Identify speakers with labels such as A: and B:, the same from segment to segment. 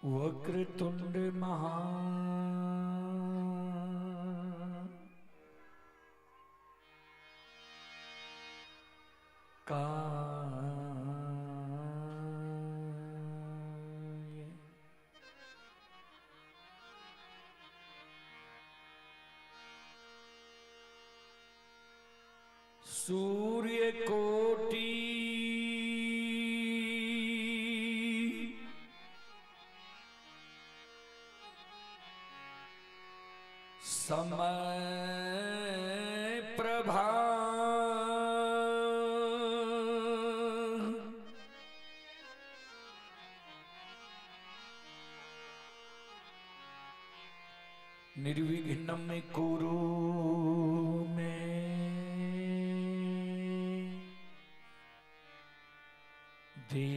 A: वक्रतुंड महा काय सूर्य कोटि समय प्रभा निर्विघ्नं कुरु मे देव।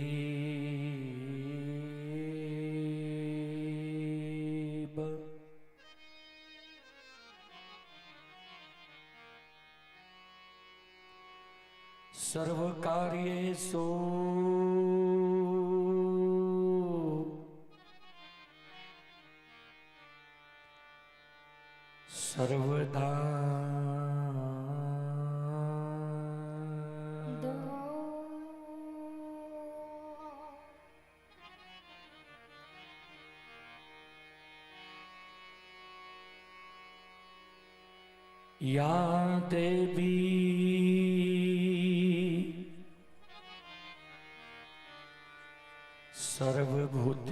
A: सर्वकार्येषु सर्वदा या देवी सर्वभूतेषु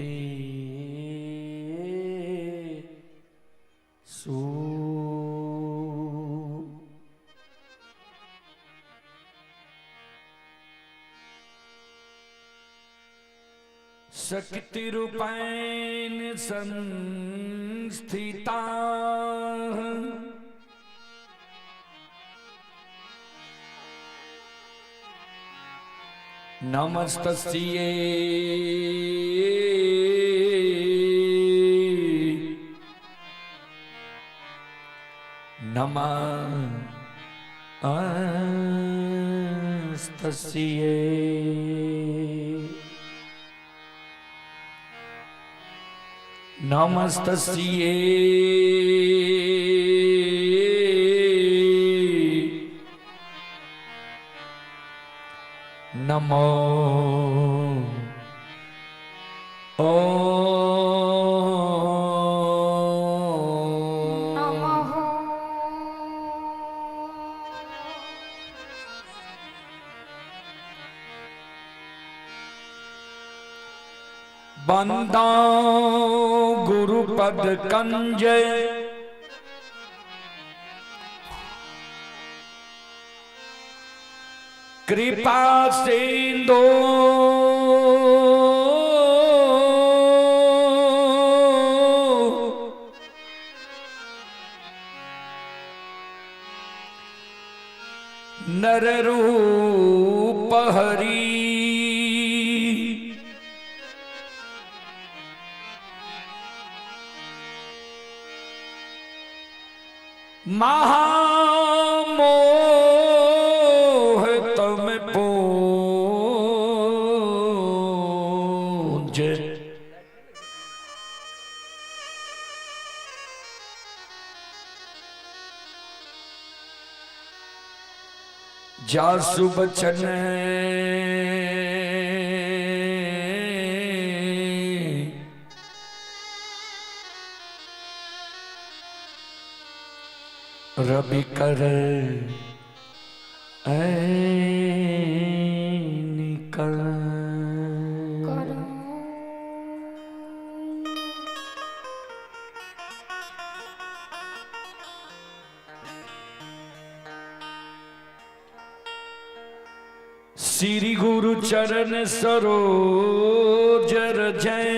A: शक्तिरूपेण संस्थिता नमस्तस्यै नमस्तस्यै नमस्तस्यै नमो
B: नमः।
A: बंदा गुरुपद कंज कृपा सिंधु नर रूप हरि महामोह तम पूज जासु बचन रवि कर निकल
B: करो।
A: श्री गुरु चरण सरोज रजय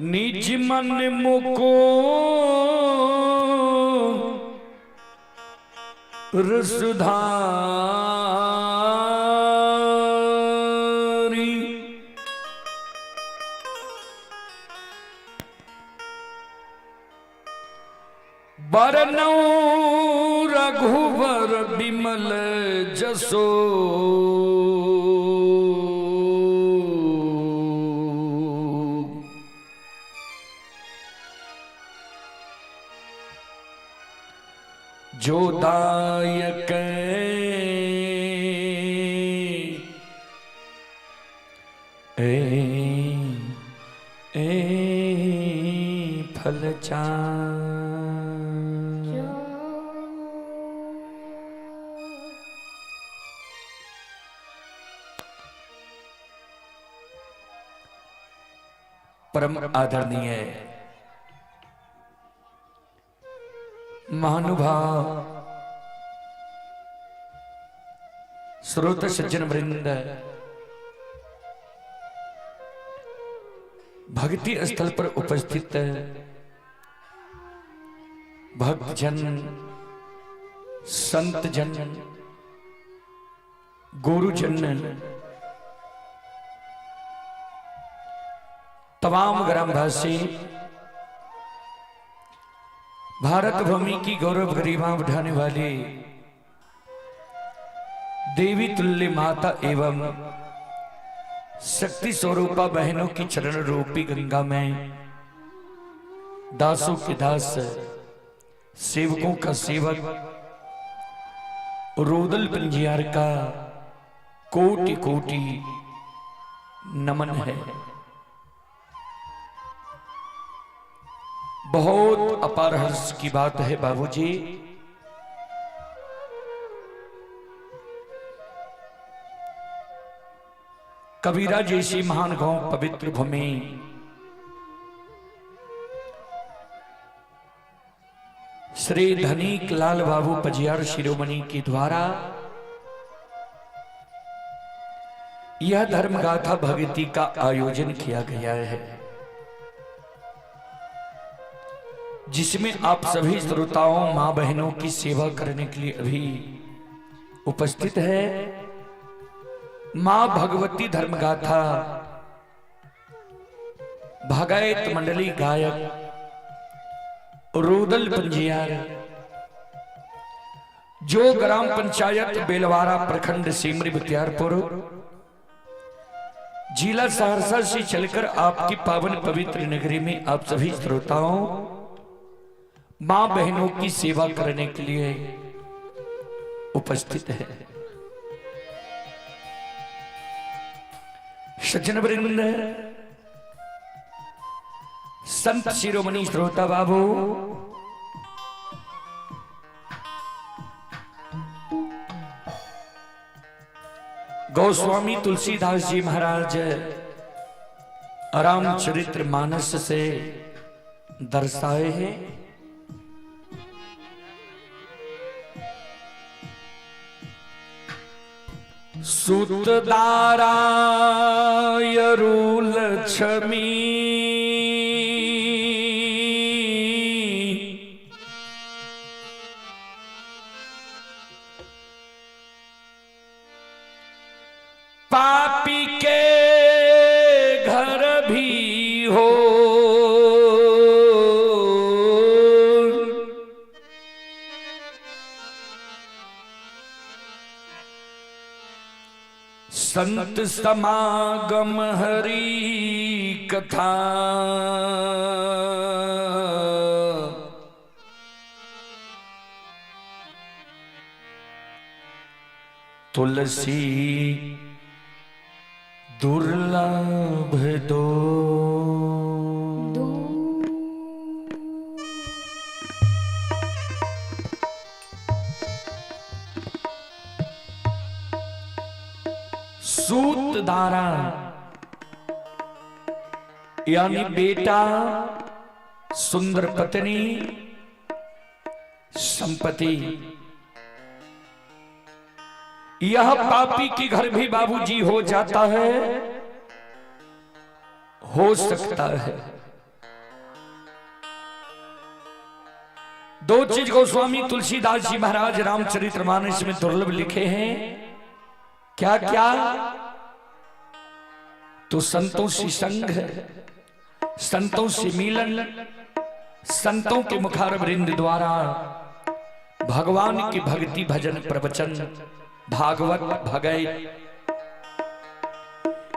A: निज मन मुको रसधारी। बरनौ रघुवर बिमल जसो जो दायक ए ए फलचार। परम आदरणीय महानुभाव स्रोत सज्जन वृंद, भक्ति स्थल पर उपस्थित भक्तजन, संतजन, गुरुजन, तमाम ग्रामवासी, भारत भूमि की गौरव गरिमा बढ़ाने वाली देवी तुल्य माता एवं शक्ति स्वरूपा बहनों की चरण रूपी गंगा में दासों के दास, सेवकों का सेवक, रोदल पंजियार का कोटि कोटि नमन है। बहुत अपार हर्ष की बात है बाबूजी, कबीरा जैसी महान गांव पवित्र भूमि श्री धनिक लाल बाबू पजियार शिरोमणि के द्वारा यह धर्म गाथा भक्ति का आयोजन किया गया है, जिसमें आप सभी श्रोताओं मां बहनों की सेवा करने के लिए अभी उपस्थित है। मां भगवती धर्मगाथा भगायत मंडली गायक रोदल पंजियार, जो ग्राम पंचायत बेलवारा, प्रखंड सिमरी बख्तियारपुर, जिला सहरसा से चलकर आपकी पावन पवित्र नगरी में आप सभी श्रोताओं मां बहनों की सेवा करने के लिए उपस्थित है। सज्जन वृंद, संत शिरोमणि श्रोता बाबू, गोस्वामी तुलसीदास जी महाराज रामचरित्र मानस से दर्शाए हैं। सुतदारायरु लक्ष्मी पापी के घर भी हो, संत समागम हरि कथा। तुलसी दुर्लभ दो। सूत दारा यानी बेटा, सुंदर पत्नी, संपत्ति यह पापी के घर भी बाबूजी हो जाता है, हो सकता है। दो चीज गोस्वामी तुलसीदास जी महाराज रामचरितमानस में दुर्लभ लिखे हैं। क्या क्या? तो संतों से संग, संतों से मिलन, संतों के मुखारवृंद द्वारा भगवान की भक्ति भजन प्रवचन भागवत भगवत,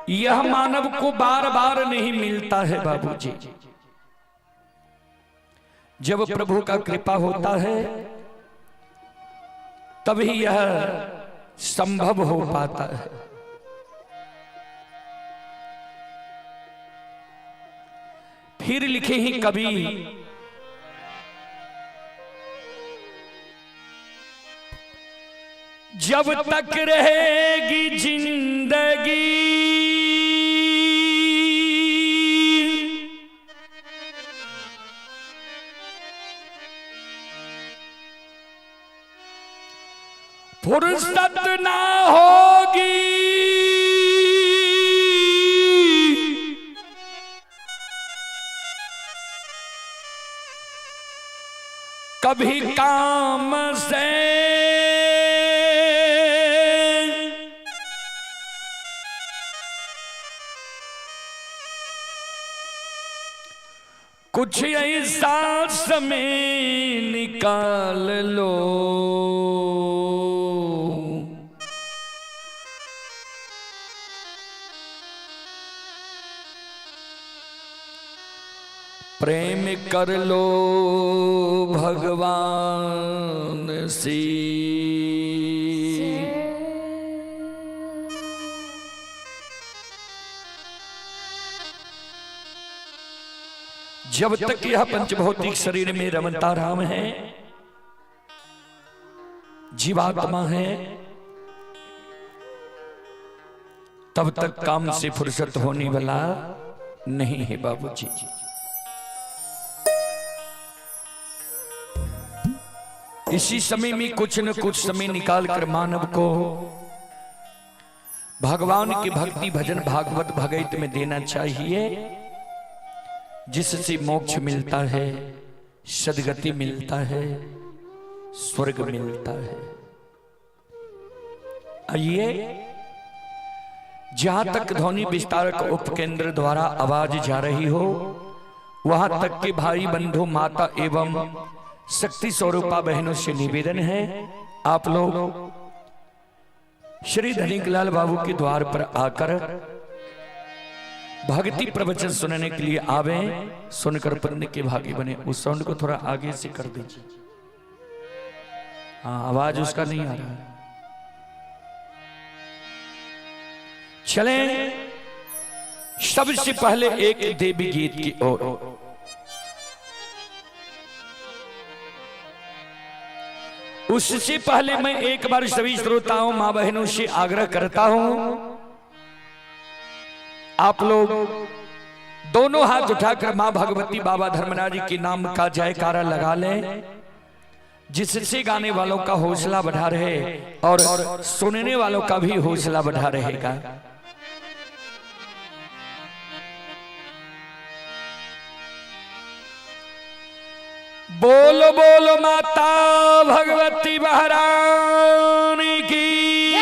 A: यह मानव को बार बार नहीं मिलता है बाबूजी। जब प्रभु का कृपा होता है तभी यह संभव हो पाता है। फिर लिखे ही कवि, जब तक रहेगी जिंदगी फुर्सत ना होगी, कभी काम से कुछ ऐसा समय निकाल लो, प्रेम कर लो भगवान से। जब तक यह पंचभौतिक शरीर में रमता राम है, जीवात्मा है, तब तक काम से फुर्सत होने वाला नहीं है बाबूजी। इसी समय में कुछ न कुछ समय निकाल कर मानव को भगवान की भक्ति भजन भागवत भगवत में देना चाहिए, जिससे मोक्ष मिलता है, सदगति मिलता है, स्वर्ग मिलता है। आइए, जहां तक ध्वनि विस्तारक उपकेंद्र द्वारा आवाज जा रही हो, वहां तक के भाई बंधु माता एवं शक्ति स्वरूपा बहनों से निवेदन है, आप लोग श्री धनिकलाल बाबू के द्वार पर आकर भक्ति प्रवचन सुनने के लिए आवे, सुनकर पुण्य के भागी बने। उस साउंड को थोड़ा आगे से कर दीजिए। हाँ, आवाज उसका नहीं आ रहा है। चलें सबसे पहले एक देवी गीत की ओर। उससे पहले मैं एक बार सभी श्रोताओं मां बहनों से आग्रह करता हूं, आप लोग दोनों हाथ उठाकर मां भगवती बाबा धर्मराज के नाम का जयकारा लगा लें, जिससे गाने वालों का हौसला बढ़ा रहे और सुनने वालों का भी हौसला बढ़ा रहेगा। बोलो बोलो माता भगवती महारानी की,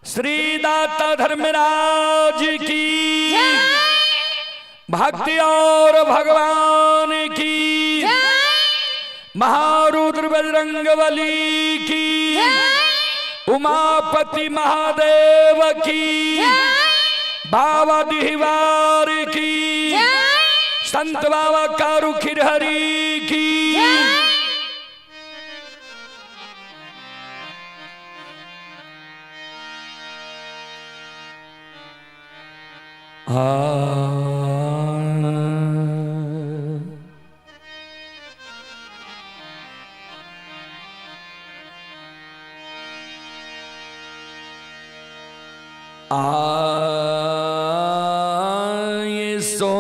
A: श्री दाता धर्मराज की, भक्ति और भगवान की, महारुद्र बजरंग बली की, उमापति महादेव की, बाबा दिहवार की, संत बाबा कारू खिरहरी की। आए सो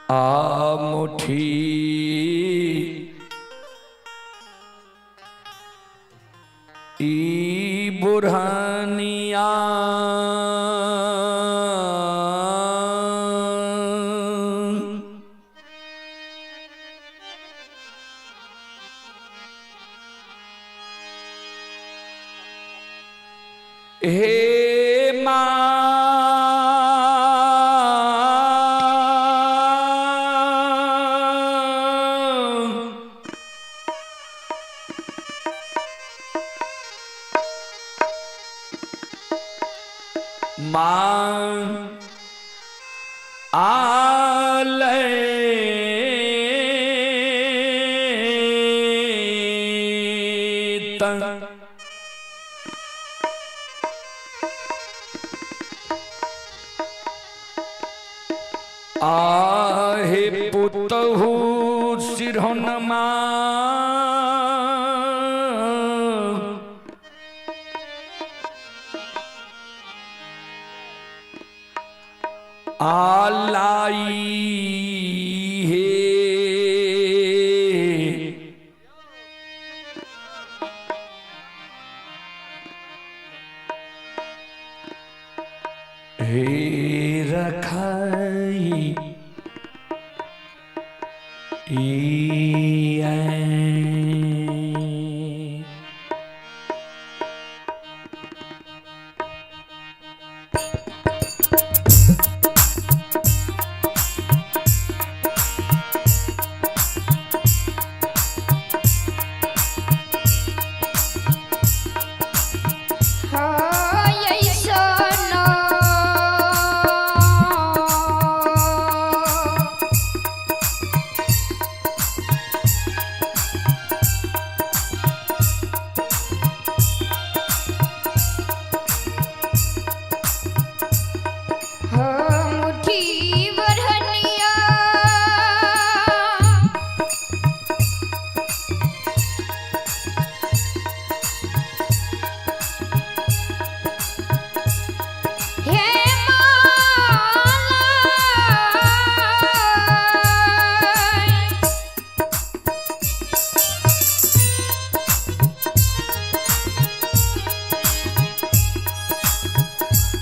A: आ मुठी ई बुरहानिया हे मां, मां आलय तन आहे पुतहु सिरहनमा आलाई हे हे रखाई ई।
B: मुठी बरहनिया हे माला,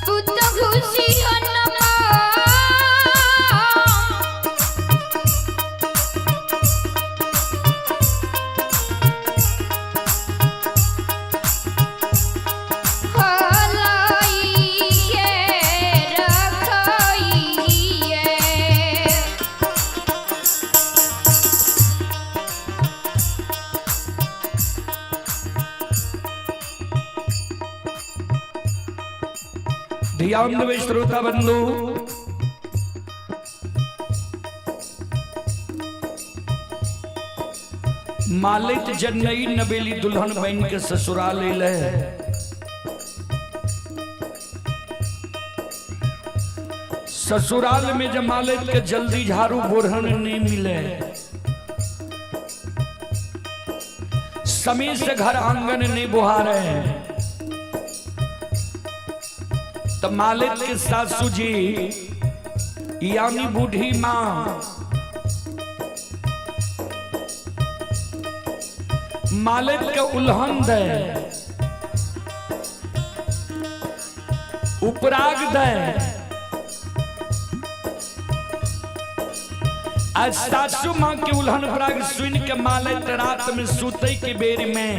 B: पुत खुशी हनमा हलाई के रखाइए।
A: ध्यान देवे श्रोता बंधु, मालिक जनई नबेली दुल्हन बन के ससुराल अइले। ससुराल में जब मालिक के जल्दी झाड़ू बोरहन नहीं मिले, समय से घर आंगन नहीं बुहारे, तो मालिक के सासू जी यानी बूढ़ी माँ मालिक के उल्हन दे, उपराग दे। आज सासू माँ के उल्हन उपराग सुन के मालिक रात में सुते के बेर में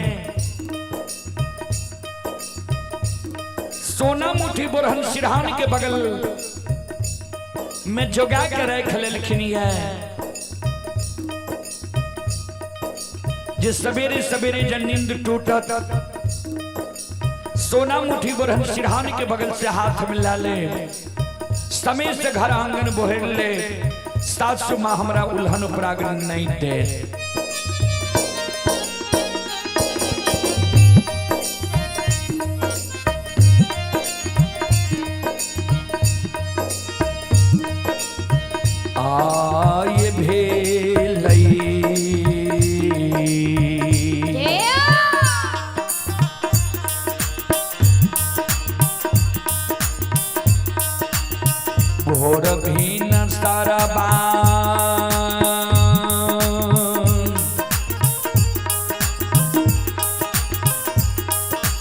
A: सोना मुठी बोरहन सिरहान के बगल में जोगा के रख लेलखिन है, जे सवेरे सवेरे जब नींद टूटत सोना मुठी बोरहन सिरहान के बगल से हाथ मिला ले, समय से घर आंगन बोहेर ले, सासू माँ हमरा उल्हन उपराग नहीं दे। आय भेलई
B: हे
A: भोर भी न सरबा।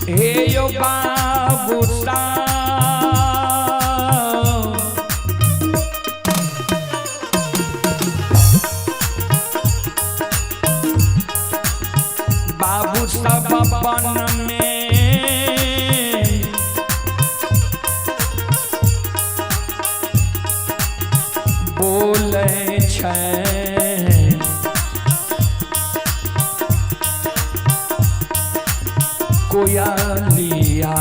A: हे यो बाबू साहब, बाबू सब अपन में बोले छै। कोयलिया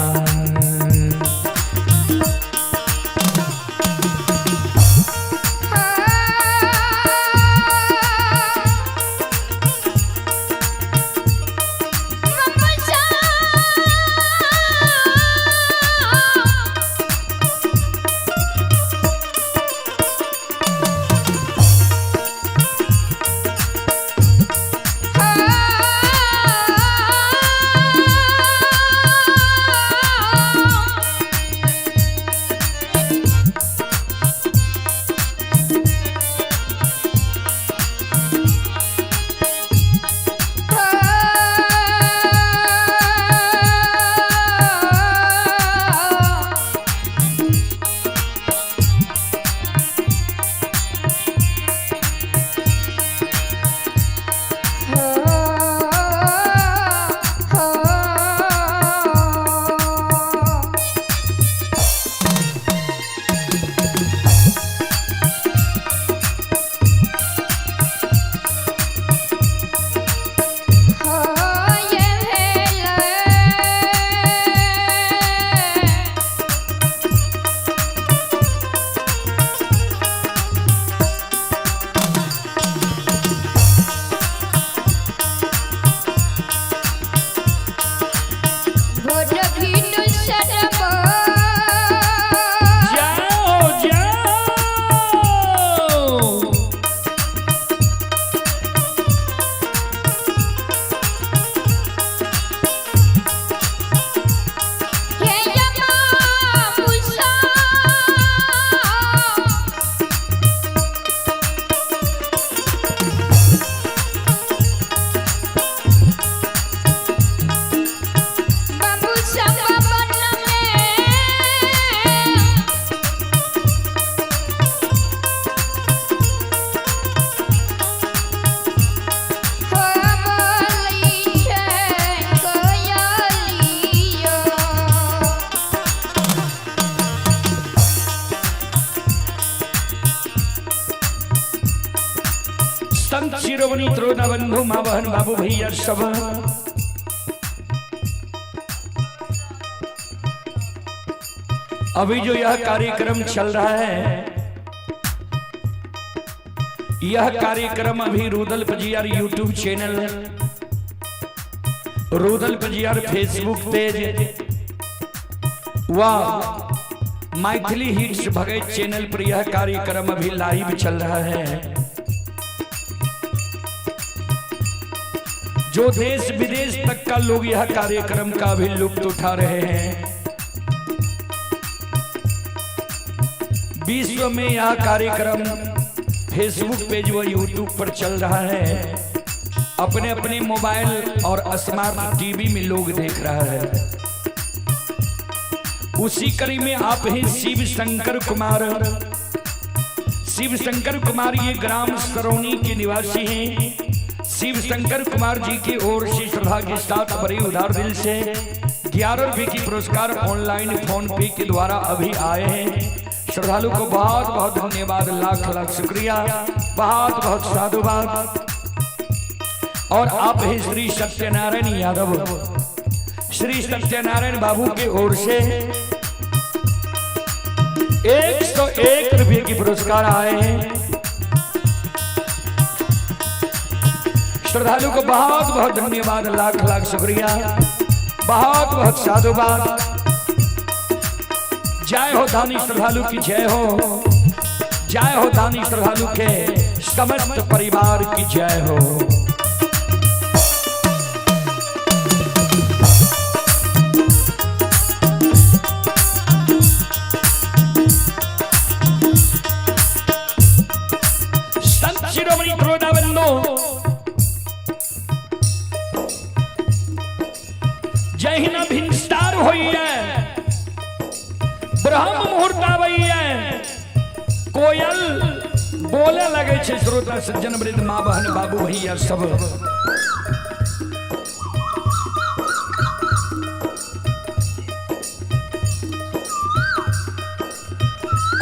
A: जाओ जाओ। संत शिरोमणि त्रोना बंधु माँ बहन बाबू भैया सब अभी जो यह कार्यक्रम चल रहा है, यह कार्यक्रम अभी Rudal Pajiyar YouTube channel, Rudal Pajiyar Facebook page व मैथिली हिट्स भगत चैनल पर यह कार्यक्रम अभी लाइव चल रहा है। जो देश विदेश तक का लोग यह कार्यक्रम का भी लुत्फ उठा रहे हैं। विश्व में यह कार्यक्रम फेसबुक पेज व यूट्यूब पर चल रहा है। अपने अपने मोबाइल और स्मार्ट टीवी में लोग देख रहा है। उसी कड़ी में आप ही शिव शंकर कुमार, शिव शंकर कुमार ये ग्राम सरौनी के निवासी हैं। शिव शंकर कुमार जी की ओर से श्रद्धा के साथ बड़े उदार दिल से 11 रुपये की पुरस्कार ऑनलाइन फोन पे के द्वारा अभी आए हैं। श्रद्धालु को बहुत बहुत धन्यवाद, लाख लाख शुक्रिया, बहुत बहुत साधुवाद। और आप ही श्री सत्यनारायण यादव, श्री सत्यनारायण बाबू के ओर से 101 रुपये की पुरस्कार आए हैं। श्रद्धालु को बहुत बहुत धन्यवाद, लाख लाख शुक्रिया, बहुत बहुत साधुवाद। जय हो दानी श्रद्धालु की जय हो, जय हो दानी श्रद्धालु के समस्त परिवार की जय हो। ब्रह्म मुहूर्त आबैया, कोयल बोले लगे छै। श्रोता सज्जन वृद्ध माँ बहन बाबू भैया सब,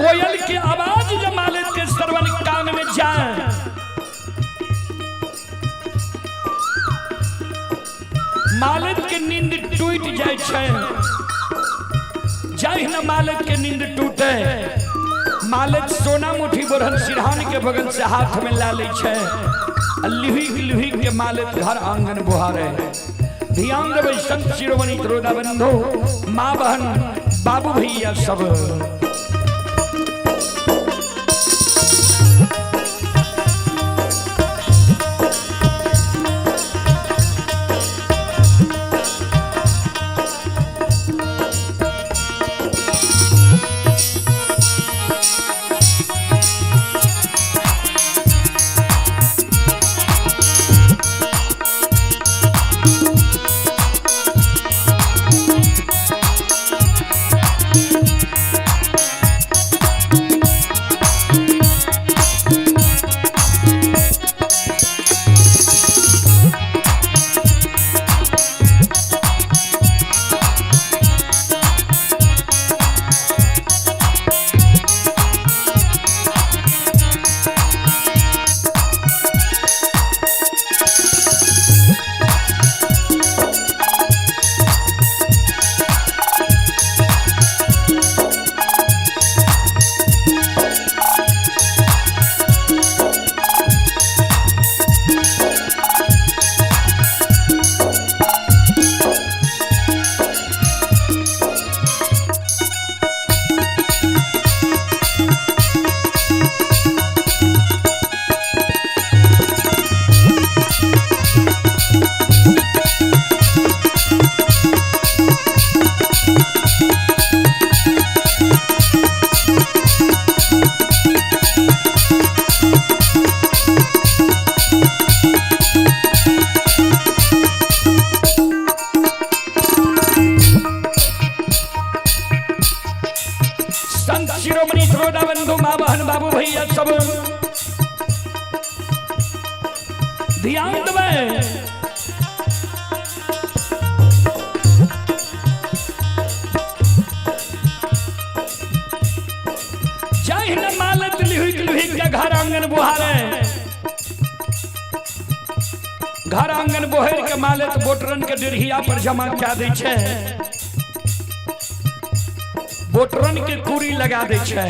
A: कोयल की आवाज जब मालिक के श्रवण कान में जाए, मालिक के नींद टूट जाए छै। जाहि न मालिक के नींद टूटे, मालिक सोना मुठी बोरहन सिरहान के बगल से हाथ में ला लै छै, आ लिही लिही के मालिक घर आंगन बुहारे। ध्यान देबै संत शिरोमणि त्रोदा बंधु माँ बहन बाबू भैया सब। संत शिरोमणि श्रोता बंधु माँ बहन बाबू भैया सब ध्यान देबै। जाहि न मालत लिहुक लिहुक के घर आंगन बुहारे, घर आंगन बोहर के मालत बोटरन के डेढ़िया पर जमा कए दै छै, बोटरन के कुरी लगा दै छै।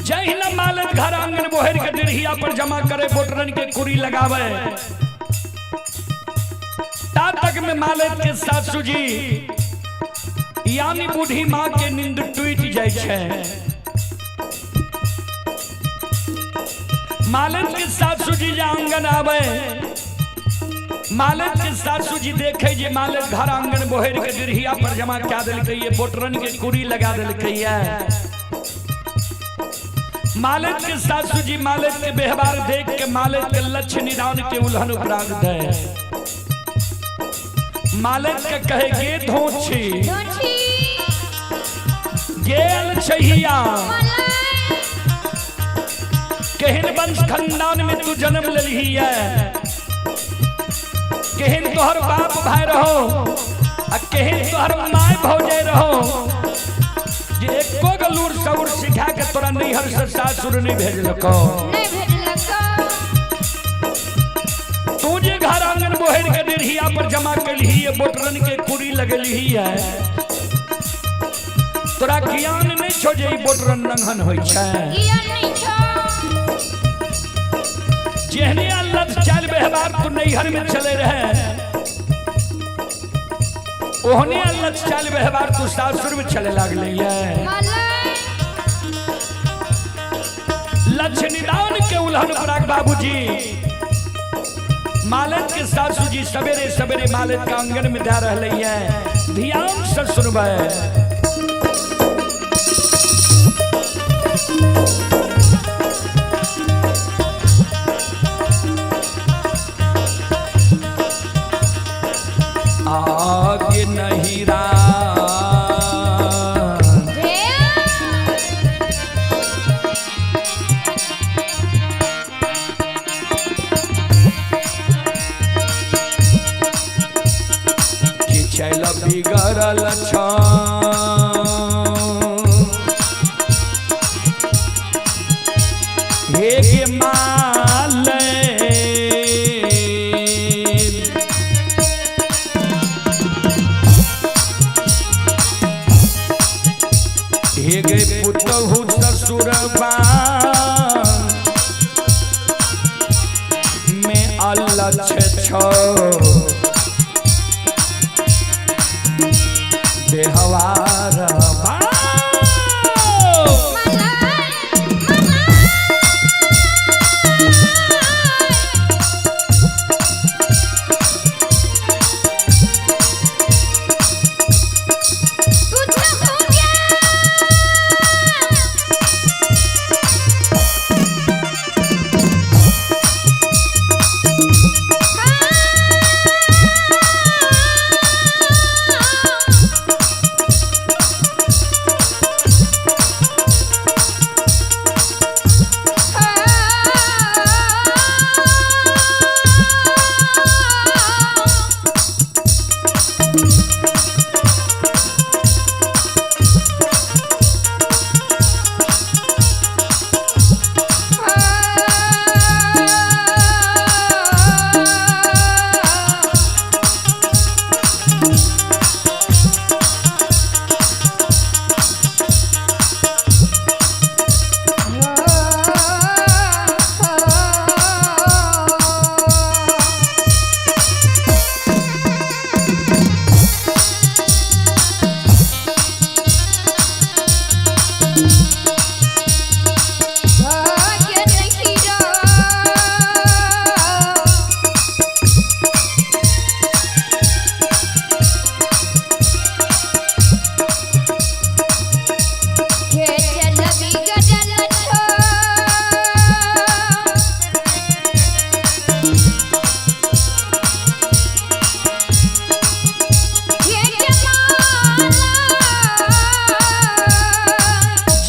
A: जहिना मालत घर आंगन बोहर के डेढ़िया पर जमा करे, बोटरन के कुरी लगावे, ता तक में मालत के सासू जी यानी बूढ़ी माँ के नींद टूट जाय छै। मालत के सासू जी जे आंगन आवे, मालत के सासू जी देखे जे मालत घर आंगन बोहर के डेढ़िया पर जमा कए देलकै ये, बोटरन के कुरी लगा देलकै ये। मालत के सासू जी मालत के व्यवहार देख के मालत के लक्ष्य निदान के उल्हन उपराग दे, मालत के कहे गे धोछी गेल छहिया, केहन वंश खानदान में तू जन्म लेलही है, केहन तोहर बाप भाई रहो आ केहन तोहर my भौजाई रहो, जे एको गो लूर सौर सिखा के तोरा नैहर से सासुर नहीं भेजलको। तू जे घर आंगन बोहर के डेढ़िया पर जमा केलही है, बोटरन के कुरी लगेलही है, तोरा ज्ञान नहीं छो जे ई बोटरन नंघन होइ छै। जेहने अल्लाह चाल व्यवहार तू नैहर में चले रहे, ओहने अल्लाह चाल व्यवहार तू सासुर में चले लागले है। लक्ष्य निदान के उल्हन पराग बाबूजी मालत के सासू जी सवेरे सवेरे मालत के आंगन में जा रहे है। ध्यान से सुनबै। आगे नहीं रा। कि चल बिगड़ल छ हे गे माल, हे गे पुतहु ससुरबा में अलछ छ बेहवार बा।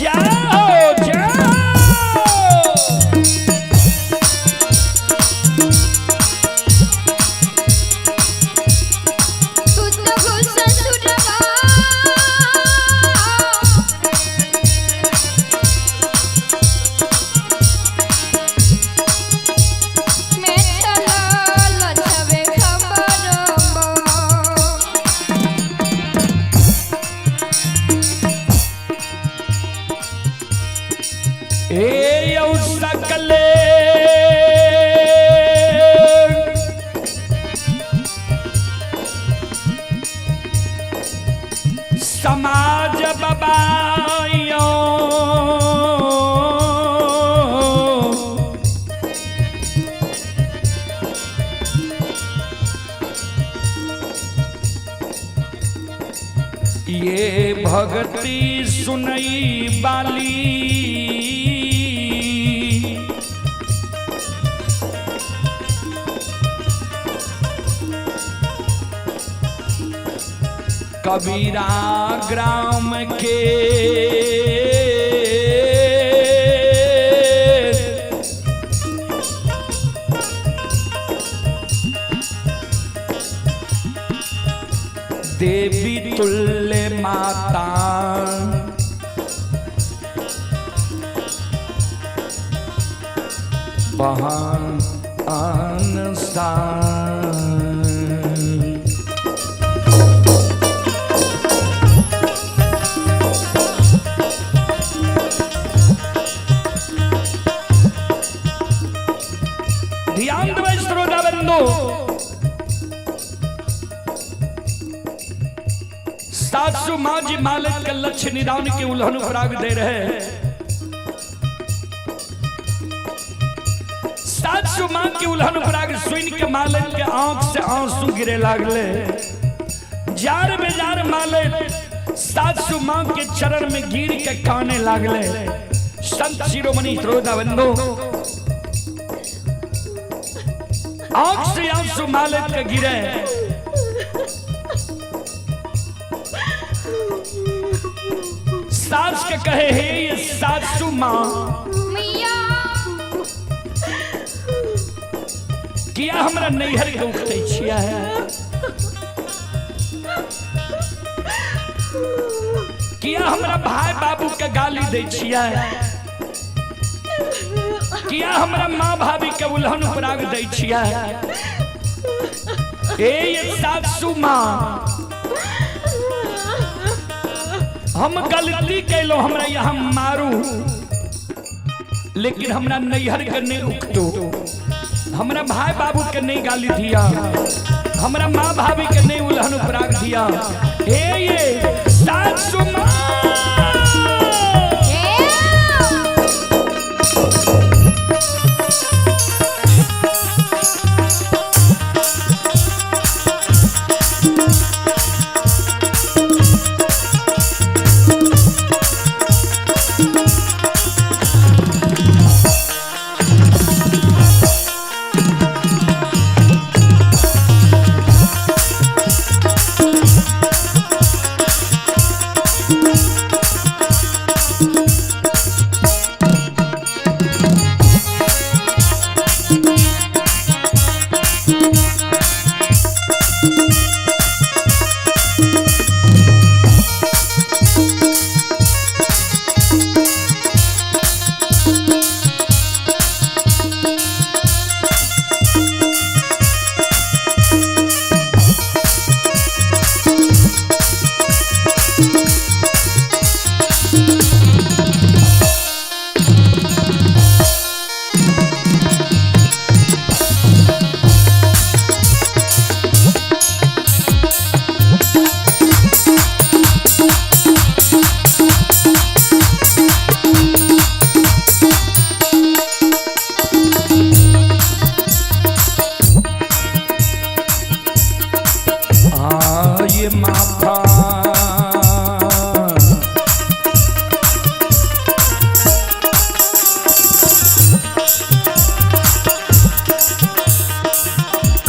A: जाओ जाओ। ए यौ सकले समाज बबायो, ये भक्ति सुनई बाली, कबीरा ग्राम के देवी तुल्य माता, बहान सा। ध्यान देबै श्रोता बंधु, सासू माँ जी मालिक के लक्ष्य निदान के उल्हन उपराग दे रहे हैं। सासू माँ के उल्हन उपराग सुन के मालिक के आंख से आंसू गिरे लागले। जार बेजार मालिक सासू माँ के चरण में गिर के काने लागले। संत शिरोमणि श्रोता बंधु, आंख से आंसू मालिक के गिरे। सास के कहे हे ये सासू माँ,
B: मैया
A: किया हमरा नैहर के उठते छिया है, किया हमरा भाई बाबू के गाली दै छिया है, किया हमरा माँ भाभी के उल्हन उपराग दै छिया है। ए ये सासू माँ, हम गलती कैलो, हमरा यहाँ मारू, लेकिन हमरा नैहर के नहीं उकतो, हमरा भाई बाबू के नहीं गाली दिया, हमरा माँ भाभी के नहीं उल्हन उपराग दिया। हे ये सासू माँ, ये माफा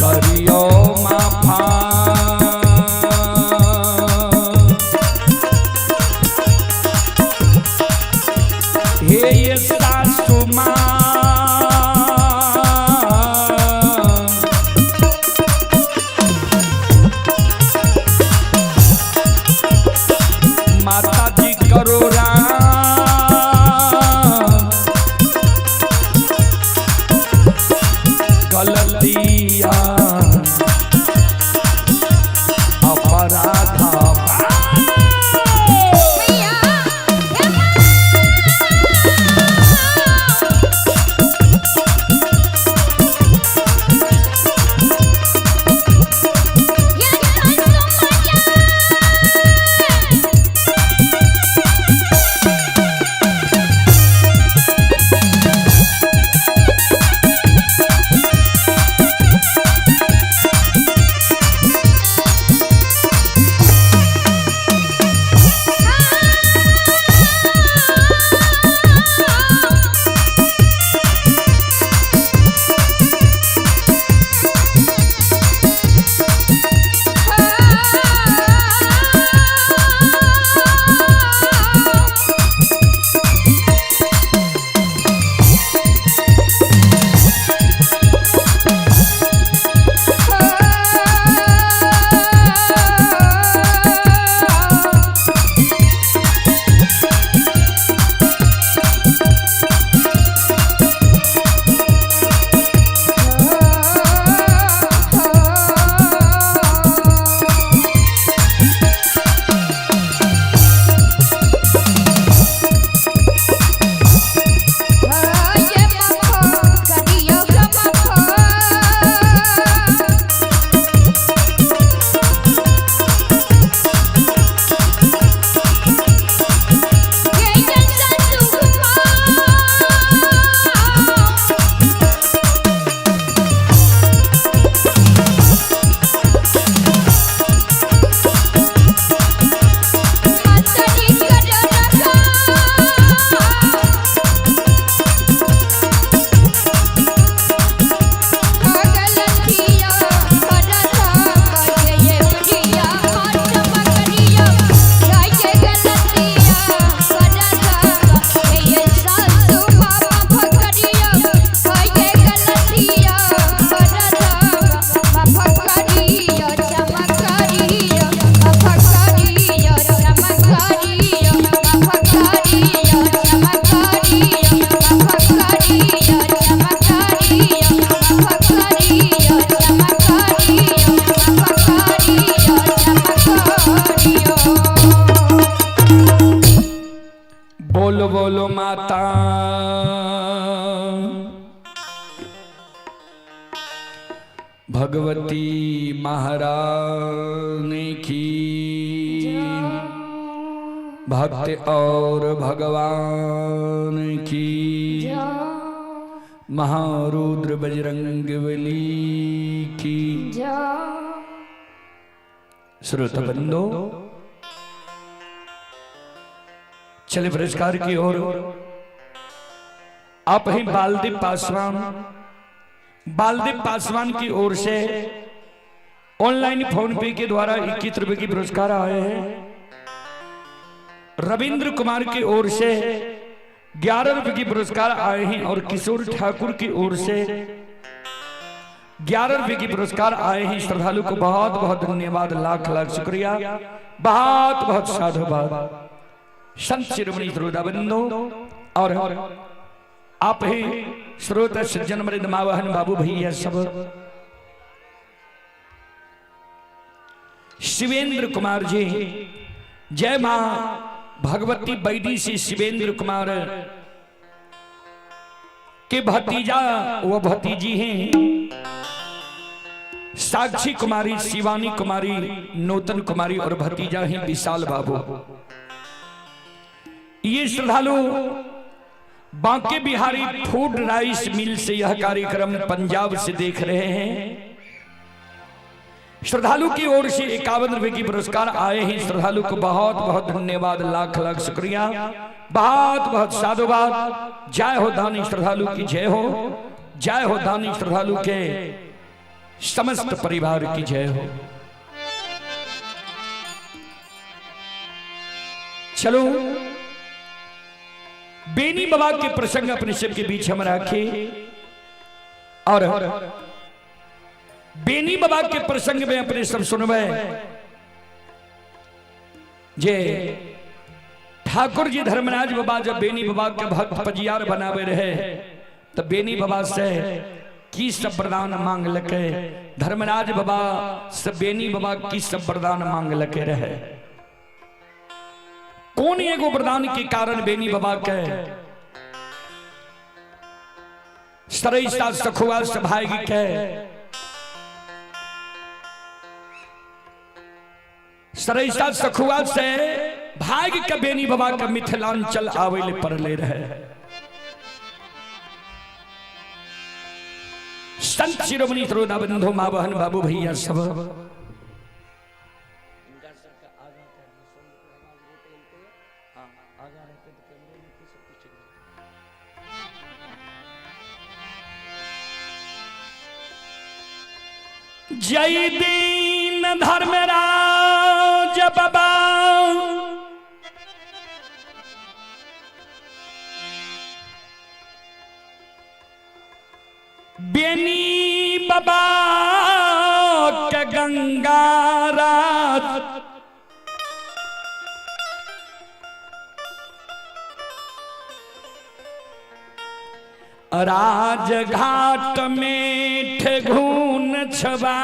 A: करियो माफा, हे ये सासू माँ, माता भगवती महारानी की, भक्त और भगवान की, महारुद्र बजरंगबली की। श्रोता बंधो, चले पुरस्कार की ओर। आप ही बालदीप पासवान, बालदीप पासवान की ओर से ऑनलाइन फोन पे के द्वारा 21 रुपए की पुरस्कार आए हैं। रविंद्र कुमार की ओर से 11 रुपए की पुरस्कार आए हैं और किशोर ठाकुर की ओर से 11 रुपए की पुरस्कार आए हैं। श्रद्धालु को बहुत बहुत धन्यवाद, लाख लाख शुक्रिया, बहुत बहुत साधुवाद। संत शिरोमणि श्रोता बंधु और आप ही श्रोता सज्जन मृद मावहन बाबू भैया सब, शिवेंद्र कुमार जी, जय मां भगवती बैदी से शिवेंद्र कुमार के भतीजा वो भतीजी हैं, साक्षी कुमारी, शिवानी कुमारी, नूतन कुमारी और भतीजा हैं विशाल बाबू। ये श्रद्धालु Banke Bihari food rice mill से यह कार्यक्रम पंजाब से देख रहे हैं। श्रद्धालु की ओर से 51 रुपए की पुरस्कार आए हैं। श्रद्धालु को बहुत बहुत धन्यवाद, लाख लाख शुक्रिया, बहुत बहुत साधुवाद। जय हो दानी श्रद्धालु की जय हो, जय हो दानी श्रद्धालु के समस्त परिवार की जय हो। चलो बेनी बाबा के प्रसंग अपने सबके बीच हम रखे और बेनी बाबा के प्रसंग में अपने सब सुनवे जे ठाकुर जी धर्मराज बाबा जब बेनी बाबा के भक्त पजियार बनावे रहे तो बेनी बाबा से की सब वरदान मांग लके, धर्मराज बाबा से बेनी बाबा की सब वरदान मांग लके रहे। कौन एगो वरदान के कारण बेनी बाबा के सरैसा सखुआ सभाग के सरैसा सखुआ से भाग के बेनी बाबा के मिथिलांचल आवे पड़ले रहे। संत शिरोमणि श्रोता बंधु माँ बहन बाबू भैया सब, जय दीन धर्मराज बाबा बेनी बाबा के गंगा राज राजघाट में ठेघून छबा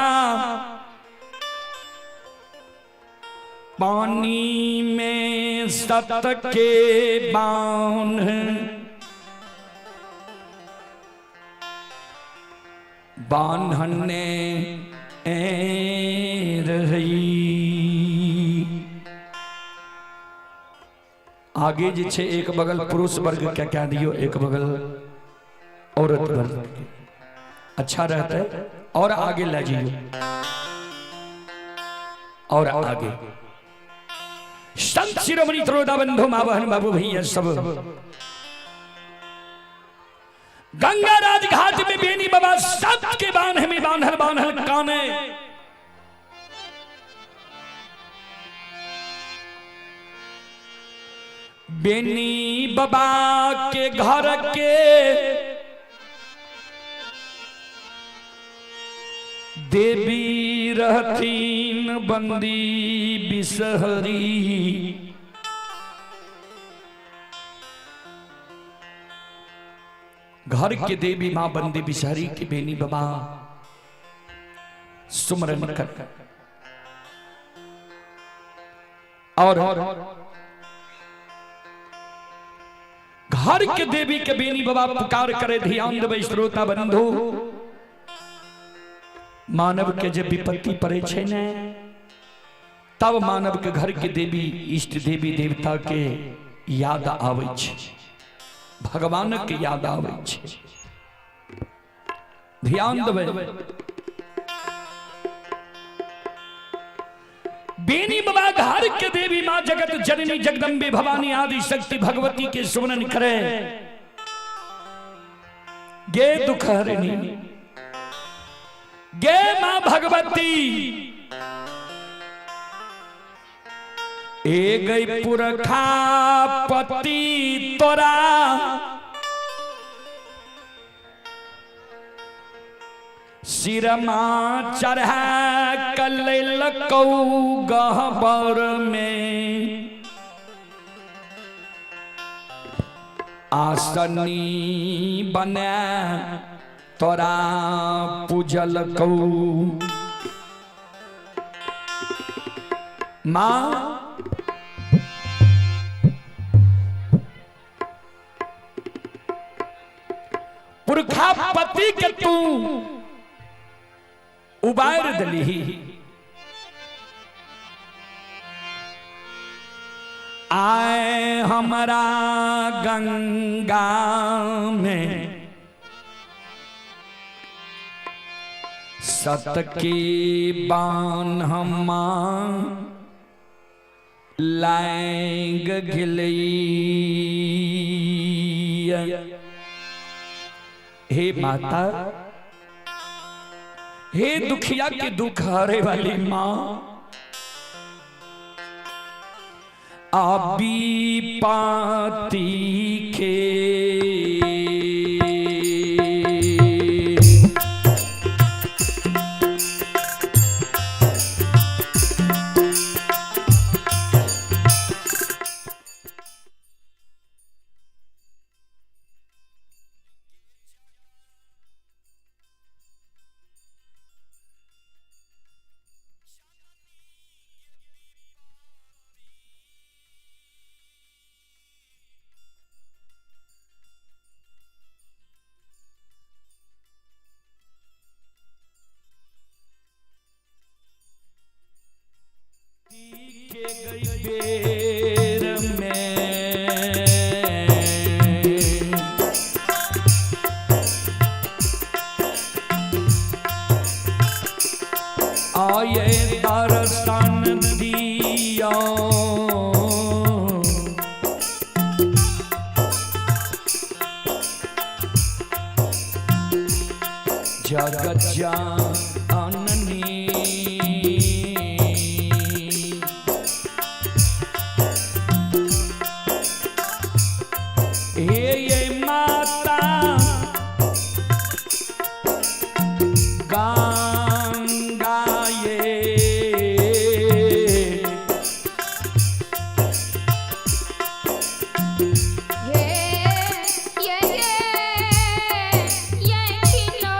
A: पानी में सत के बांध बांधने रही। आगे जे छे एक बगल पुरुष वर्ग क्या क्या दियो, एक बगल औरत वर्ग के अच्छा रहता है। और आगे ले जाइए और आगे संत शिरोमणि त्रोदा बंधु माँ बहन बाबू भैया सब, गंगा राज घाट में बेनी बाबा सब के बांध में बांधल बांधल काने बेनी बाबा के घर के देवी रहतीन बंदी बिसहरी घर के देवी मां बंदी बिसहरी के बेनी बाबा सुमरन कर और घर के देवी के बेनी बाबा पुकार करे। ध्यान देबै श्रोता बंधु, मानव के जे विपत्ति पड़े छै ने, तब मानव के घर के देवी इष्ट देवी देवता के याद आबै छै, भगवान के याद आबै छै। ध्यान देबै, बेनी बाबा घर के देवी मां जगत जननी जगदम्बे भवानी आदि शक्ति भगवती के सुमरन करे। गे दुख हरिणी, गे मां भगवती, ए गई पुरखा पति तोरा सिरमा चढ़ा कलकौ गहबर में, आसनी बना तोरा पूजल कौ। मां पुरखा पति के तू उबार दली, आए हमारा गंगा में सत की बान हमा लाएंग गिलई। हे माता, हे दुखिया के दुख हरे वाली मां, आबी पाती के गई बेर में, आए दर्शन दिया जगत जननी। हे ये माता गंगा ये,
B: ये ये ये ये खिलो।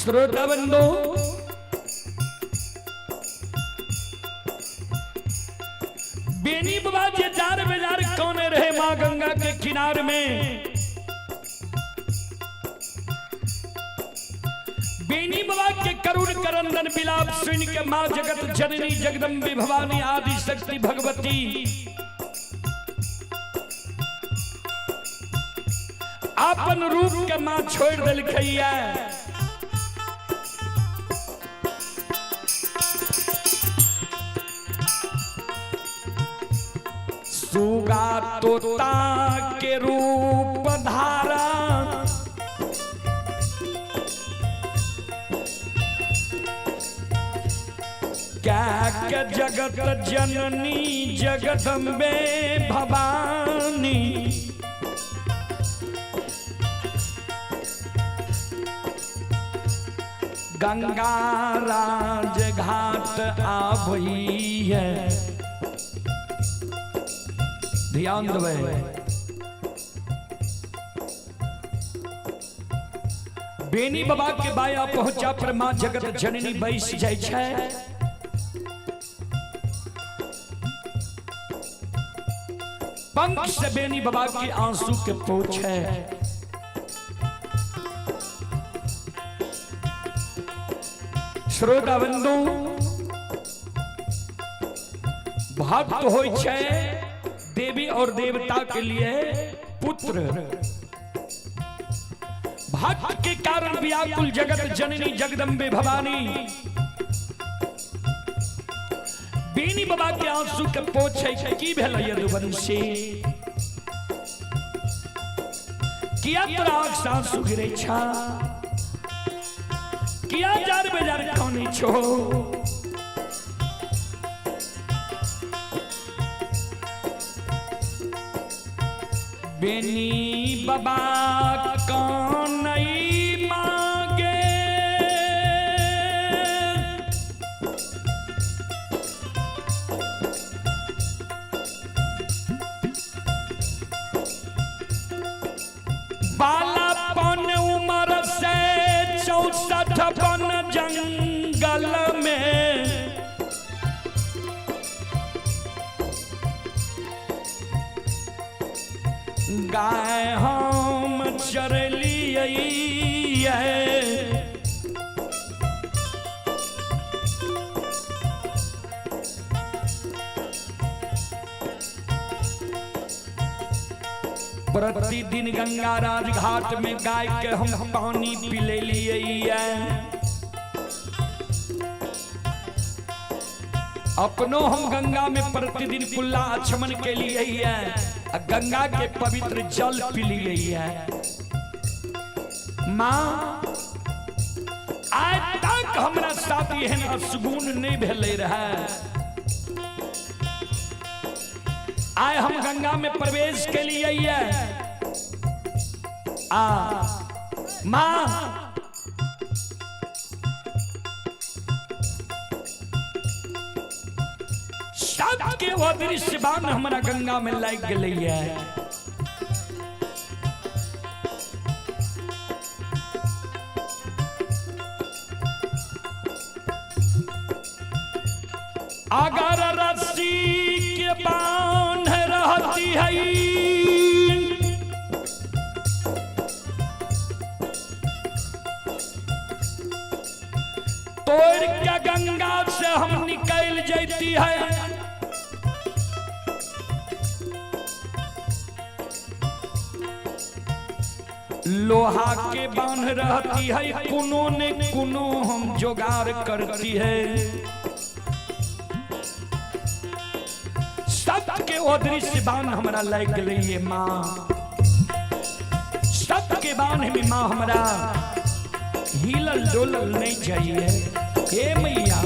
A: श्रोता बंधु, बेनी बाबा जे जार बेजार कौन रहे माँ गंगा के किनार में। बेनी बाबा के करुण करंदन बिलाप सुन के माँ जगत जननी जगदम्बे भवानी आदि शक्ति भगवती अपन रूप के माँ छोड़ दिलखैया। सुगा तोता के रूप धारा क्या के जगत जननी जगदम्बे भवानी गंगा राज घाट आबई है। ध्यान देबै, बेनी बाबा के बाया पहुंचा पर मां जगत जननी बैस जाइ छै। पंख से बेनी बाबा के आंसू के पोछे। श्रोता बंधु, भक्त होय छै देवी और देवता के लिए पुत्र। भक्त के कारण व्याकुल जगत जननी जगदम्बे भवानी बेनी बाबा के आंसू के पोछे। की भेलै यदुवंशी, किया तोरा आंख से आंसू गिरै छा, किया जार बेजार कानै छो? बेनी बाबा कानै मांगे, बालापन उम्र से 64 बन जंगल में गाय हम चरलियै। प्रतिदिन गंगा राजघाट में गाय के हम पानी पिले लिए। अपनो हम गंगा में प्रतिदिन कुल्ला आचमन के लिए गंगा के पवित्र जल पी लिए। माँ आज तक हमरा साथ एहन असगुन नहीं भेलै रहे। आए हम गंगा में प्रवेश के लिए आ माँ सबके वो दृश्य बान हमारा गंगा में लाग गई है। अगर रस्सी के बांध रहती है तोड़ के गंगा से हम निकल जाती है। लोहा के बांध रहती है कुनो ने कुनो हम जोगार करती है। सबके वो दृश्य बांध हमारा लाग गई माँ, सबके बांध में माँ हमारा हिलल डोलल नहीं चाहिए। हे मैया,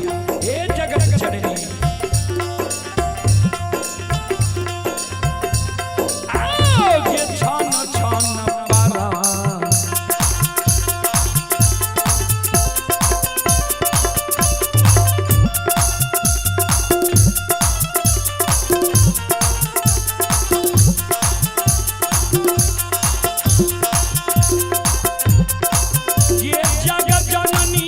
A: हे जगत जननी, आओ ये छन छन पारा ये जगत जननी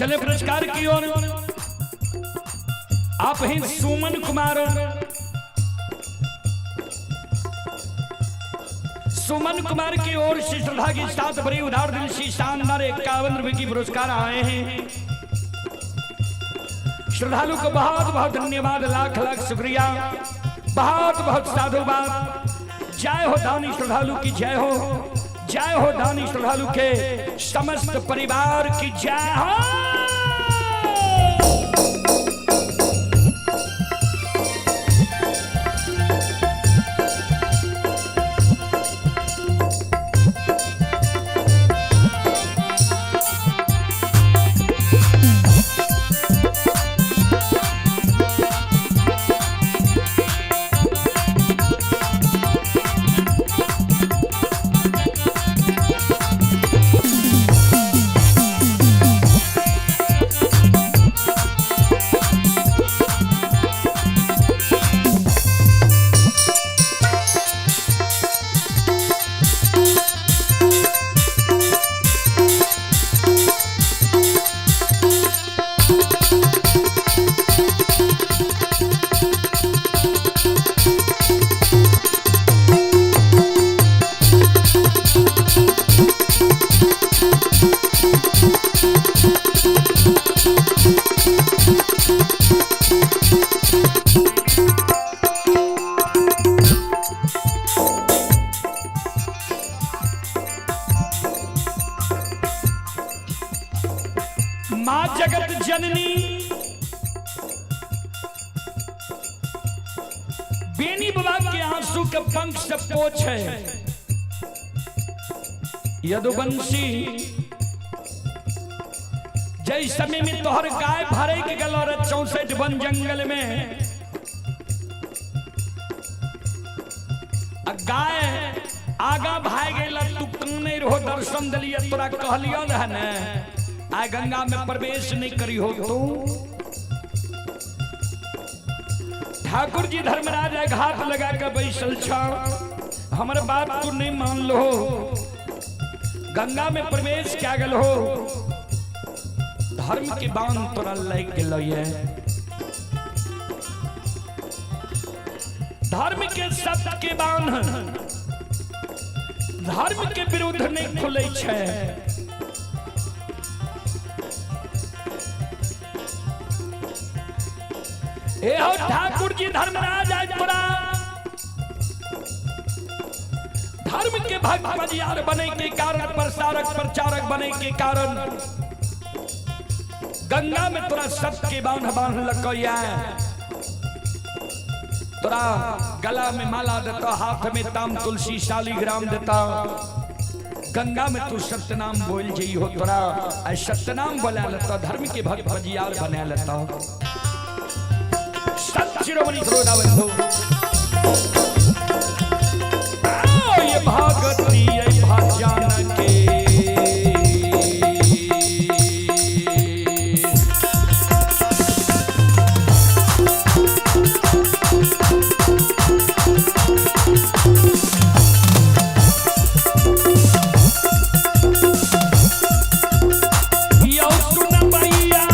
A: चले पुरस्कार की ओर। आप हैं सुमन कुमार, सुमन कुमार की ओर से श्रद्धा के साथ बड़े उदार दिल से शानदार 51 रुपए की पुरस्कार आए हैं। श्रद्धालु को बहुत बहुत धन्यवाद, लाख लाख शुक्रिया, बहुत बहुत साधुवाद। जय हो दानी श्रद्धालु की जय हो, जय हो दानी श्रद्धालु के समस्त परिवार की जय हो। माँ जगत जननी बेनी बाबा के आंसू के पंख से पोछ है। यदुवंशी जय समय में तोहर गाय भरे के गल और 64 वन जंगल में आ गाय आगा भाग गेल, तू कने रहो दर्शन दिलिए, तोरा कहलियो रहे ने आय गंगा में प्रवेश नहीं करी हो तू। ठाकुर जी धर्मराज घात लगा के बैसल छ, हमर बात तू नहीं मान लो, गंगा में प्रवेश क्या गल हो, धर्म के बांध तोरा लग गेल ये, धर्म के सत्य के बांध धर्म के विरुद्ध नहीं खुले छै। ए हो ठाकुर जी धर्मराज आज तोरा धर्म के भक्त बजियार बने के कारण, प्रसारक प्रचारक बने के कारण गंगा में तोरा सत्य के बांध बांध लकैया, तोरा गला में माला देता, हाथ में ताम तुलसी शालिग्राम देता, गंगा में तू सत्यनाम बोल जई हो, तोरा सत्यनाम बोला लेता, धर्म के भक्त बजियार बना लेता। सत शिरोमणि श्रोता बंधु, ये भगती ये भजन के यो सुन भैया,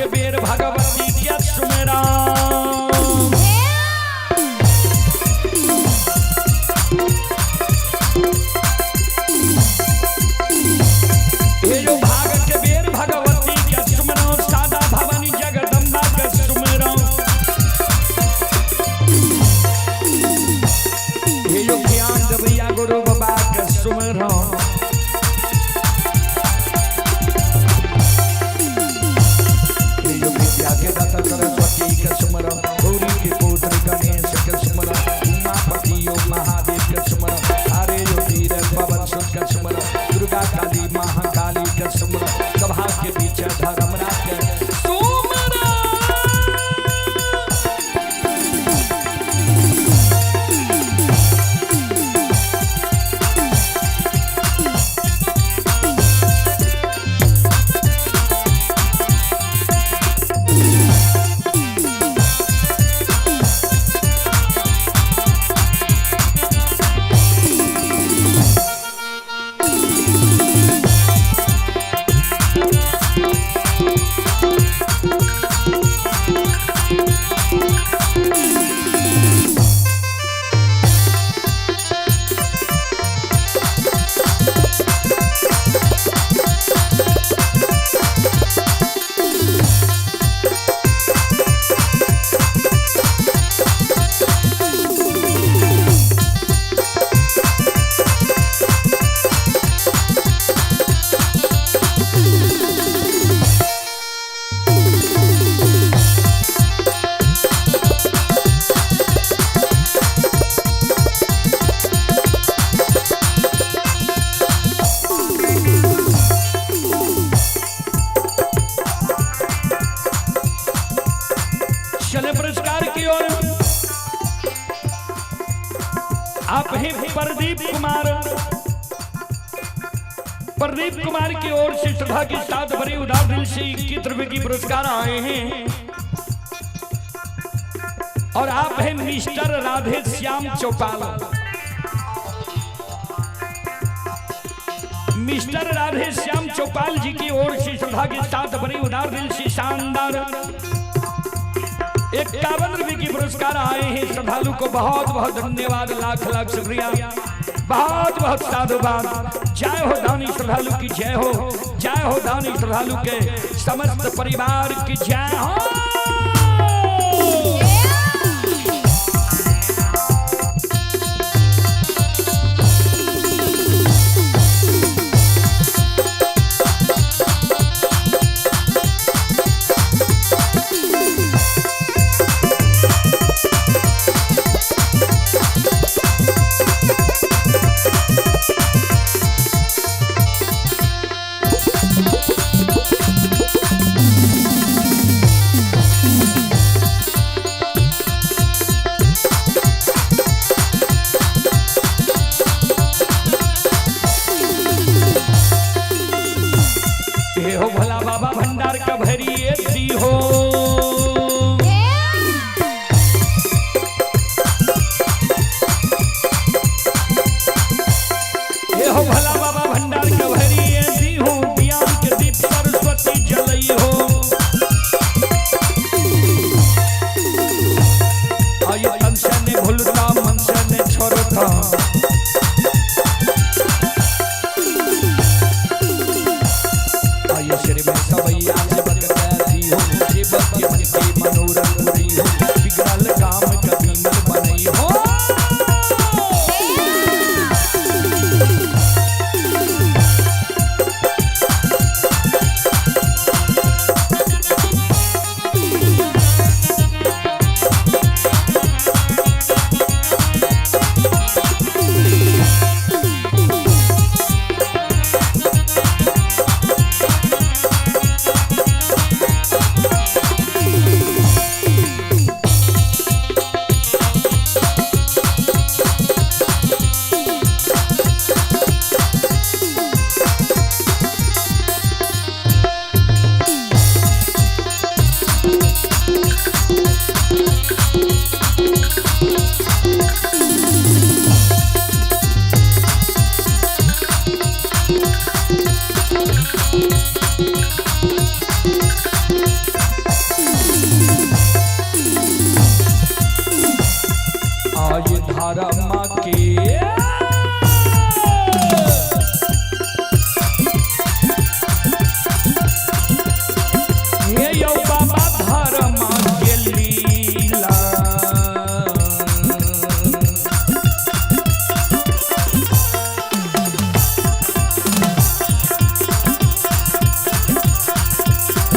A: के बेर भगवती के सुमरा। हे यो भाग के बेर भगवती के सुमरा, सादा भवानी जगदम्बा के सुमरा। हे यो ज्ञान देवैया गुरु बाबा के सुमरा। हे यो विद्या के दाता सरस्वती के सुमरा, गौरी के पुत्र गणेश के सुमरा, उमापति यो महादेव के सुमरा, हरे यो वीर पवन सुत के सुमरा, दुर्गा काली महाकाली के सुमरा, सभा के बीच धर्मराज के सुमरा। चले पुरस्कार की ओर। आप ही प्रदीप कुमार, प्रदीप कुमार की ओर से श्रद्धा के साथ भरी उदार दिल से 21 रुपए की पुरस्कार आए हैं। और आप हैं मिस्टर राधे श्याम चौपाल, मिस्टर राधे श्याम चौपाल जी की ओर से श्रद्धा के साथ भरी उदार दिल से शानदार 51 रुपए की पुरस्कार आए हैं। श्रद्धालु को बहुत बहुत धन्यवाद, लाख लाख शुक्रिया, बहुत बहुत साधुवाद। जय हो दानी श्रद्धालु की जय हो, जय हो दानी श्रद्धालु के समस्त परिवार की जय हो। हे हो भोला बाबा भंडार का भरी दी हो, हे हो भोला बाबा भंडार का भरी दी हो, ज्ञान के दीप सरस्वती जलई हो। आयु तन से ने भूलता मन से ने छोड़ता, आयु सिर में सबैया सेवक दी हो, शिव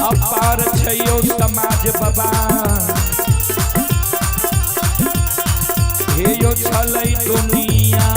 A: अपार छैयो समाज बाबा हे यो छलै दुनिया।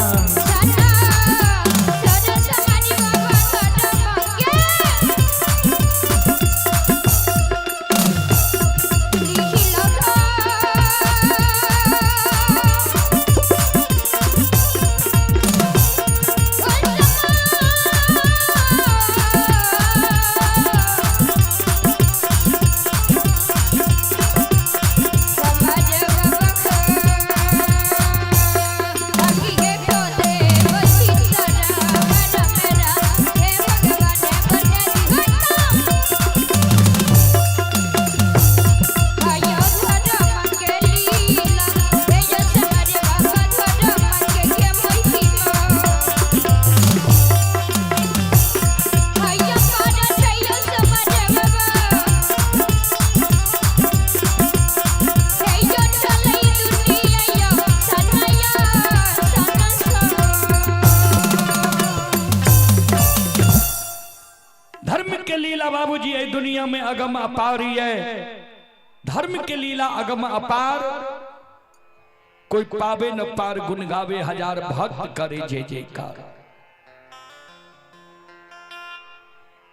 A: बाबूजी ये दुनिया में अगम अपार ही है। धर्म के लीला अगम अपार, कोई पावे न पार, गुण गावे हजार भक्त करे जय जयकार।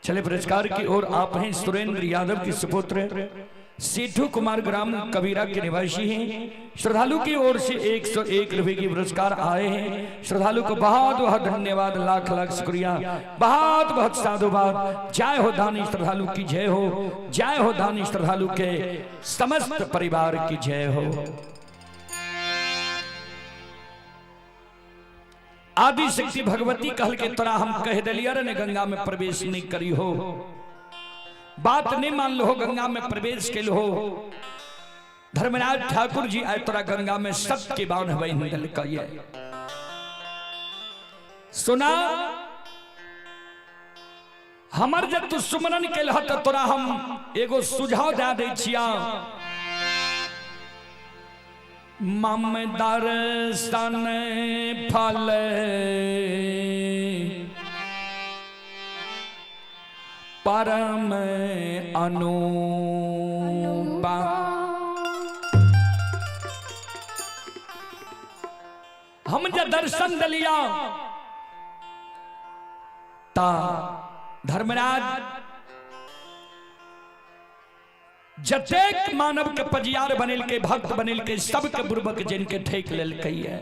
A: चले पुरस्कार की ओर आप हैं सुरेंद्र यादव के सुपुत्र सेठू कुमार ग्राम कबीरा के निवासी हैं। श्रद्धालु की ओर से 101 रुपए की पुरस्कार आए हैं। श्रद्धालु को बहुत बहुत धन्यवाद, लाख लाख शुक्रिया, बहुत बहुत साधुवाद। जय हो दानी श्रद्धालु की जय हो, जय हो दानी श्रद्धालु के समस्त परिवार की जय हो। आदि शक्ति भगवती कहल के तोरा हम कह दिलिया रे ने गंगा में प्रवेश नहीं करी हो, बात नहीं मान लो, गंगा में प्रवेश के लो। धर्मराज ठाकुर जी आए तोरा गंगा में सत्य के बाण हवे। सुना हमर जब तू सुमरन के त तोरा हम एगो सुझाव दे दै छिया। मम दर्शन फल परम अनुपा, हम जे दर्शन दलिया ता धर्मराज जतेक मानव के पजियार बनेल के भक्त बनेल के सबके बुर्बक जिन के ठेक लेलकै है।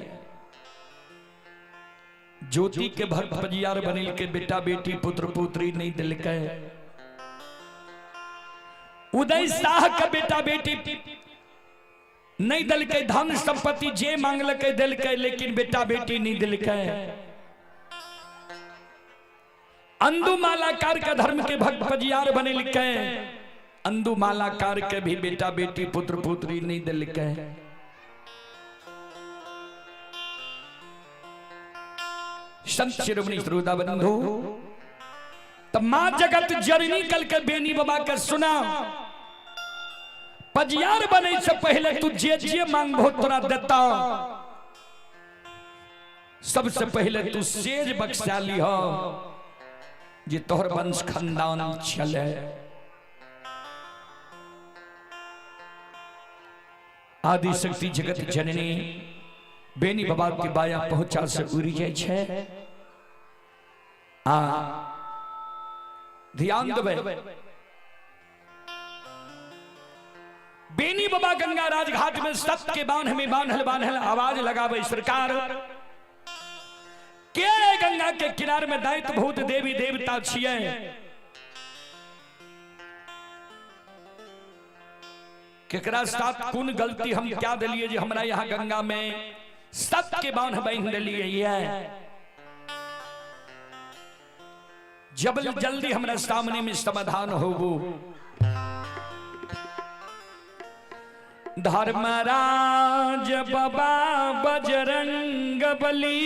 A: ज्योति के भक्त पजियार बनेल के बेटा बेटी पुत्र पुत्री नहीं दिलकै। उदय शाह के बेटा बेटी नहीं दिलकै, धन संपत्ति जे मांगलकै दिलकै, लेकिन बेटा बेटी नहीं दिलकै। अंदु मालाकार के धर्म के भक्त पजियार बनेलकै, अंदु मालाकार के भी बेटा बेटी पुत्र पुत्री नहीं दिलकै। संत शिरोमणि श्रोता बंधु, तब मां जगत जननी कल के बेनी बाबा के सुना, पजियार बने से पहले तू जे जे मांगबो तोरा देता। सबसे पहले तू सेज बख्शा ली हो जे तोहर वंश खानदान चले। आदि शक्ति जगत जननी बेनी बाबा के बाया पहुंचा से उड़ी जाय छै। आ ध्यान देबै, बेनी बाबा गंगा राजघाट में सत्य के बांध में बांधल बांधल आवाज लगावे सरकार के गंगा के किनार में दैत्य भूत देवी देवता छिए। केकरा साथ कोन गलती हम क्या दिलिए जे हमरा यहाँ गंगा में सत्य के बांध बांध दिलिए। जब जल्दी हमरा सामने में समाधान होबो। धर्मराज बाबा बजरंग बली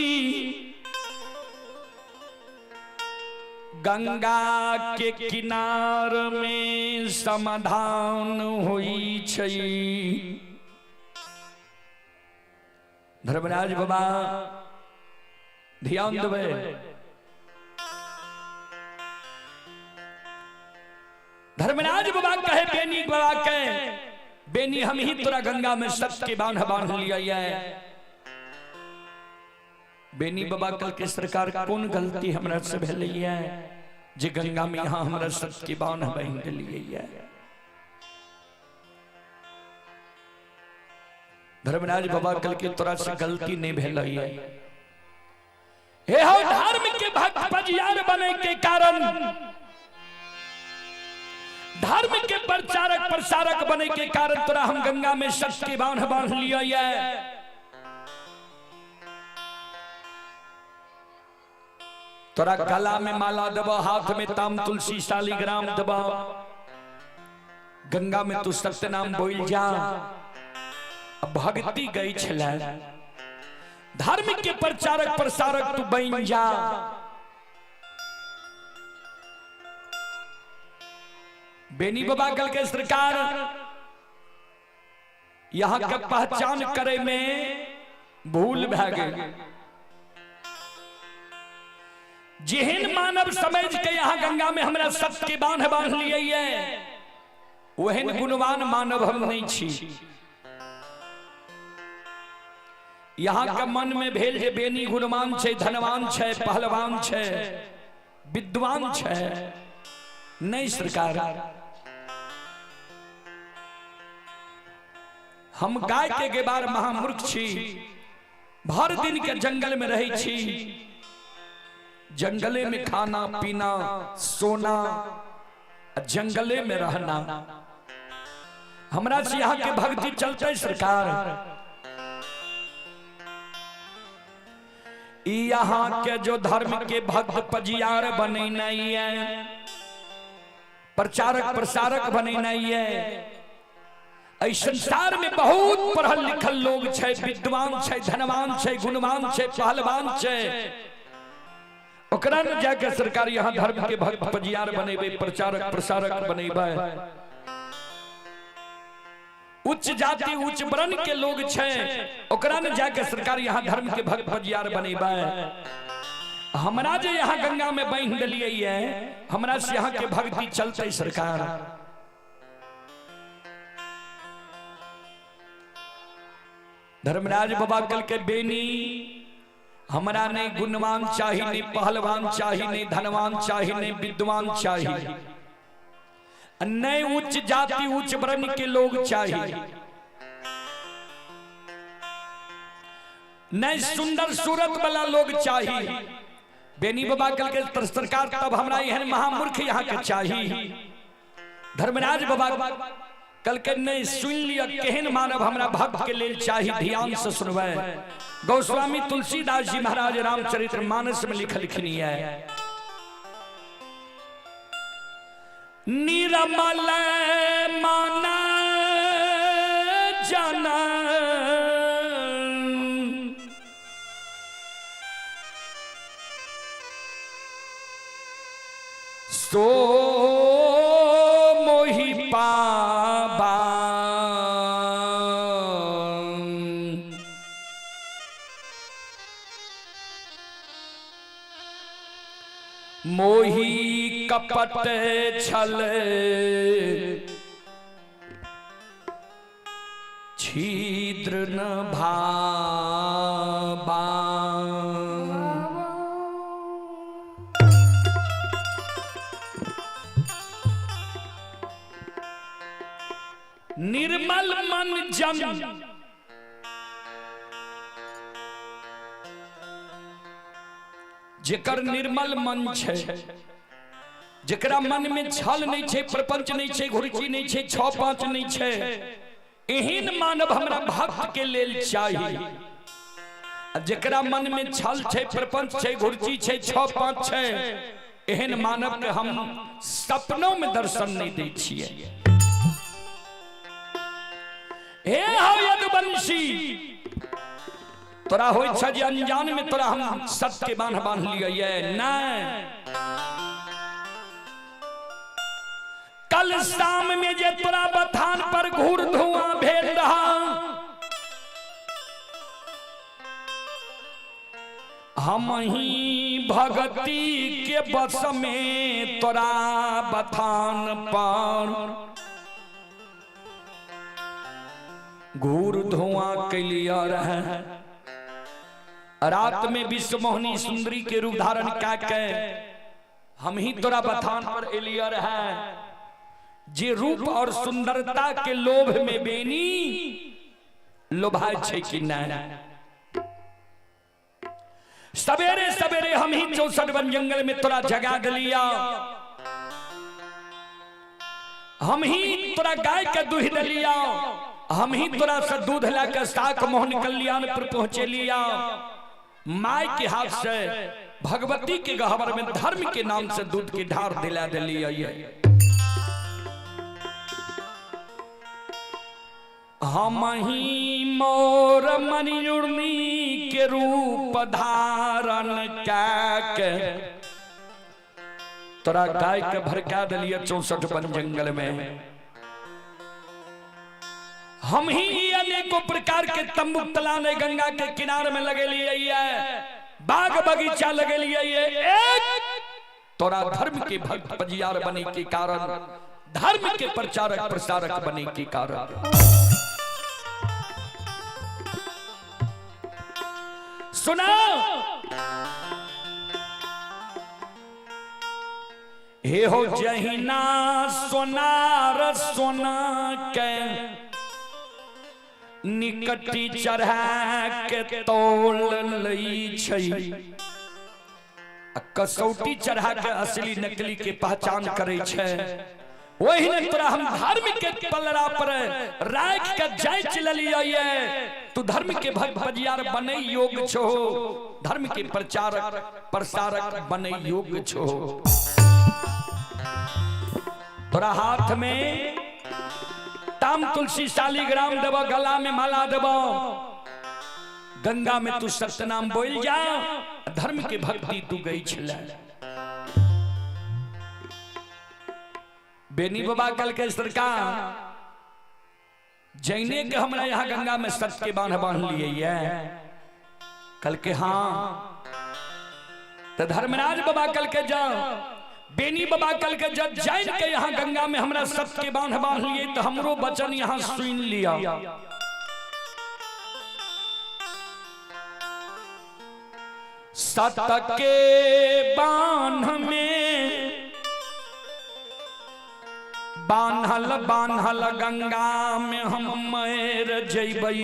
A: गंगा के किनार में समाधान हुई छै। धर्मराज बाबा ध्यान देबै, धर्मराज बाबा कहे बेनी बाबा के, बेनी हम ही तोरा गंगा में सत्य के बांध बांध लिया है। बेनी बाबा कल के सरकार कौन गलती हमरा से भेलै है जे गंगा में यहाँ हमरा सत्य के बांध बांध लिए है। धर्मराज बाबा कल के तोरा से गलती नहीं भेलै है। हे हो धर्म के भक्त पजियार बने के कारण, धर्म के प्रचारक प्रसारक बने के कारण तोरा हम गंगा में सत्य के बांध बांध लिया है। तोरा गला में माला दबा, हाथ में ताम तुलसी शालिग्राम दबा, गंगा में तू सत्य नाम बोल जा। भक्ति गई छला, धर्म के प्रचारक प्रसारक तू बन जा। बेनी बाबा कल के सरकार यहां के पहचान करे में भूल भै गई। जेहन मानव समझ के यहां गंगा में हमरा सत्य के बांध बांध लिए है, ओहन गुणवान मानव हम नहीं छी। यहाँ के मन में भेल जे बेनी गुणवान छे, धनवान छे, पहलवान छे, विद्वान छे, नहीं सरकार हम गाय के गेबार महामूर्ख छी, भर दिन के जंगल में रहे छी, जंगले में खाना पीना सोना, जंगले में रहना, हमरा से यहाँ के भक्ति चलते सरकार। यहाँ के जो धर्म के भक्त पजियार बने नहीं है, प्रचारक प्रसारक बने नहीं है, एहि संसार में बहुत पढ़ल लिखल लोग छै, विद्वान छै, धनवान छै, गुणवान छै, पहलवान छै, ओकरा न जाके सरकार यहाँ धर्म के भक्त पजियार बनेबै, प्रचारक प्रसारक बनेबै। उच्च जाति उच्च वर्ण के लोग छै, ओकरा न जाके सरकार यहाँ धर्म के भक्त पजियार बनेबै। हमरा जे यहाँ गंगा में बांधि देलियै है, हमरा से यहाँ के भक्ति चलते सरकार। धर्मराज बाबा कल के बेनी हमरा नहीं गुणवान चाही, नहीं पहलवान चाही, नहीं धनवान चाही, नहीं विद्वान चाही, नहीं उच्च जाति उच्च वर्ण के लोग चाही, नहीं सुंदर सूरत वाला लोग चाही। बेनी बाबा कल के सरकार तब हमरा एहन महामूर्ख यहाँ के चाही। धर्मराज बाबा कल के नहीं सुन लिया केहन मानव हमरा भक्त के लेल चाही, ध्यान से सुनबै। गोस्वामी तुलसीदास जी महाराज रामचरित्र मानस में लिखलखिन है, निरमल मन जन सो मोहि पाबा, मोहि कपट छल छिद्र न भाबा। निर्मल मन जन जेकर निर्मल मन छै, जेकरा मन में छल नहीं छै, प्रपंच नहीं छै, घुरची नहीं छै, छह पांच नहीं छै, एहन मानव हमरा भक्त के लेल चाही। जेकरा मन में छल छै, प्रपंच छै, घुरची छै, छह पांच छै, एहन मानव के हम सपनों में दर्शन नहीं दै छियै। हे हौ यदुवंशी, तोरा होइ छ जे अनजान में तोरा हम सत्य के बांध बांध लियै नहीं। कल शाम में जे तोरा बथान पर घूर धुआं भेल रहा, हम ही भगती के बस में तोरा बथान पर घूर धुआं कैलिया रहे। रात में विश्व मोहनी सुंदरी के रूप धारण क्या के हम ही तोरा बथान पर एलिया रहे। जे रूप और सुंदरता के लोभ में बेनी लोभाय छे कि नहीं। सवेरे सवेरे हम ही 64 वन जंगल में तोरा जगा दिलिया, हम ही तोरा गाय के दूध दिलिया, हम ही तोरा से दूध लाके साक मोहन कल्याण पर पहुंचे लिया। माय के हाथ से भगवती के गहवर में धर्म के नाम से दूध की ढार दिला दिलिया। हम ही मोर मणियुर्णी के रूप धारण के तोरा गाय के भड़का दिलिया 64 वन जंगल में। हम ही अनेकों प्रकार के तंबू तलाने गंगा के किनारे में लगे लिए, बाग बगीचा लगे लिए। एक तोरा धर्म के भक्त पजियार बने के कारण, धर्म के प्रचारक प्रसारक बने के कारण। सुना हे हो जहिना सोनार सोना के निकटी चढ़ा के तोल लई छै, कसौटी चढ़ा के असली नकली के पहचान करे छै। वही ने तोरा हम धर्म के पलड़ा पर राख के जांच लेलियै। तू धर्म के भक्त बजियार बने योग्य छो, धर्म के प्रचारक प्रसारक बने योग्य छो। तोरा हाथ में ताम तुलसी शालिग्राम देव, गला में माला देव, गंगा में तू सत्यनाम बोल जा, धर्म के भक्ति तू गई छला। बेनी बाबा कल के सरकार जैने के हमरा यहाँ गंगा में सत्य के बांध बांध लिए कल के। हाँ तो धर्मराज बाबा कल के जा, बेनी बाबा कल के जब जैन के यहाँ गंगा में हमरा सत्य के बांध बांध लिए तो हमरो वचन यहाँ सुन लिया। सत्य के बांध में बान्हल बान्हल गंगा में हम मर जइबई,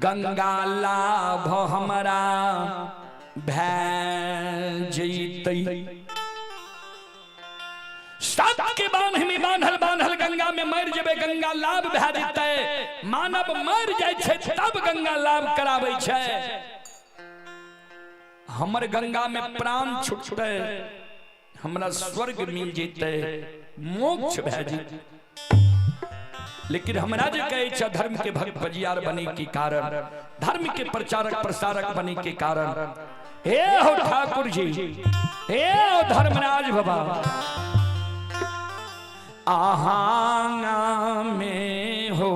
A: गंगा लाभ हमरा भै जइतई। सत के बांध में बान्हल बान्हल गंगा में मर जेबै, गंगा लाभ भै जइतै। मानव मर जाइ छै तब गंगा लाभ कराबै छै। हमर गंगा में प्राण छुटते, हमरा स्वर्ग मिल जेते, मोक्ष भै जेतै। लेकिन हमरा जे कहै छै धर्म के भक्त बजियार बने के कारण, धर्म के प्रचारक प्रसारक बने के कारण, हे हो ठाकुर जी, हे हो धर्मराज बाबा, आहांगा में हो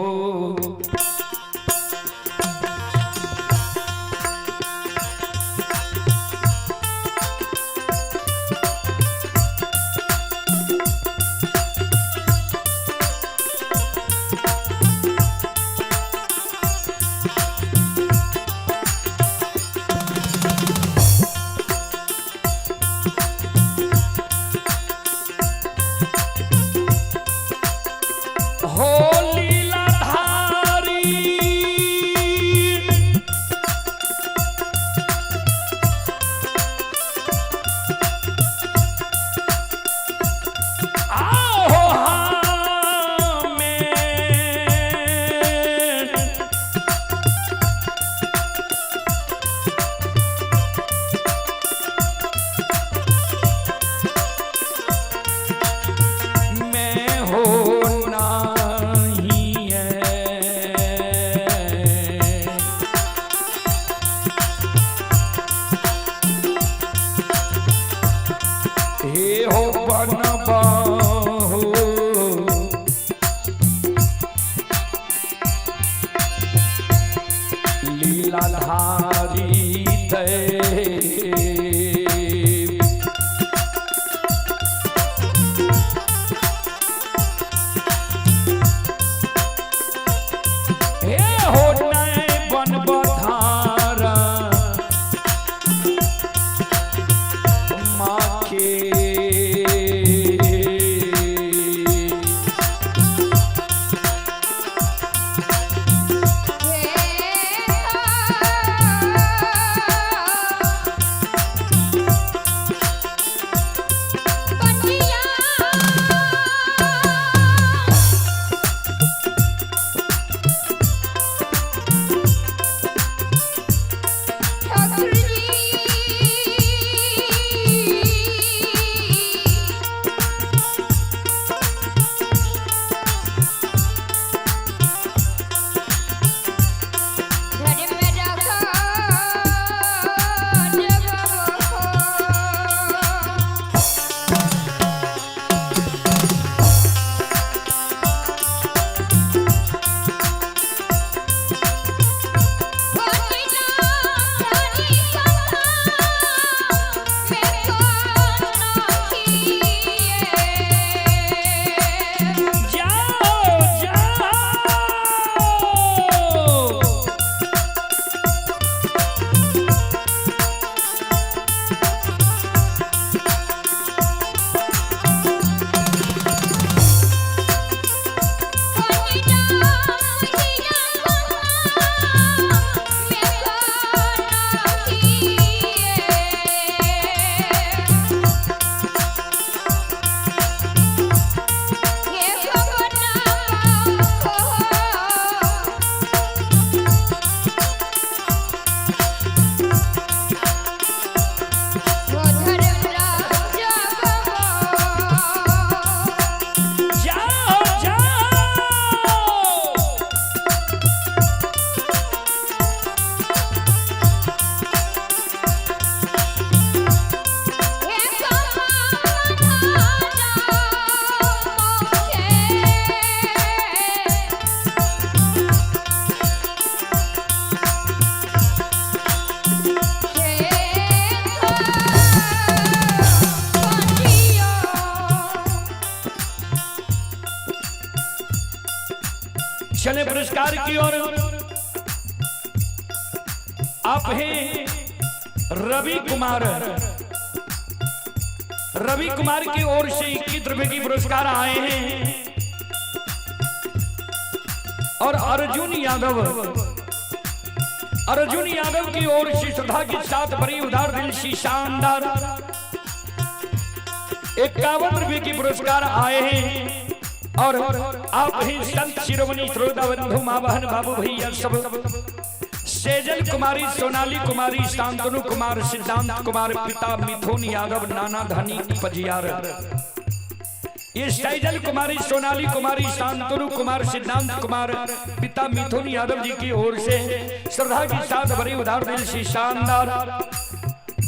A: लीला पुरस्कार की ओर आप हैं रवि कुमार, रवि कुमार की ओर से 21 रुपए की पुरस्कार आए हैं। और अर्जुन यादव, अर्जुन यादव की ओर से श्रद्धा के साथ बड़ी उदार दिल सी शानदार 51 रुपए की पुरस्कार आए हैं। और आप ही संत शिरोमणि श्रोता बंधु माँ बहन बाबू भैया सब, सेजल कुमारी, सोनाली कुमारी, शांतनु कुमार, सिद्धांत कुमार, पिता मिथुन यादव, नाना धनी पजियार। ये सैजल कुमारी, सोनाली कुमारी, शांतनु कुमार, सिद्धांत कुमार, पिता मिथुन यादव जी की ओर से श्रद्धा के साथ बड़ी उदार दिल से शानदार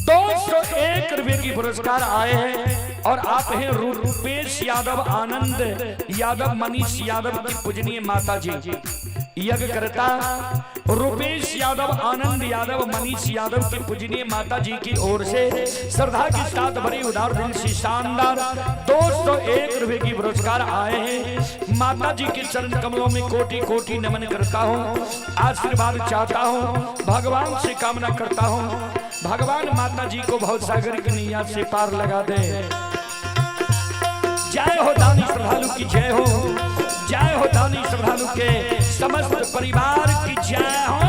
A: 201 रुपए की पुरस्कार आए हैं। और आप हैं रूपेश यादव, आनंद यादव, मनीष यादव की पूजनीय माता जी, यज्ञकर्ता रूपेश यादव, आनंद यादव, मनीष यादव की पूजनीय माता जी की ओर से श्रद्धा के साथ बड़ी उदार दिल से शानदार 201 रुपए की पुरस्कार आए हैं। माता जी के चरण कमलों में कोटि कोटि नमन करता हूँ, आशीर्वाद चाहता हूँ, भगवान से कामना करता हूँ, भगवान माता जी को भवसागर की नैया से पार लगा दे। जय हो दानी श्रद्धालु की जय हो, जय हो दानी श्रद्धालु के समस्त परिवार की जय हो।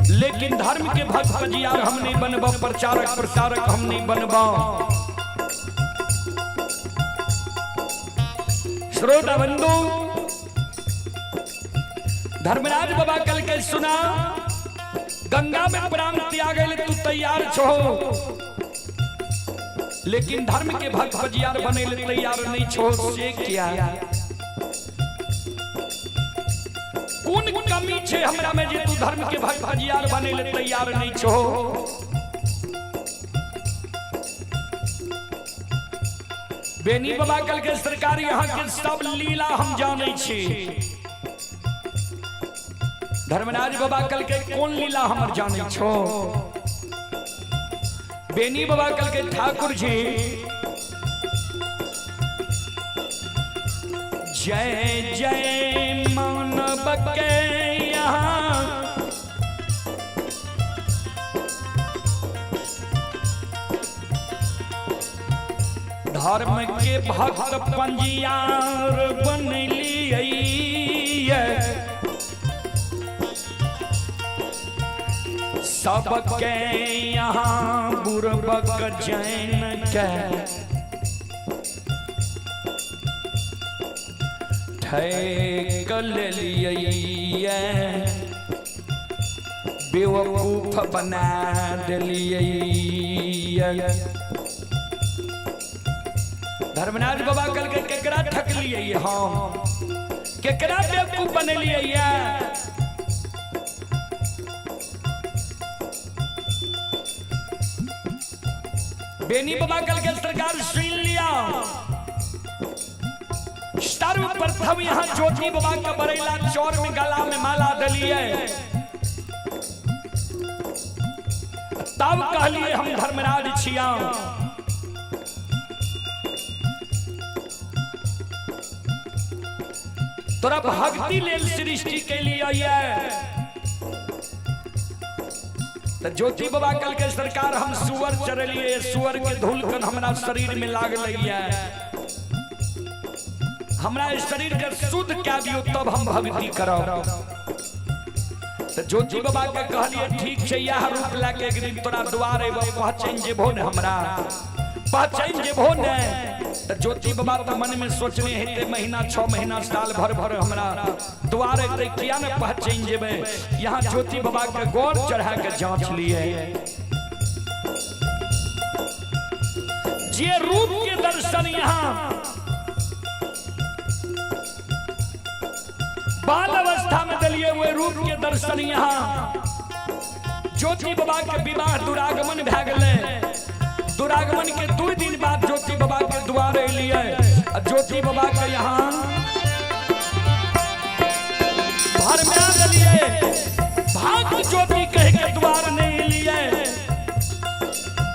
A: लेकिन धर्म के भक्त पजियार हम नहीं बनबा, प्रचारक प्रसारक हम नहीं बनबा। श्रोता बंधु, धर्मराज बाबा कल के सुना, गंगा में प्राण त्याग तू तैयार छो, लेकिन धर्म के भक्त पजियार बने ले तैयार नहीं छो, से क्या कौन कमी छे हमरा में जे तू धर्म के भक्त पजियार बने ले तैयार नहीं छो। बेनी बाबा कल के सरकार यहाँ के सब लीला हम जाने छी। धर्मराज बाबा कल के कौन लीला हम जाने छो। बेनी बाबा कल के ठाकुर जी जय जय मानव के यहाँ धर्म के भक्त पंजियार बन लिए, सबके यहाँ बुरबक जैन के ठेक लिए, बेवकूफ बना दिलिए। धर्मराज बाबा कल के केकरा ठक लिए हम, केकरा बेवकूफ बनेलिए। बेनी बाबा कल के सरकार सुन लिया, सर्वप्रथम यहाँ ज्योति बाबा के बरेला चौर में गला में माला दलिए, तब कहलिए हम धर्मराज छिया। तोरा भक्ति लेल सृष्टि के लिए तो ज्योति बाबा कल के सरकार हम सुअर चरलिए, सुअर के धूल कन हमरा शरीर में लागल है, हमरा इस शरीर के शुद्ध कह दियो तब हम भक्ति करब। तो ज्योति बाबा के कहलिए ठीक छै, यह रूप लए के एक दिन तोरा द्वार एबो, पहचान जेबो ने, हमरा पहचान जेबो ने। तो ज्योति बाबा तो मन में सोचने हेते महीना 6 महीना साल भर भर हमरा द्वार एते किया ने पहचान जेबे। यहाँ ज्योति बाबा के गोर चढ़ा के जांच लिए, जे रूप के दर्शन यहाँ बाल अवस्था में दिलिए हुए रूप के दर्शन यहाँ ज्योति बाबा के विवाह दुरागमन भए गेलै। दुरागमन के 2 दिन बाद ज्योति बाबा के द्वार एलिए, ज्योति बाबा के यहाँ भरमा देलिए, भाग ज्योति कह के द्वार नहीं एलिए,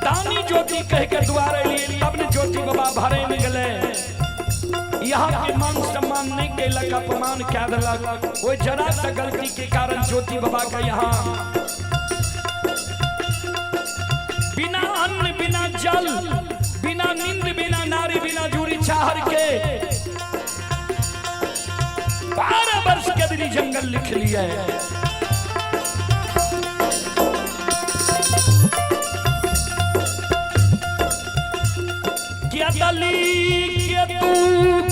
A: दानी ज्योति कह के द्वार एलिए, तब ने ज्योति बाबा भरे में गेलै। यहाँ के मान सम्मान नहीं कैलक, अपमान कह देलक। वो जरा सा गलती के कारण ज्योति बाबा के यहाँ बिना अन्न बिना जल बिना नींद बिना नारी बिना जूरी चाहर के 12 वर्ष के दिन जंगल लिख लिया है। क्या दली के दुख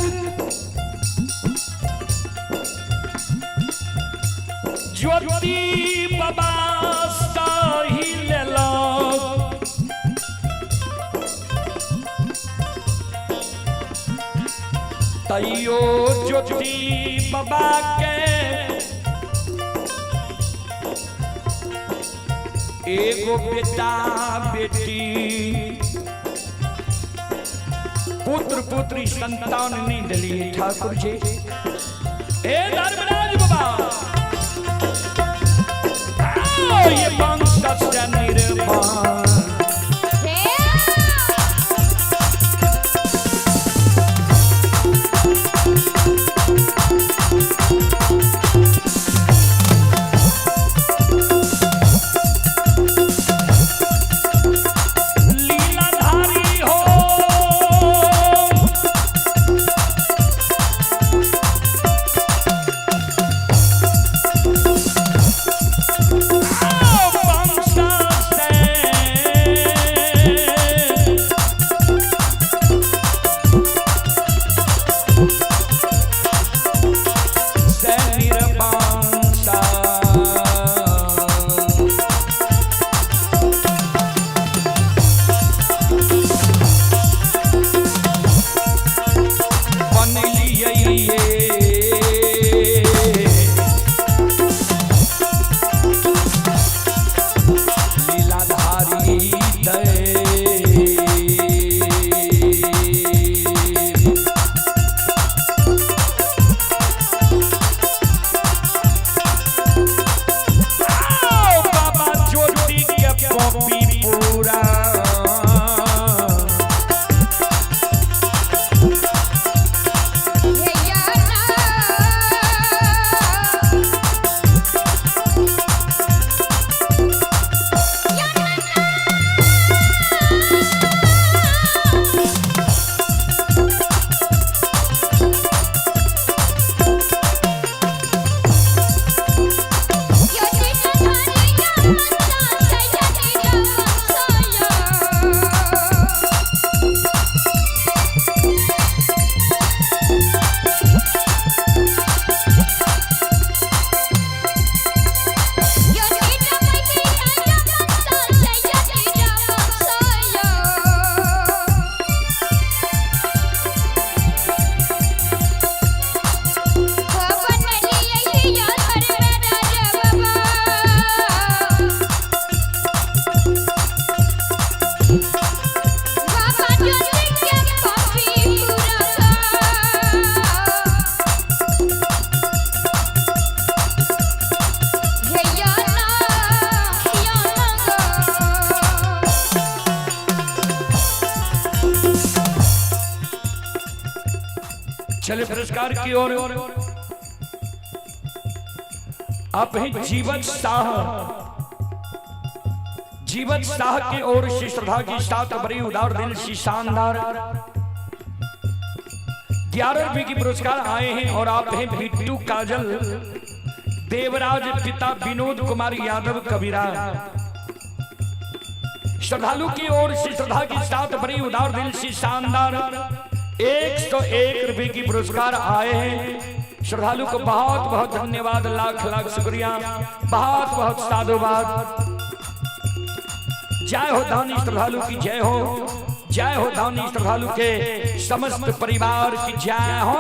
A: ज्योति बाबा सही लेलक, तैयो ज्योति बाबा के एगो बेटा बेटी पुत्र पुत्री संतान नहीं दिलिए ठाकुर जी। ए धर्मराज बाबा ये वंश निर्माण लीलाधारी हो, वंश से चले पुरस्कार की ओर। आप ही जीवन शाह, जीवन शाह की ओर से श्रद्धा की साथ बड़ी उदार दिल सी शानदार 11 रुपए की पुरस्कार आए हैं। और आप हैं बिट्टू काजल देवराज पिता विनोद कुमार यादव कबीरा। श्रद्धालु की ओर से श्रद्धा की साथ बड़ी उदार दिल सी शानदार 101 रुपए की पुरस्कार आए हैं। श्रद्धालु को बहुत बहुत धन्यवाद, लाख लाख शुक्रिया, बहुत बहुत साधुवाद। जय हो दानी श्रद्धालु की जय हो, जय हो दानी श्रद्धालु के समस्त परिवार की जय हो।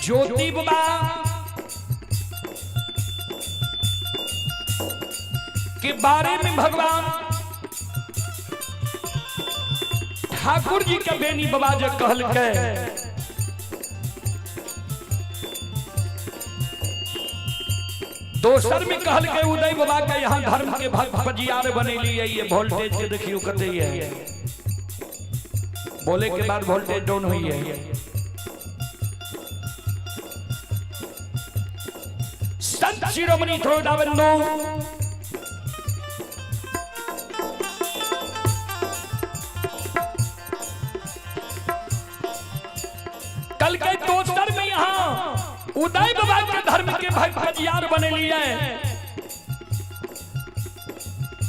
A: ज्योति बाबा के बारे में भगवान ठाकुर जी के बेनी बाबा जे कहल के दोसर में कहल के उदय बाबा के यहाँ धर्म के भक्त पजियार बनेली है। ये वोल्टेज के देखियो कते है, बोले के बाद वोल्टेज डाउन हुई है। संत शिरोमणि थोड़ा बंधु कल के दोसर में यहाँ उदय बाबा के धर्म के भक्त पजियार बने लिए।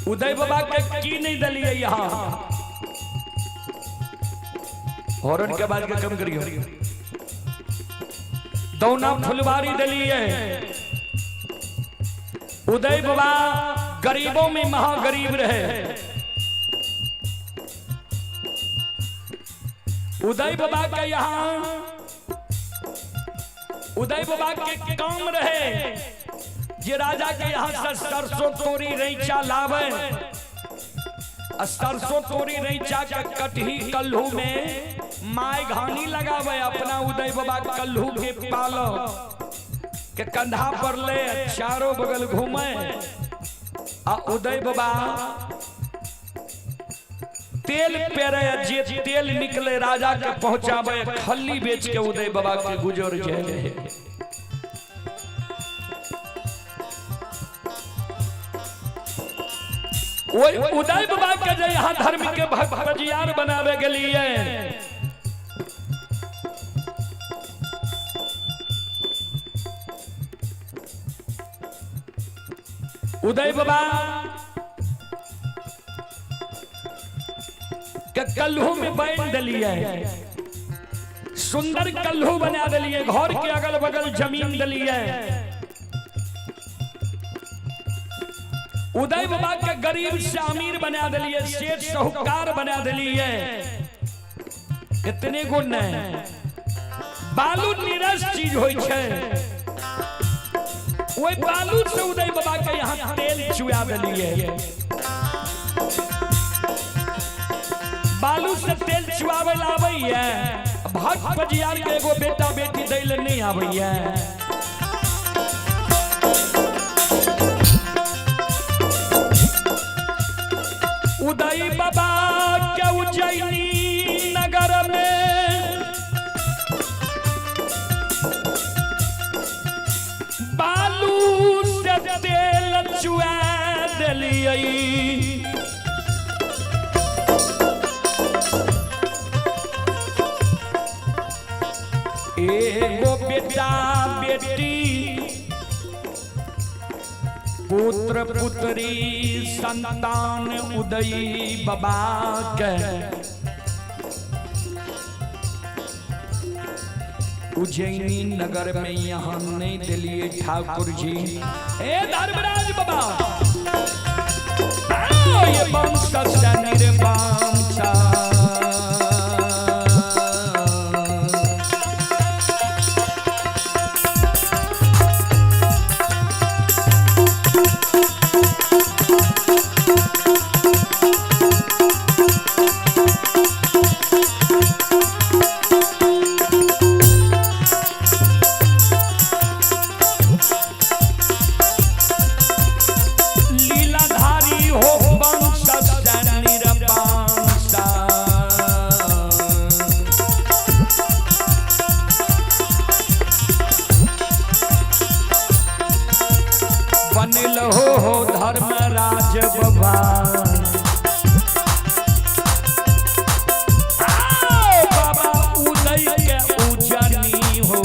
A: उदय बाबा के की नहीं दलिए यहाँ हॉर्न के बाद के कम करियो। दौना फुलवारी दलिए। उदय बाबा गरीबों में महागरीब रहे। उदय बाबा के यहाँ उदय बाबा के काम रहे जे राजा के यहाँ से सरसों तोरी रैचा लावे, सरसों तोरी रैचा के कटही कल्हू में my घानी लगावे। अपना उदय बाबा कल्हू के पालो के कंधा पर ले चारों बगल घूमे। आ उदय बाबा तेल पेरे, जे तेल निकले राजा के पहुंचावे, खल्ली बेच के उदय बाबा के गुजर जाए। उदय बाबा के जे यहाँ धर्म के भक्त पजियार बनावे के लिए उदय बाबा के कल्हू में बांध दिलिए, सुंदर कल्हू बना दिलिए, घर के अगल बगल जमीन दिलिए। उदय बाबा के गरीब से अमीर बना दिलिए, सेठ साहूकार बना दिलिए। इतने गुण है। बालू नीरस चीज होई छै, ओहि बालू से उदय बाबा के यहाँ तेल चुआ दिलिए। बालू से तेल चुआवे ला आबैया, भक्त पजियार के एगो बेटा बेटी दै ले नहीं आबैया। दियई। एगो बेटा बेटी पुत्र पुत्री संतान उदयी बाबा के उज्जैनी नगर में यहाँ नहीं दिलिए ठाकुर जी। हे धर्मराज बाबा आओ ये वंश निर्वंश। लीलाधारी हो वंश निर्वंश। बनल हो धर्मराज बाबा। आओ बाबा उदय के उजनी हो।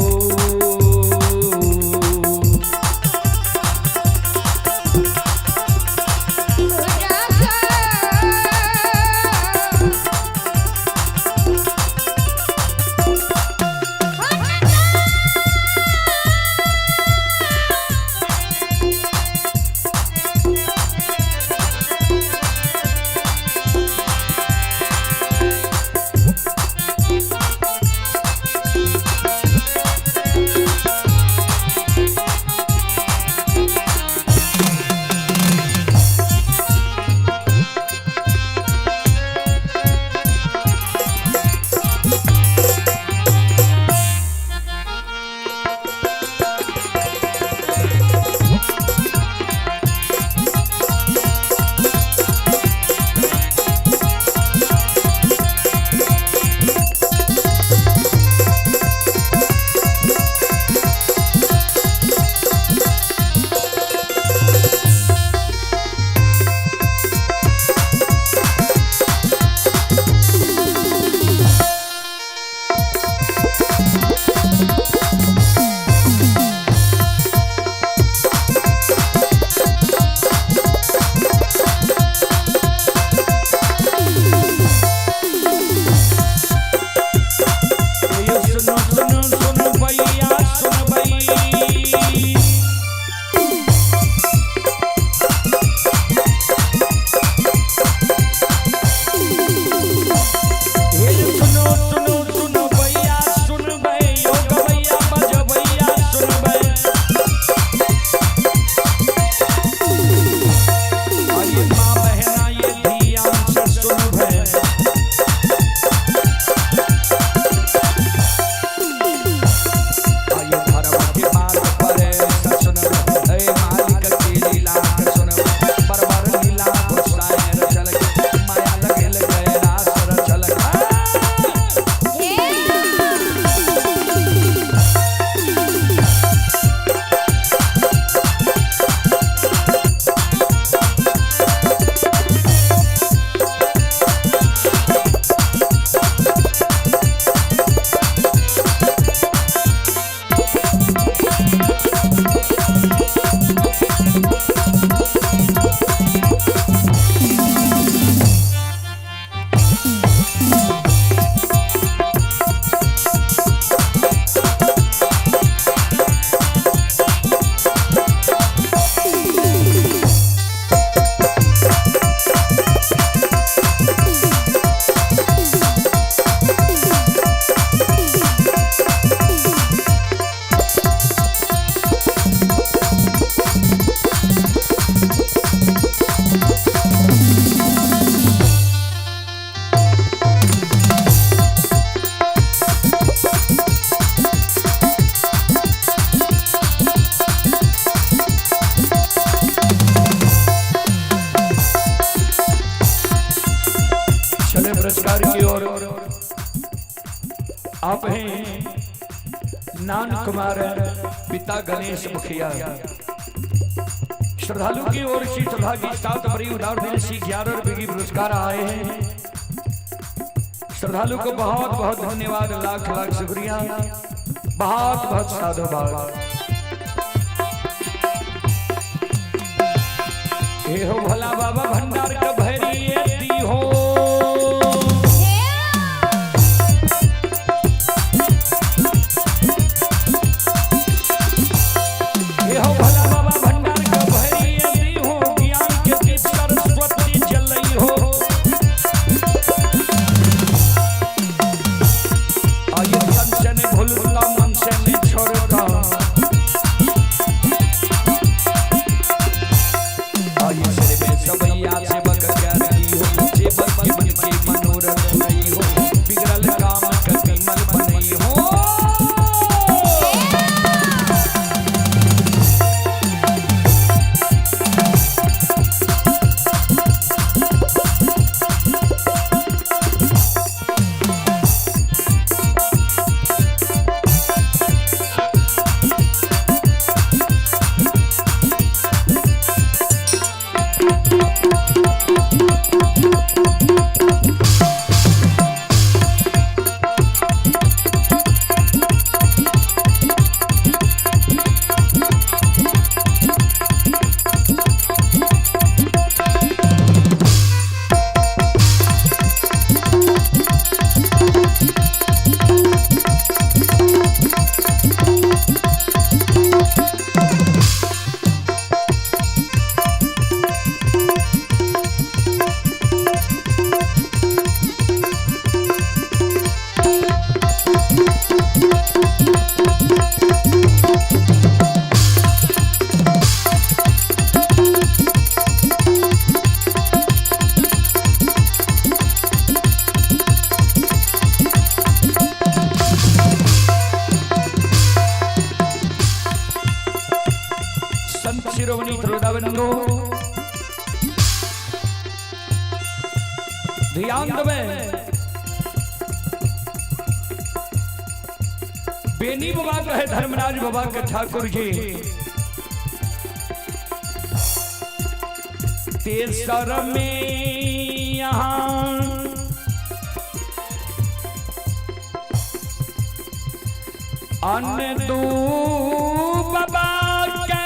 A: ये सुनो सुनो सुन भैया सुन भई। हे सुनो सुनो सुनो भैया सुन भई, यो गवैया बजवैया सुन भई। आइए माँ बहना ये धियान से सुन भई। आइए धर्म के मार्ग पर सुन हे मालिक की लीला सुन बरबर लीला घुसाए रचल माया लगेल गए रास रचल। चले पुरस्कार की ओर आप हैं नान कुमार पिता गणेश मुखिया श्रद्धालु की ओर से श्रद्धा की साथ बड़ी उदार दिल से 11 रुपए की पुरस्कार आए हैं। श्रद्धालु को बहुत बहुत धन्यवाद, लाख लाख शुक्रिया, बहुत बहुत साधुवाद। हे हो भोला बाबा भंडार का भैरी दी हो। हे हो भोला बाबा भंडार का भैरी दी हो, ज्ञान के दीप सरस्वती जलई हो। आये तन से नहीं भूलता, मन से नहीं छोड़ता। आये सिर में सबैया सेवक करती हो, सेवक के मन के मनोरथ पुरई हो, बिगड़ल काम के विमल बनई हो। संत शिरोमणि त्रोदाबंधु ध्यान देवे। बेनी बाबा कहे धर्मराज बाबा के ठाकुर जी, तेसर में यहाँ अन्न दू बाबा के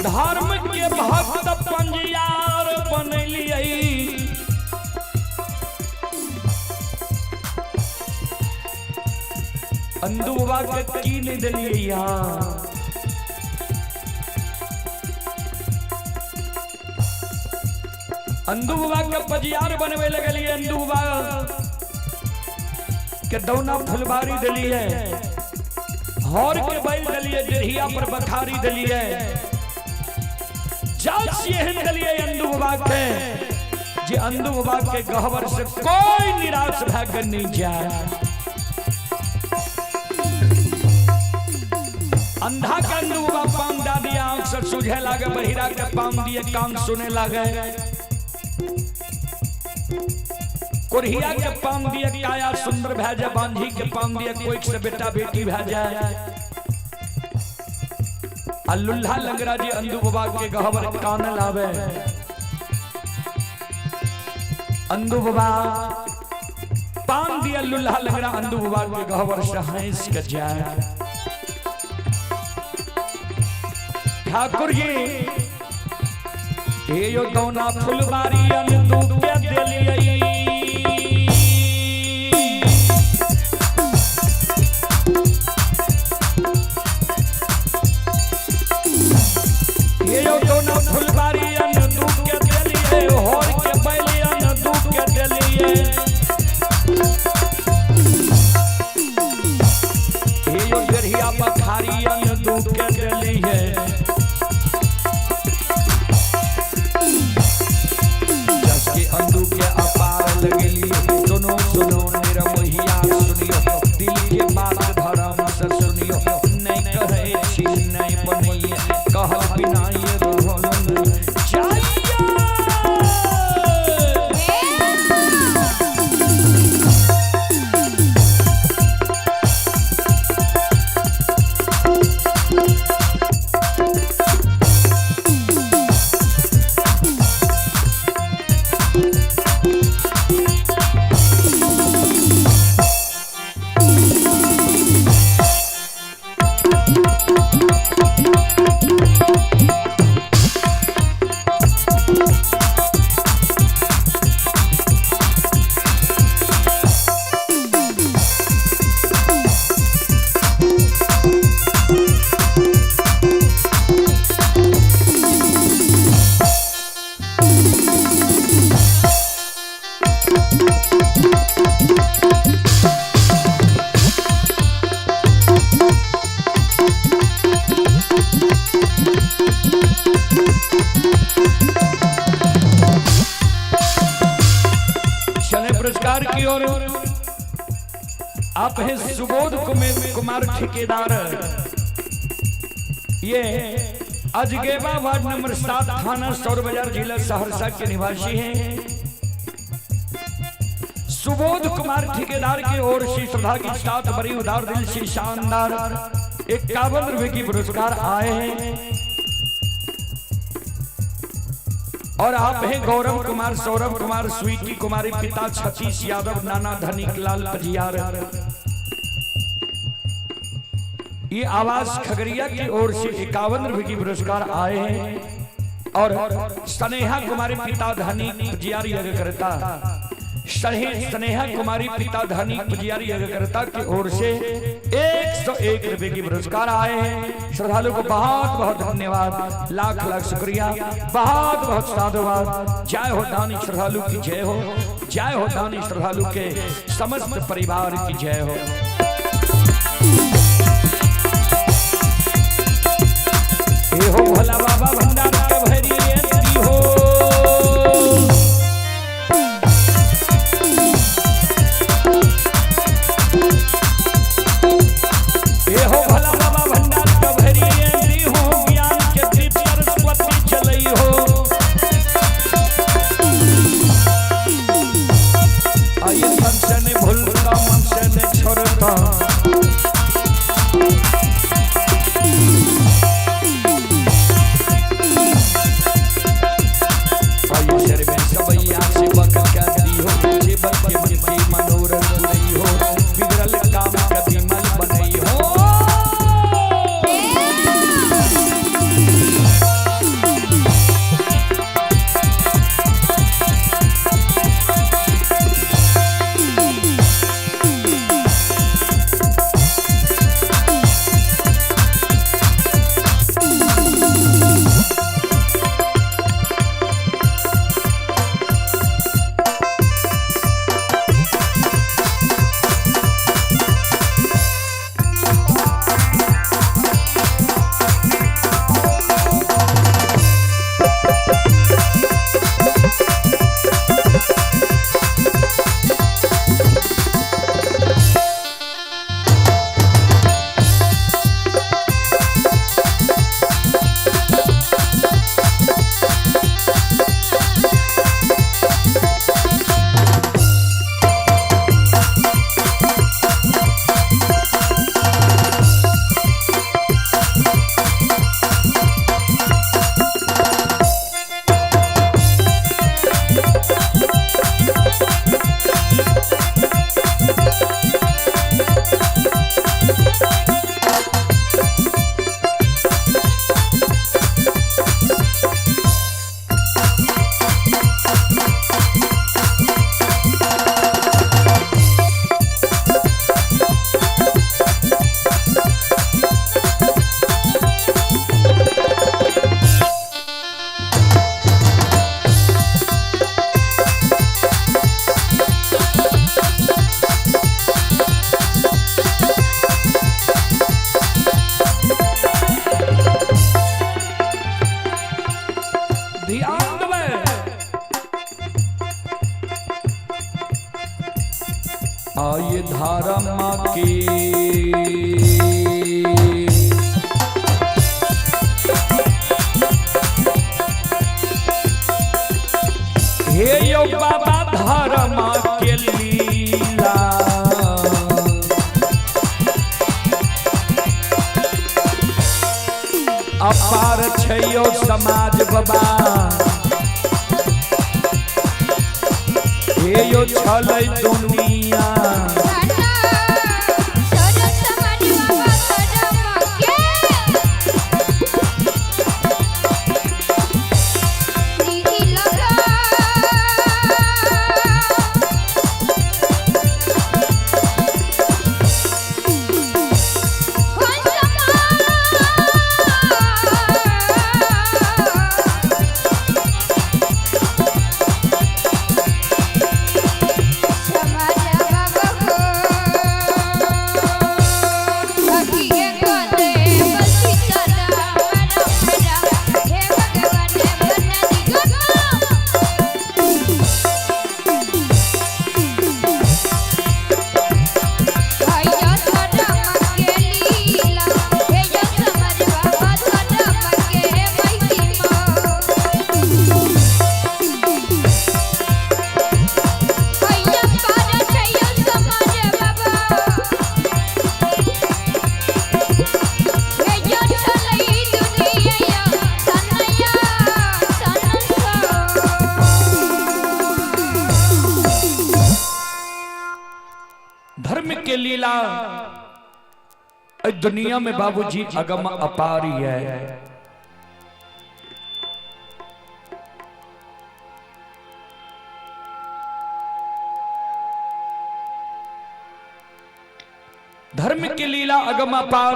A: धर्म के भक्त पंजियार बनलियै। अंदू बाबा के की नहीं दिलियै यहाँ। अंदू बाबा के पजियार बनवे लगलियै, अंदू बाबा के दौना फुलबारी दिलियै, हर के बैल दिलियै, डेढ़िया पर बखारी दिलियै, जात एहन दिलियै अंदू बाबा के जे अंदू बाबा के गहबर से कोई निराश भए के नहीं जाए। अंधा के अंदू बाबा पाम दा दिया, आंख से सूझे लागे, बहिरा के पाम दिए कान सुने लागे, कोरिया के पाम दिए काया सुंदर भए जाए, बांझी के पाम दिए कोई से बेटा बेटी भए जाए। आ लुल्हा लंगड़ा जी अंदू बाबा के गहबर कान लावे। अंदू बाबा पान दिया लुल्हा लंगड़ा अंदू बाबा के गहबर से हंस के जाए। ठाकुर जी हे यो दौना फुलबारी अंदू के देलियै। हे यो दौना फुलबारी अंदू के देलियै, होर के बैली अंदू के देलियै। हे यो डेढ़िया बखारी अंदू के देलियै। अंदू के अपार लगलिए, सुनो सुनो निरमोहिया सुनियो, दिल के बात धर्म से सुनियो, नहीं कहे छी नहीं बनैये, कहल बिना ये रहल जाइए। और आप हैं सुबोध कुमार ठेकेदार, ये अजगेबा वार्ड नंबर 7 थाना सौर बाजार जिला सहरसा के निवासी हैं। सुबोध कुमार ठेकेदार की ओर से श्रद्धा के साथ बड़ी उदार दिल से शानदार 51 रुपए की पुरस्कार आए हैं। और आप हैं गौरव कुमार, सौरभ कुमार, स्वीटी कुमारी, पिता छतीश यादव, नाना धनिक लाल पजियार। ये आवाज खगड़िया की ओर से 51 रुपए की पुरस्कार आए हैं। और स्नेहा कुमारी, पिता धनी पजियार यज्ञकर्ता, स्नेहा कुमारी पिता धनी पजियार यज्ञकर्ता की ओर से 101 रुपए की पुरस्कार आए हैं। श्रद्धालु को बहुत बहुत धन्यवाद, लाख लाख शुक्रिया, बहुत बहुत साधुवाद। जय हो दानी श्रद्धालु की जय हो, जय हो दानी श्रद्धालु के समस्त परिवार की जय हो। ये हो भोला बाबा भंडार के भैरी हो। ये हो भोला बाबा भंडार के भैरी हो, ज्ञान के दीप सरस्वती चलई हो। आइए तन से नहीं भूलता, मन से नहीं छोड़ता, आये धारा माँ की हे यो बाबा धारा माँ के लीला, अपार छैयो समाज बाबा, हे यो छलै दुनिया।
B: समाज
A: लीला दुनिया में बाबूजी अगम अपारी है। धर्म की लीला अगम अपार,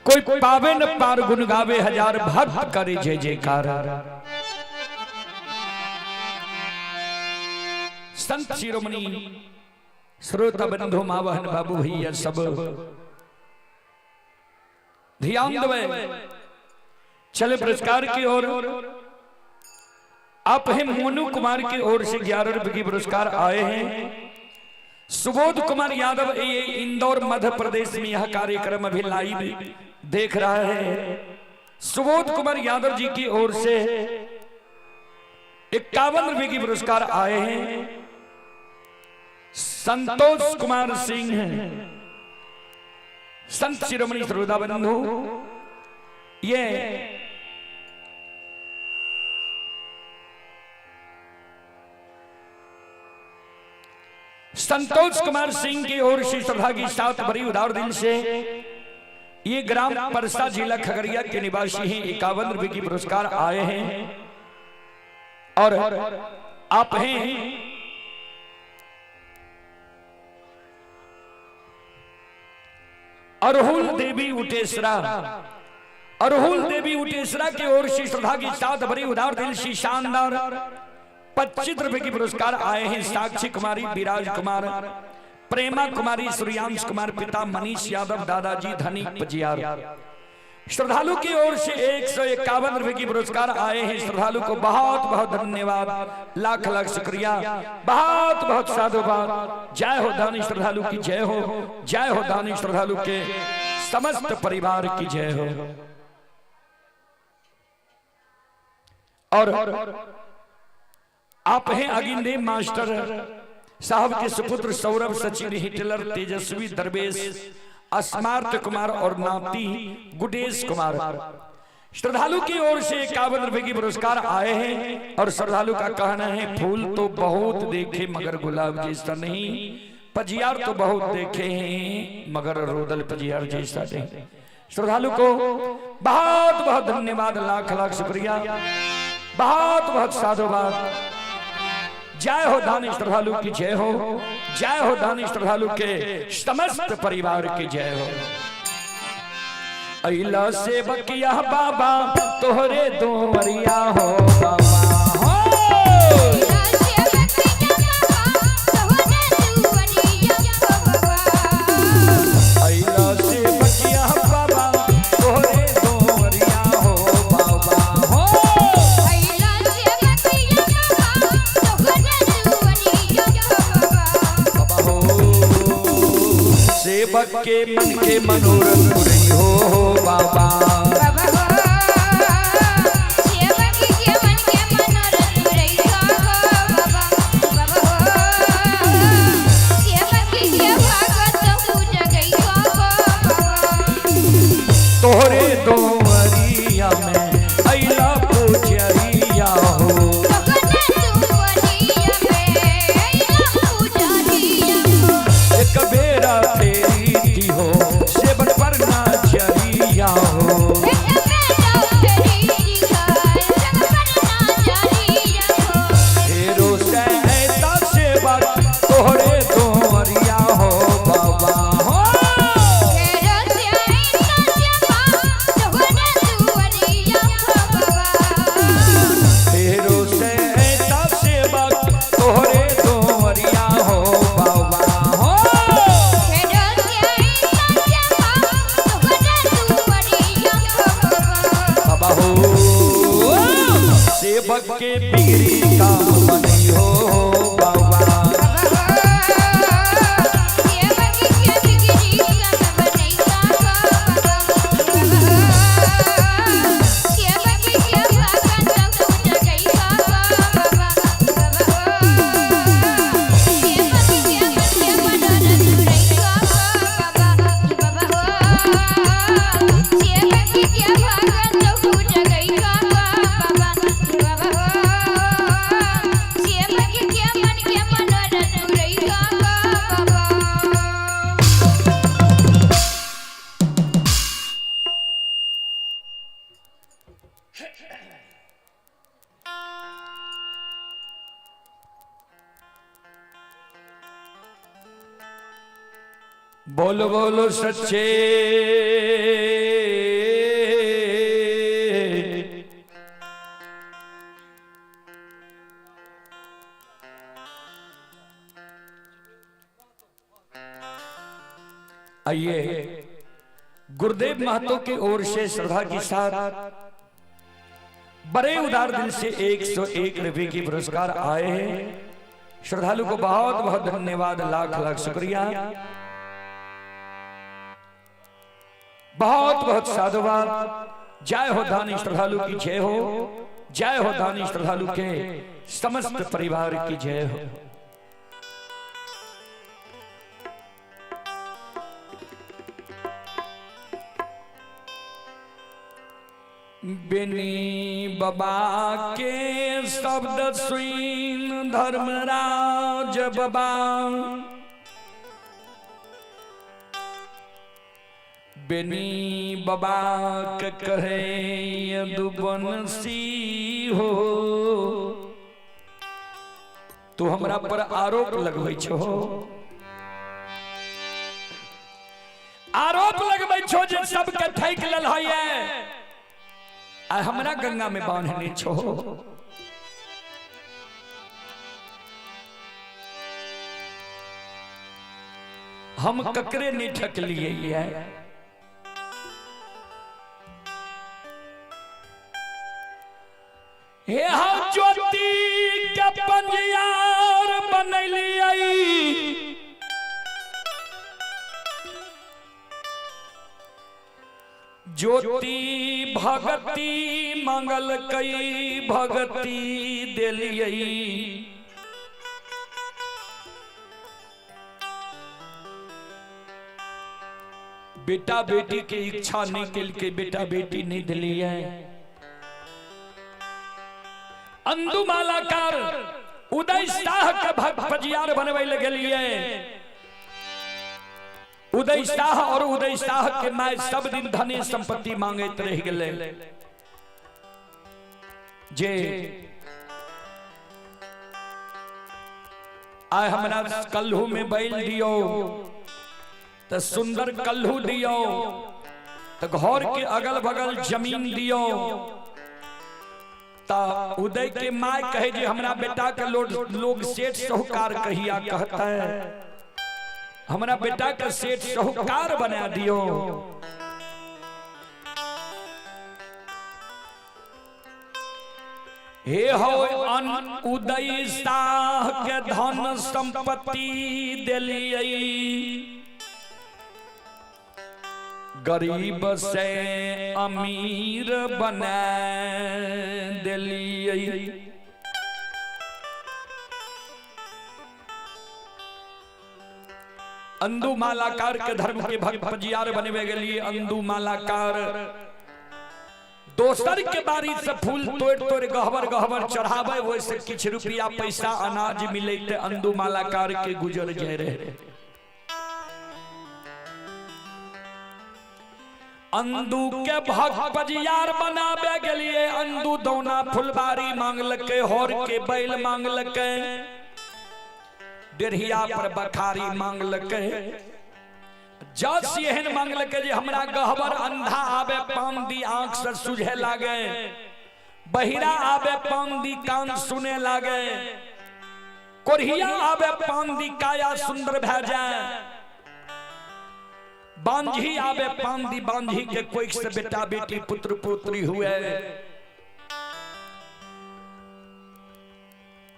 A: कोई पावे न पार, गुण गावे हजार, भक्त करे जय जयकार। संत शिरोमणि श्रोता बंधु माँ बहन बाबू भैया सब ध्यान दवे, चले पुरस्कार की ओर। आप हैं मोनू कुमार की ओर से 11 रुपए की पुरस्कार आए हैं। सुबोध कुमार यादव ये इंदौर मध्य प्रदेश में यह कार्यक्रम अभी लाइव देख रहा है। सुबोध कुमार यादव जी की ओर से 51 रुपए की पुरस्कार आए हैं। संतोष कुमार सिंह संत शिरोमणि श्रोता बंधु ये संतोष कुमार सिंह की ओर से श्रद्धा की साथ बड़ी उदार दिल से ये ग्राम परसा जिला खगड़िया के निवासी हैं, 51 रुपए की पुरस्कार आए हैं। और आप हैं अरहुल देवी उटेसरा, अरहुल देवी उटेसरा की ओर से श्रद्धा की साथ बड़ी उदार दिल से शानदार 25 रुपए की पुरस्कार आए हैं। साक्षी कुमारी, विराज कुमार, प्रेमा कुमारी, सूर्यांश कुमार, पिता मनीष यादव, दादाजी धनी पजियार। श्रद्धालु की ओर से 151 रुपए की पुरस्कार आए हैं। श्रद्धालु को बहुत बहुत धन्यवाद, लाख लाख शुक्रिया, बहुत बहुत साधुवाद। जय हो दानी श्रद्धालु की जय हो, जय हो दानी श्रद्धालु के समस्त परिवार की जय हो। और आप हैं अगिनदेव मास्टर साहब के सुपुत्र सौरभ, सचिन, हिटलर, तेजस्वी, दरवेश, स्मार्ट कुमार और नाती गुडेश कुमार। श्रद्धालु की ओर से 51 रुपए की पुरस्कार आए हैं। और श्रद्धालु का कहना है फूल तो बहुत देखे मगर गुलाब जैसा नहीं, पजियार तो बहुत देखे हैं मगर रोदल पजियार जैसा नहीं। श्रद्धालु को बहुत बहुत धन्यवाद, लाख लाख शुक्रिया, बहुत बहुत साधुवाद। जय हो दानी श्रद्धालु की जय हो, जय हो दानी श्रद्धालु के समस्त परिवार की जय हो। अइला से बकिया बाबा तोहरे दोवरिया हो बाबा हो। अइला से बकिया बाबा तोहरे दोवरिया हो बाबा हो। बाबा हो सेवक के मन के मनोरथ पुरई हो बाबा। तोहरे दोवरिया में अइला पुजरिया हो। एक बेरा तेरी दी हो सेवक पर ना चरिया हो। बोलो बोलो सच्चे आइए गुरुदेव महतो की ओर से श्रद्धा के साथ बड़े उदार दिल से 101 रुपए की पुरस्कार आए हैं। श्रद्धालु को बहुत बहुत धन्यवाद, लाख लाख शुक्रिया, बहुत बहुत साधुवाद। जय हो दानी श्रद्धालु की जय हो, जय हो दानी श्रद्धालु के समस्त परिवार की जय हो। बिनी बाबा के शब्द सुन धर्मराज बाबा, बिनी बाबा के कहे यदुवंशी हो, तू हमरा पर आरोप लगबै छो, आरोप लगबै छो जे सबके ठकि लेल है आ हमरा गंगा में बांधने छो। हम ककरे नहीं ठकलिए है। हे हम ज्योति के पंजियार बनैलियै, ज्योति भगती मंगल कई भगती देलियै, बेटा बेटी के इच्छा नहीं कल के बेटा बेटी नहीं दिलियै। अंदु मालाकार उदय शाह के भक्त पजियार बनबै लए गेलियै। उदय शाह और उदय शाह के my सब दिन धन संपत्ति मांगैत रहि गेलै। जे आइ हमरा कल्हू में बैल दियो त सुंदर कल्हू दियो, त घर के अगल बगल जमीन दियो। ता उदय के my कहे जे हमरा बेटा के लोग सेठ साहूकार कहिया कहता है, हमरा बेटा के सेठ साहूकार बना दियो। हे हो अन उदय शाह के धन संपत्ति देलियै, गरीब से अमीर बना देलियै। अंदू मालाकार के धर्म के भक्त पजियार बनवे गेलिए। अंदू मालाकार दोसर के बारी से फूल तोड़ तोड़ गहबर गहबर चढ़ावे, वैसे किछ रुपया पैसा अनाज मिले ते अंदू मालाकार के गुजर जाए रहे। अंदू के भक्त पजियार बनावे गेलिए। अंदू दौना फुलबारी मांगलके, होर के बैल मांगलके, डेढ़िया पर बखारी मांगलके, जस एहन मांगलके जे हमरा गहबर अंधा आवे पान दी आंख से सुझे लागे, बहिरा आवे पान दी कान सुने लागे, कोढ़िया आवे पान दी काया सुंदर भए जाए, बांझी आवे पान दी बांझी के कोई से बेटा बेटी पुत्र पुत्री हुए।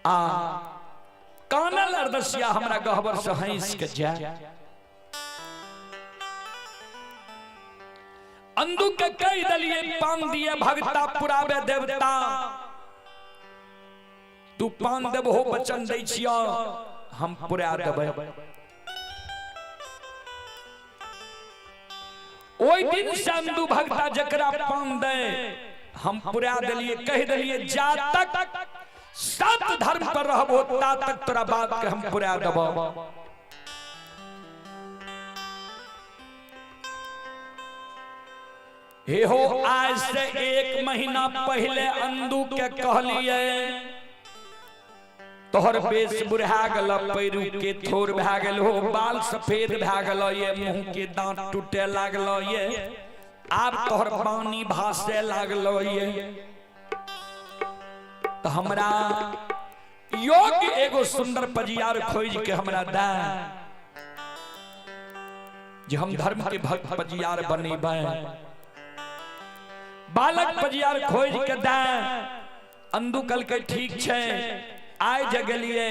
A: आ कानल अरदसिया हमरा गहबर से हंस के जाए। अंदू के कह दलिए पान दिए भगता पुरावे देवता, तू पान देबहो वचन दै छियो हम पुरा देबै। ओहि दिन से अंदू भगता जकरा पान दे हम पुरा देलिए, कह देलिए जा तक सत धर्म पर रहबो ता तक तोरा बात के हम पुरा देबो। हे हो आज से 1 महीना पहले अंदू के कहलिए तोहर बेस बुढ़ा गेल, पैरू के थोर भए गेल हो, बाल सफेद भए गेल ये, मुंह के दांत टूटे लागल ये, आब तोहर पानी भासे लागल ये। तो हमरा योग्य एगो सुंदर पजियार खोज के हमरा दे जे हम धर्म के भक्त पजियार बनेबै। बालक पजियार खोज के दे। अंदू कल के ठीक छै, आइ जगलिए,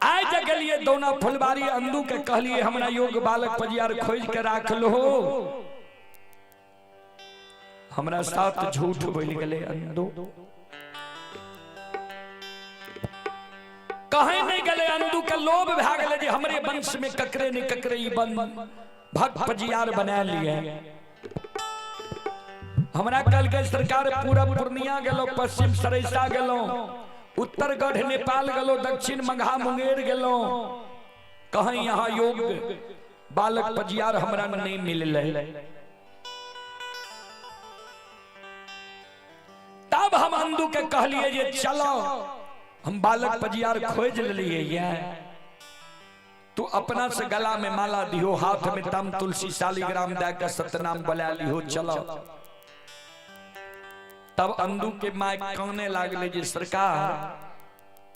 A: आइ जगलिए दोना फुलबारी अंदू के कहलिए हमरा योग्य बालक पजियार खोज के राख लो। हमरा साथ झूठ बोल गए अंदू, कहीं नहीं गले। अंदू के लोभ भए गेलै जे हमरे वंश में ककरे ने ककरे ई भक्त पजियार बना लिए। हमरा कल के सरकार पूरा पूर्णिया गेलो, पश्चिम सरैसा गेलो, उत्तरगढ़ नेपाल गेलो, दक्षिण मंघा मुंगेर गेलो, कहीं यहाँ योग्य बालक पजियार हमरा नहीं मिलले। तब हम अंदू के कहलिए जे चलो हम बालक पजियार खोज लिए, तू अपना से गला में माला दिहो, हाथ में तम तुलसी शालिग्राम दे के सतनाम बोला लिहो, चलो। तब अंदू के my काने लागले जे सरकार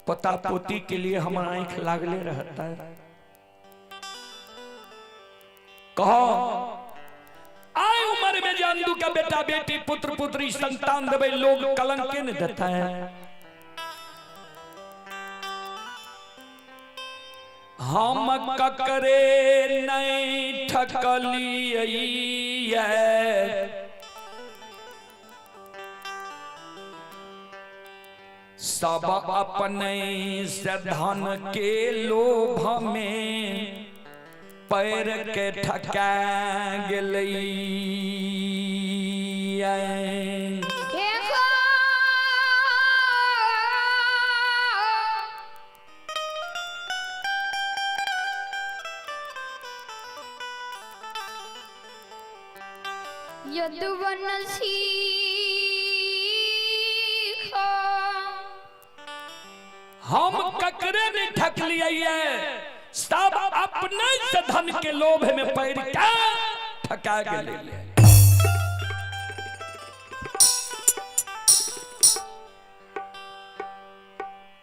A: पोता पोती के लिए हम आंख लागले रहता है। कहो आए उम्र में जे अंदू का बेटा बेटी पुत्र पुत्री संतान देवे लोग कलंक के नहीं देता है। हम ककरे नहीं ठकलिए, सब अपने से धन के लोभ में पैर के ठका गेलै।
B: यदुवंशी
A: हम ककरे नहीं ठकलिए, सब अपने से धन के लोभ में पैर के ठका गेलै।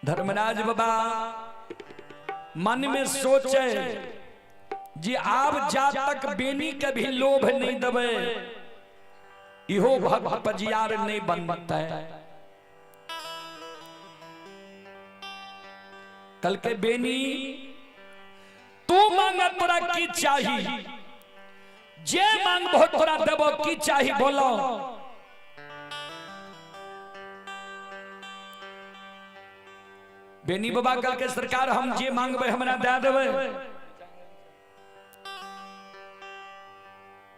A: धर्मराज बाबा मन में सोचे जी आब जा तक बेनी के भी लोभ नहीं देवे इहो भक्त पजियार नहीं बनता है। कल के बेनी तू मांग तोरा की चाही, जे मांग बहुत तोरा देबो, की चाही बोलो। बेनी बाबा कल के सरकार हम जे मांगबे हमरा दे देबे।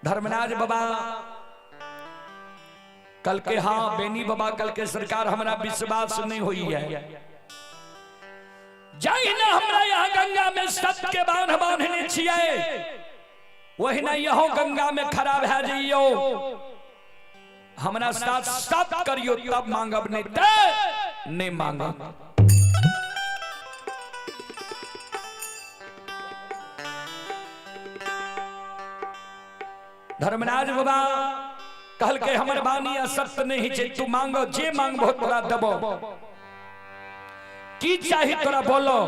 A: धर्मराज बाबा कल के हाँ बेनी बाबा कल के सरकार हमरा विश्वास नहीं हुई है, जाहि ना हमरा यहाँ गंगा में सत के बांध बांधने छियै वही ना यहाँ गंगा में खड़ा भए जइयो, हमरा साथ सत करियो तब मांगब, नहीं ते नहीं मांगब। धर्मराज बाबा कहल के हमर बानी असत्य नहीं छे, तू मांगो जे मांगबो तोरा देबो, की चाही तोरा बोलो।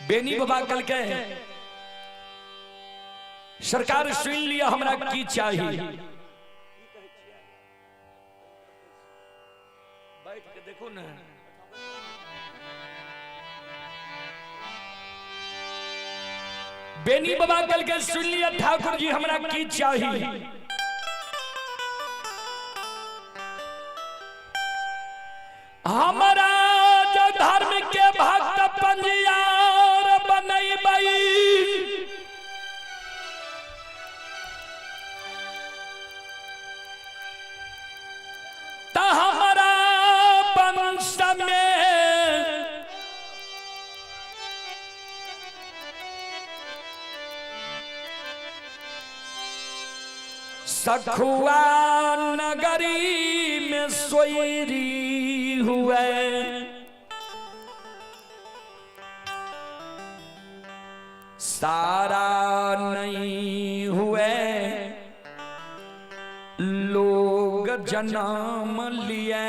A: बेनी बाबा कल के सरकार सुन लिया हमरा की चाही। बैठ के देखो ना, बेनी बाबा कल के सुन लिया ठाकुर जी हमरा की चाही। हमारा जो धर्म के भक्त पंजियार बनैबै, त हमारा वंश में सखुआ नगरी में सोयरी हुए सारा नहीं हुए लोग जन्म लिए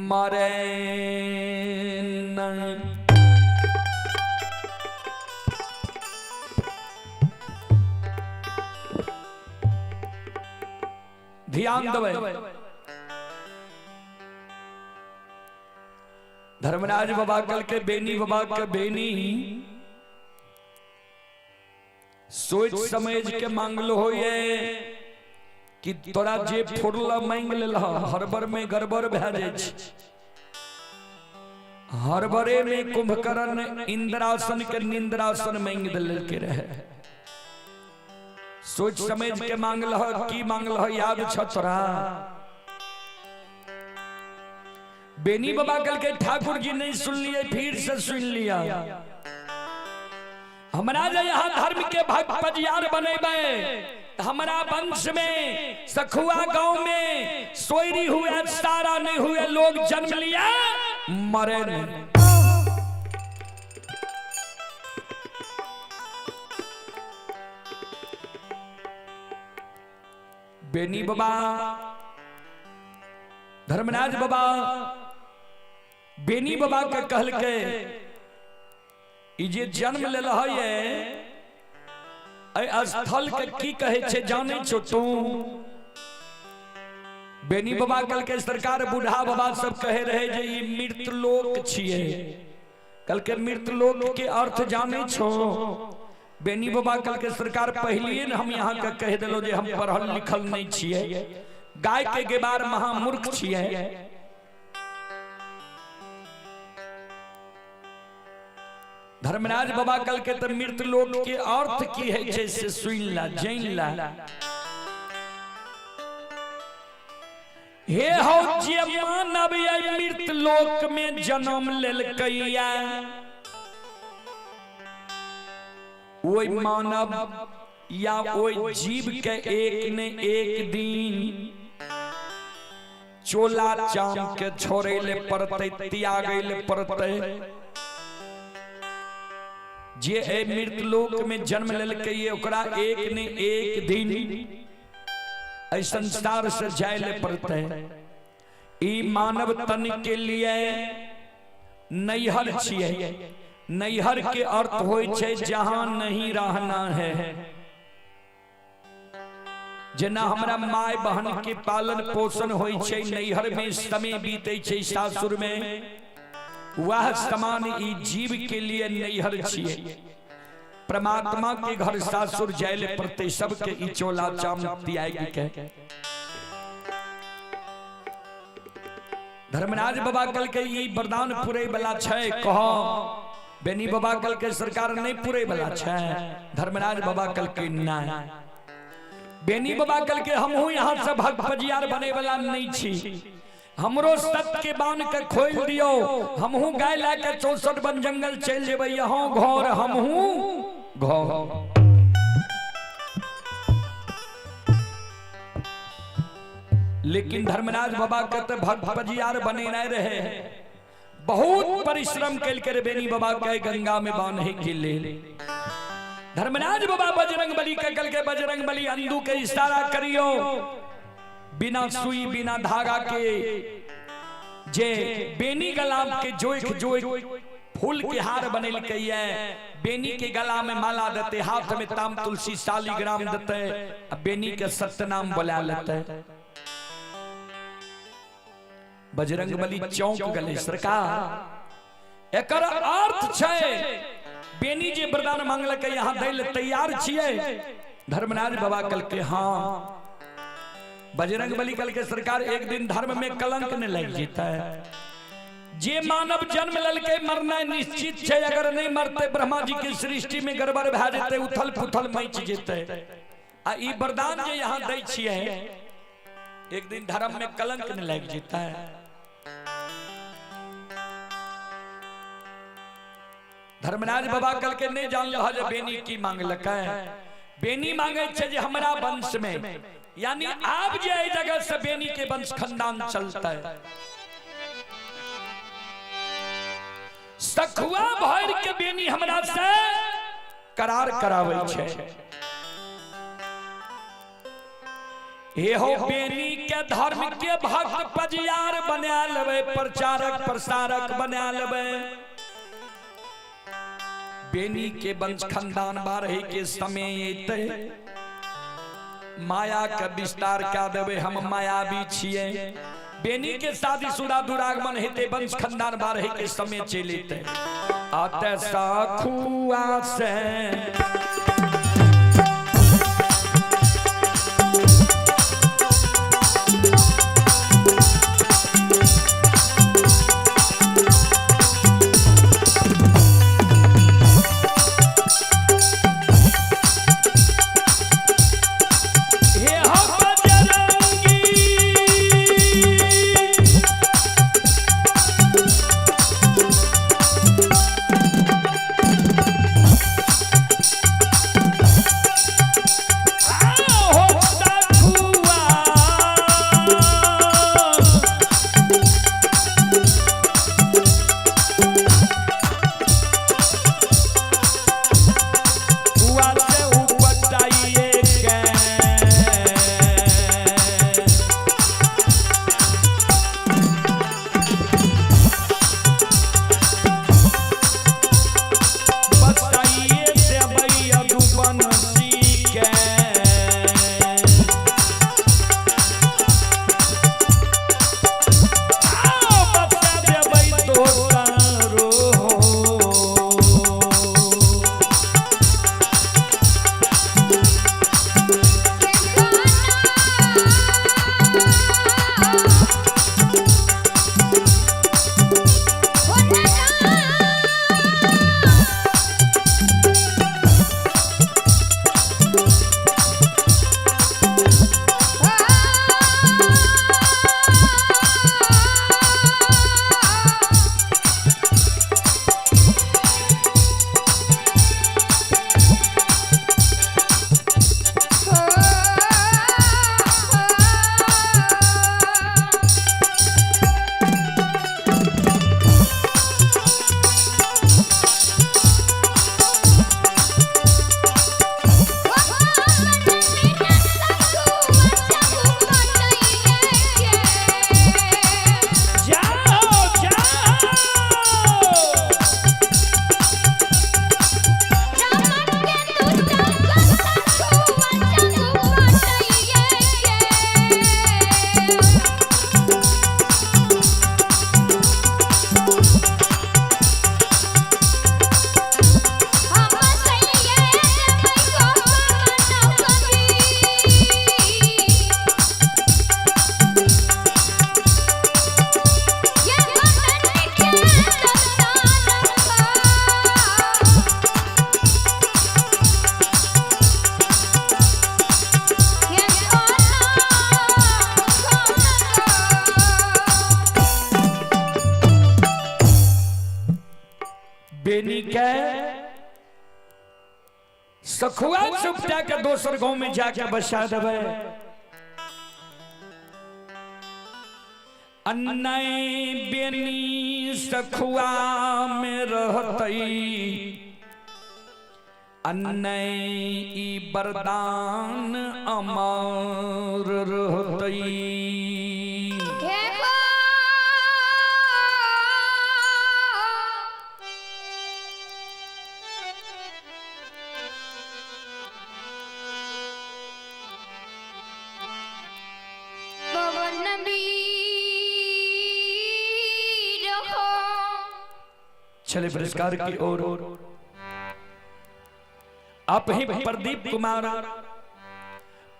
A: मरे नहीं। ध्यान देबै धर्मराज बाबा कल के बेनी बाबा के बेनी सोच समझ के मांगलो हो ये कि तोरा जे फुरला मांग लेल हरबर में गड़बड़ भए जाइ छै। हरबरे में कुंभकर्ण इंद्रासन के निंद्रासन मांग देलके रहे। सोच समझ के मांगल की मांगल याद छ तोरा? बेनी बाबा कल के ठाकुर जी नहीं सुन लिए, फिर से सुन लिया। हमरा जे यहाँ धर्म के भक्त पजियार बनेबै हमारा वंश में सखुआ गांव में सोयरी हुए सारा नहीं हुए लोग जन्म लिया मरे नहीं। बेनी बाबा धर्मराज बाबा बेनी बाबा के कहल के जे जन्म लेल है स्थल के की कहे छे जाने छो तू? बेनी बाबा कल के सरकार बूढ़ा बाबा सब कहे रहे जे ई मृतलोक छिए। कल के मृतलोक के अर्थ जाने छो? बेनी बाबा कल के सरकार पहलिए न हम यहाँ के कह दिलो जे हम पढ़ल लिखल नहीं छिए, गाय के गेबार महामूर्ख छिए। धर्मराज बाबा कल के तो मृतलोक के अर्थ की है जैसे सुन ला जान ला। हे हो जे मानव मृतलोक में जन्म लेलकैया ओई मानव या ओई जीव के एक ने एक दिन चोला चाम के छोड़े ले पड़ते, त्यागे ले पड़ते। जे ए मृतलोक में जन्म लेलकै ओकरा एक ने एक दिन एहि संसार से जाय ले पड़ते। ई मानव तन के लिए नैहर छियै। नैहर के अर्थ होइ छै जहां नहीं रहना है। जेना हमरा my बहन के पालन पोषण होइ छै नैहर में समय बीते छै सासुर में, वह समान ई जीव के लिए नैहर छियै। परमात्मा के घर सासुर जाय पड़ते सबके ई चोला चाम त्याग के। धर्मराज बाबा कल के ई वरदान पूरे वाला छै कह। बेनी बाबा कल के सरकार नहीं पूरे वाला छै। धर्मराज बाबा कल के ना। बेनी बाबा कल के हमहू यहाँ से भक्त पजियार बने वाला नहीं छी। हमरो सत के बांध के खोल दियो, हमहू गाय ला के 64 वन जंगल चल जेबै, यहाँ घर हमहू घर। लेकिन धर्मराज बाबा के तो भक्त पजियार बने नहीं रहे। बहुत परिश्रम कल के बेनी बाबा के गंगा में बांधे के लिए। धर्मराज बाबा बजरंग बली के कल के बजरंग बली अंधू के इशारा करियो, बिना सुई बिना धागा के जे बेनी गला के जोइक जोइक फूल के हार बनेलकै ये, बेनी के गला में माला देते, हाथ में ताम तुलसी शालिग्राम देते, बेनी के सत्यनाम बोला लेते। बजरंग बली चौंक गले सरकार एकर अर्थ छै बेनी जे वरदान मांगलकै यहाँ दै ले तैयार छियै। धर्मराज बाबा कल के हाँ। बजरंग बली कल के सरकार एक दिन धर्म में कलंक नहीं लग जेतै। जे मानव जन्म ललके मरना निश्चित छै, अगर नहीं मरते ब्रह्मा जी के सृष्टि में गड़बड़ भए जेतै, उथल पुथल मचि जेतै। आ ई वरदान जे यहाँ दै छियै एक दिन धर्म में कलंक नहीं लग जेतै। धर्मराज बाबा कल के नहीं जानल जे बेनी की मांगलकै। बेनी मांगे छे जे हमरा वंश में, यानी आप जे एहि जगह से बेनी के वंश खानदान चलता है। सखुआ भर के बेनी हमरा से करार करावे छे। एहो बेनी के धर्म के भक्त पजियार बना लेबै, प्रचारक प्रसारक बना लेबै। बेनी के वंश खानदान बारहे के समय एतै, माया के विस्तार कए देबै, हम मायावी छियै। बेनी के शादीशुदा दुरागमन हेतै, वंश खानदान बारहे के समय चलि एतै। अतः सखुआ से बेनी के सखुआ सुपटा के दोसर गांव में जाके बसा देबै। अन्नय बेनी सखुआ में रहतई, अन्नय ई वरदान अमर रहतई। चले पुरस्कार की ओर आप ही प्रदीप कुमार,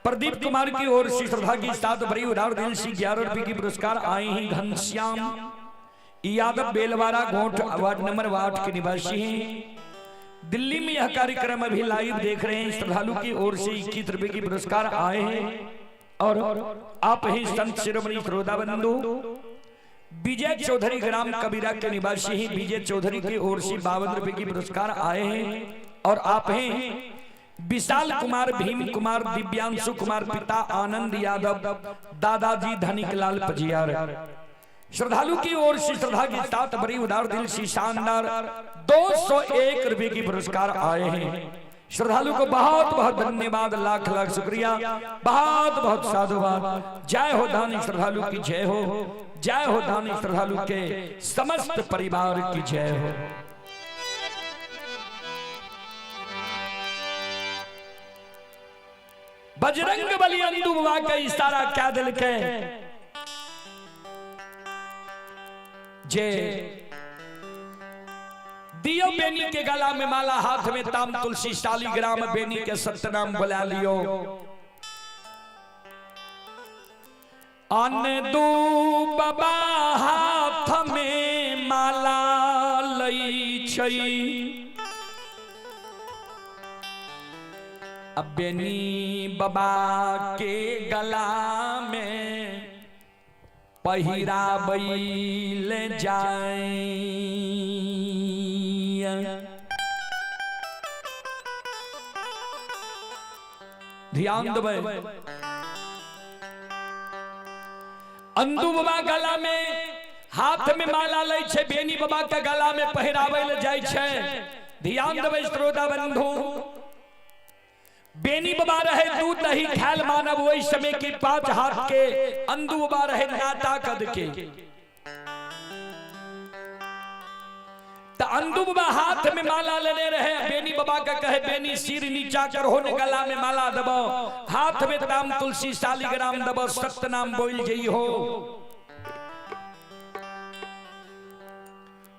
A: प्रदीप कुमार की ओर से श्रद्धा की साथ भरी उदार दिल से 11 रुपए की पुरस्कार आए हैं। घनश्याम यादव बेलवारा गोठ वार्ड नंबर 8 के निवासी हैं। दिल्ली में यह कार्यक्रम अभी लाइव देख रहे हैं। श्रद्धालु की ओर से 21 रुपए की पुरस्कार आए हैं। और आप ही संत शिरोमणि श्रोता बंधु विजय चौधरी ग्राम कबीरा के निवासी हैं। विजय चौधरी की ओर से 52 रुपए की पुरस्कार आए हैं। और आप हैं विशाल कुमार, भीम कुमार, दिव्यांशु कुमार, पिता आनंद यादव, दादाजी धनिक लाल पजियार। श्रद्धालु की ओर से श्रद्धा के साथ बड़ी उदार दिल से शानदार 201 रुपए की पुरस्कार आए हैं। श्रद्धालु को बहुत बहुत धन्यवाद, लाख लाख शुक्रिया, बहुत बहुत साधुवाद। जय हो दानी श्रद्धालु की जय हो, जय हो दानी श्रद्धालु के समस्त परिवार की जय हो। बजरंग बली अंदू बाबा का इशारा क्या दिल के जे दियो बेनी के गला में माला, हाथ में ताम तुलसी, शालीग्राम बेनी के सत्यनाम बुला लियो। अन दू बाबा हाथ में माला लई छई, अब बेनी बाबा के गला में पहिराबई ले जाए। ध्यान देबै, अंदू बाबा गला में हाथ में माला लै छै, बेनी बाबा के गला में पहिराबै ले जाइ छै। ध्यान देबै श्रोता बंधु, बेनी बाबा रहे दूध दही खायल मानव वही समय के 5 हाथ के, अंदू बाबा रहे नाता कद के। अंदू बाबा हाथ में माला लेने रहे, बेनी बाबा का कहे बेनी सिर नीचा कर होने गला में माला दबो, हाथ में ताम तुलसी शालीग्राम दबो, सत्यनाम बोल जई हो।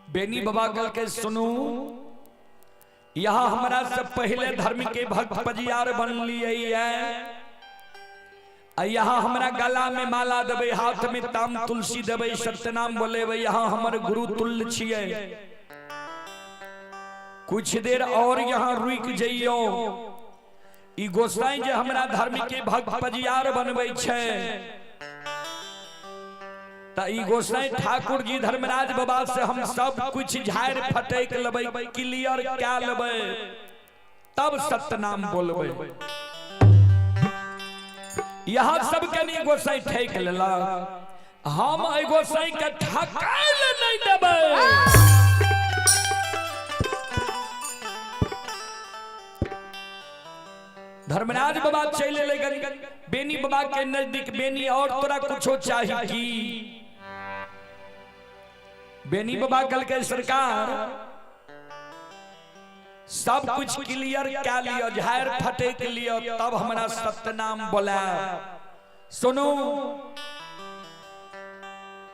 A: बेनी बाबा कल के सुनू, यहाँ हमारा सब पहले धर्म के भक्त पजियार बन लिए है, यहाँ हमरा गला में माला देबै, हाथ में ताम तुलसी देबै, सत्यनाम बोलेबै, यहाँ हमर गुरु तुल्य छियै। कुछ देर और यहाँ रुक जइयो, ई गोसाई जे हमरा धर्म के भक्त पजियार बनबै छै, त ई गोसाई ठाकुर जी धर्मराज बाबा से हम सब कुछ झाड़ फटक लेबै, क्लियर क्या लेबै, तब सत्यनाम बोलबै। यहाँ सब के नहीं गोसाई ठेक लेलक, हम एहि गोसाई के ठकाय ले नहीं देबै। धर्मराज बाबा चले ले बेनी बाबा के नजदीक, बेनी और तोरा कुछो चाही की? बेनी बाबा कल के सरकार सब कुछ क्लियर क्या लियो, झाड़ फटे के लियो, तब हमारा सत्यनाम बोला। सुनू,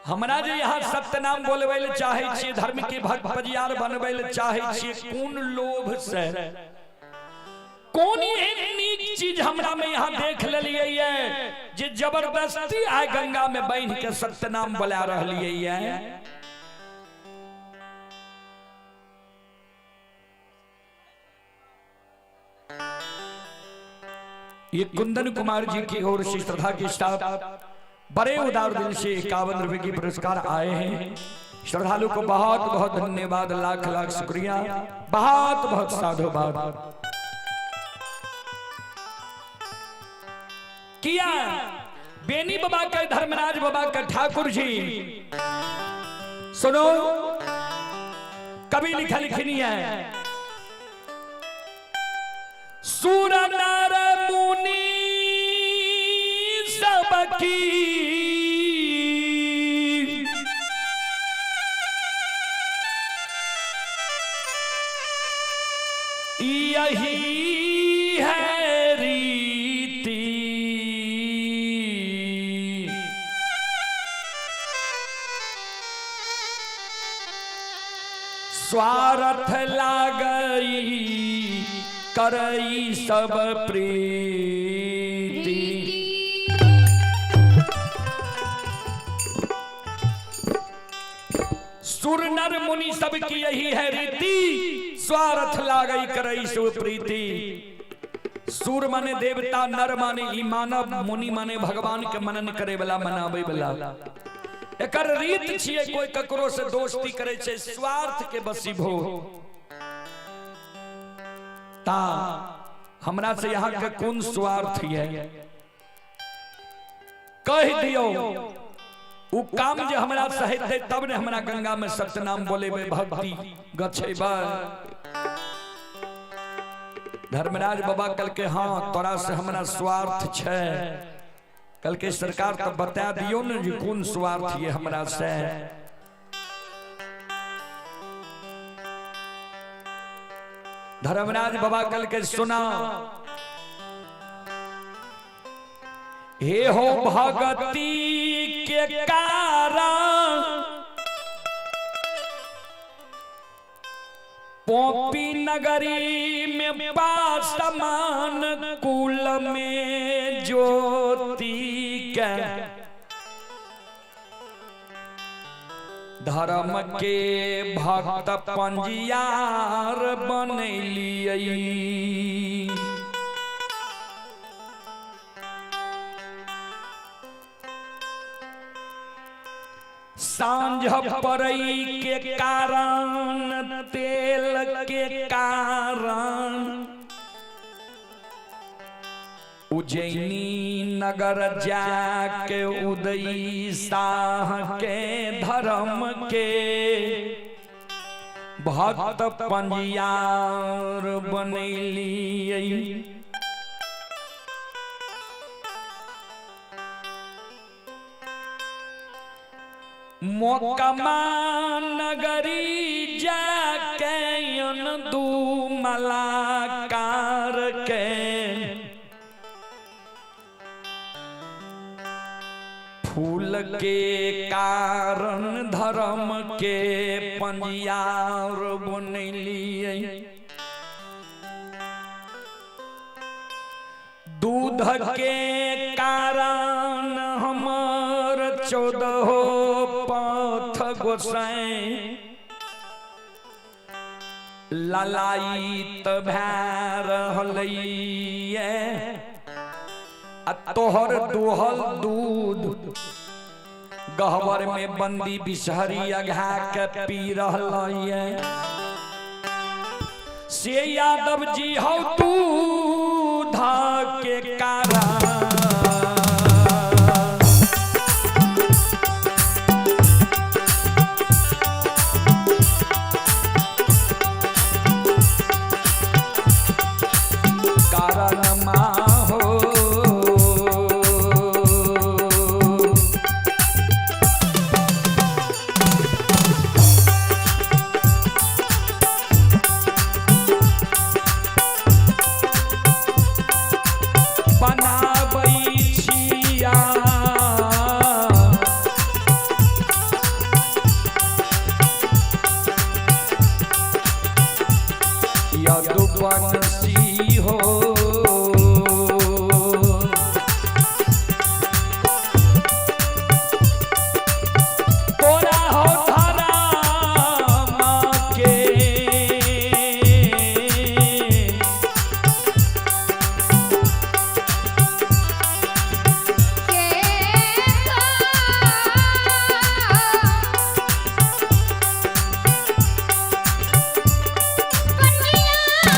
A: हमरा जे यहाँ सत्यनाम बोलबै ले चाहे छियै, धर्म के भक्त पजियार बनबै ले चाहे छियै, कोन लोभ से, कोन एहन नीक चीज हमरा में यहाँ देख लेलियै जे जबरदस्ती आय गंगा में बान्हि के सत्यनाम बोला रहलियै। ये कुंदन कुमार जी की ओर से श्रद्धा के साथ बड़े उदार दिल से 51 रुपए की पुरस्कार आए हैं। श्रद्धालु को बहुत बहुत धन्यवाद, लाख लाख शुक्रिया, बहुत बहुत साधुवाद। किया बेनी बाबा के धर्मराज बाबा के ठाकुर जी, सुनो कवि लिखा लिखनी है, सुर नर मुनि सबकी यही है रीति, स्वार्थ लागई करई सब प्रीति। सुर नर मुनि सबकी यही है रीति, स्वार्थ लागई करई सब प्रीति। सुर माने देवता, नर माने ई मानव, मुनि माने भगवान के मनन करे वाला, मनावे वाला। एकर रीत छियै कोई ककरो से दोस्ती करे छै, स्वार्थ के बसीभो। ता हमरा से यहाँ के कोन स्वार्थ ये कह दियो उ काम जे हमरा से हेतै तब ने हमरा गंगा में सत्यनाम बोलेबै भक्ति गछेबै। धर्मराज बाबा कल के हाँ तोरा से हमरा स्वार्थ छै। कल के सरकार तो बता दियो ने जे कोन स्वार्थ ये हमरा से। धर्मराज बाबा कल के सुना हे हो भगती के कारण पोपी नगरी में पासमान कुल में ज्योति के धर्म के भक्त पंजियार बनैलियै। सांझ पड़ै के कारण तेल के कारण उज्जैनी नगर जाके उदयी शाह के धर्म के भक्त पंजियार बनैलियै। मोकमा नगरी जाके दू मलाकार के फूल के कारण धर्म के पंजियार बनैलियै। दूध के कारण हमर 14 पथ गोसाई ललायित भए रहलैये आ तोहर दुहल दूध गहबर में बंदी बिसहरी अघा के पी रहलैये। से यादव जी हौ दूध के कारण यदुवंशी हो तोरा हो धर्म के
B: पंजिया।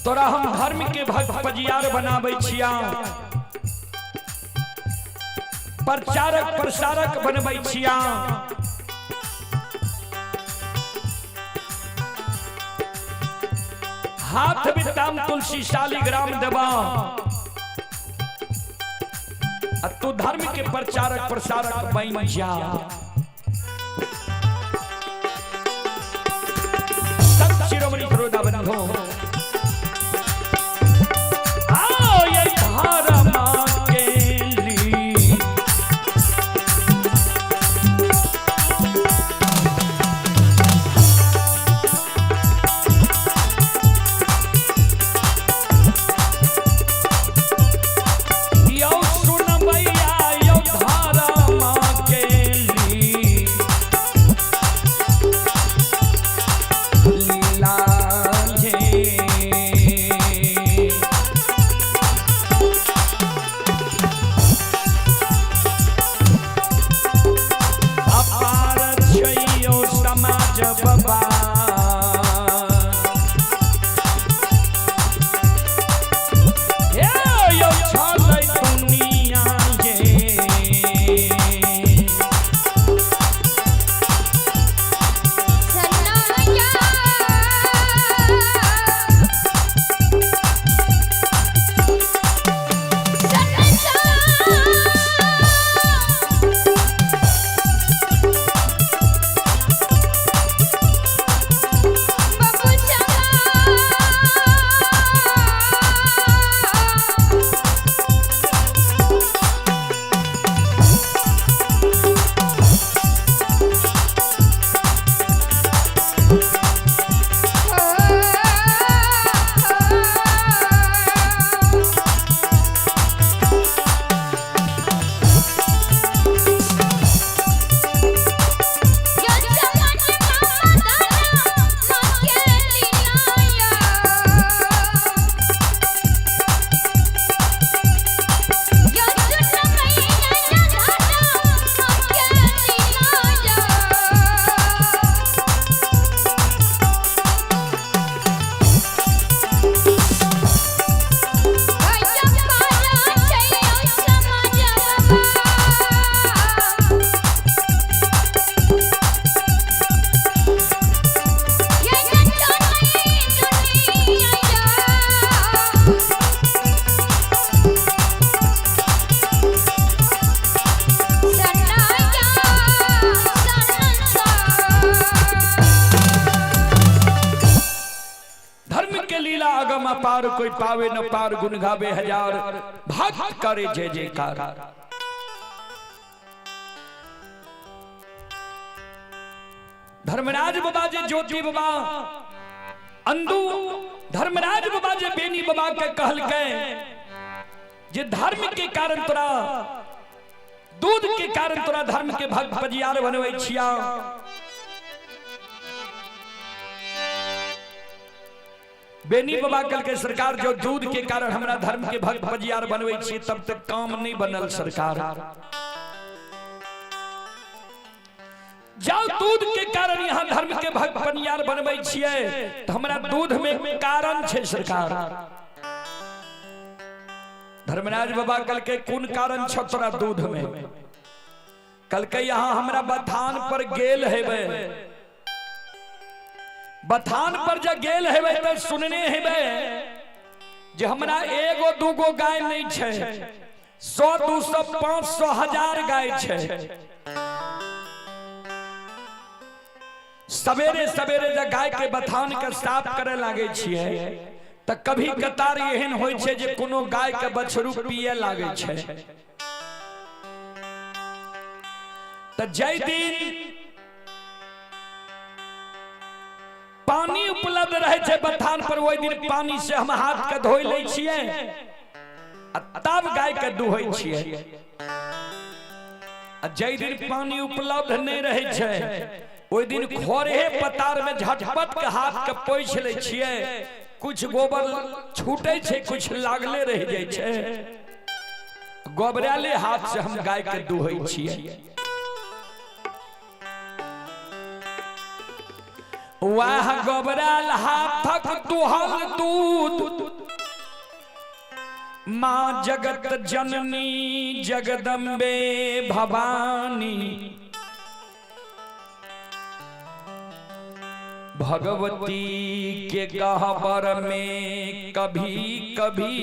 A: तोरा हम धर्म के भक्त पजियार बनाबै छिया, प्रचारक प्रसारक बनबै छिया। हाथ में ताम तुलसी शालिग्राम देबा आ तू धर्म के प्रचारक प्रसारक बन जा। संत शिरोमणि श्रोता बंधु, आओ ये धर्म के लिए यौ सुनबैया यौ धर्म के लिए लीला हे। अपार छैयौ समाज बाबा, हे यौ छलै दुनिया ये।
B: सनाया सनसा बाबू चंगा।
A: धर्म के लीला अगम अपार, कोई पावे न पार, गुण गावे हजार, भक्त करे जय जयकार। धर्मराज बाबा जे ज्योति बाबा अंदू, धर्मराज बाबा जे बेनी बाबा के कहल के जे धर्म के कारण तोरा दूध के कारण तोरा धर्म के भक्त पजियार बनबै छिया। बेनी बाबा कल के सरकार जो दूध के कारण हमरा धर्म के भक्त पजियार बनबै छियै तब तक काम नहीं बनल सरकार। जाओ दूध के कारण यहाँ धर्म के भक्त पनियार बनबै छियै तो हमरा दूध में कारण छै सरकार। धर्मराज बाबा कल के कोन कारण छ तोरा दूध में? कल के यहाँ हमरा बथान पर गेल हेबै, बथान पर जब गेल हेबै तो सुनने हेबै जे हमरा एगो दूगो गाय नहीं छै, 100 200 500 1000 गाय छै। सवेरे सवेरे जब गाय के बथान के साफ करे लागे छियै त कभी कतार एहन होइ छै जे कोनो गाय के बछरू पिए लागे छै। त जै दिन पानी उपलब्ध रहे छै बथान पर ओहि दिन पानी से हम हाथ के धोइ लै छियै आ तब गाय के दुहै छियै। आ जै दिन पानी उपलब्ध नहीं रहे छै ओहि दिन खोरहे पतार में झटपट के हाथ के पोछि लै छियै, कुछ गोबर छूटे छै कुछ लागले रह जाइ छै, गोबराले हाथ से हम गाय के दुहै छियै। वाह गोबराल हाथक दुहल दूध माँ जगत जननी जगदम्बे भवानी भगवती के गहबर में कभी कभी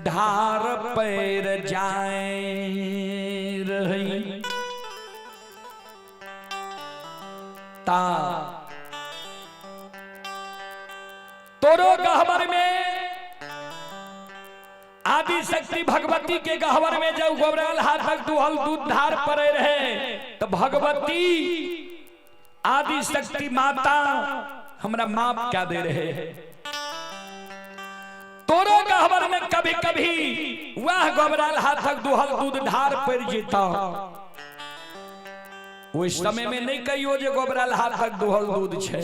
A: धार पैर जाए रही ता तोरो गहबर में आदि शक्ति भगवती के गहबर में जब गोबराल हाथक दुहल दूध धार पड़े रहे तो भगवती आदि शक्ति माता हमरा माप क्या दे रहे हैं। तोरो गहबर में कभी कभी वह गोबराल हाथक दुहल दूध धार पड़ जेता। उस समय में नहीं कहियो जे गोबराल हाथक दुहल दूध छे।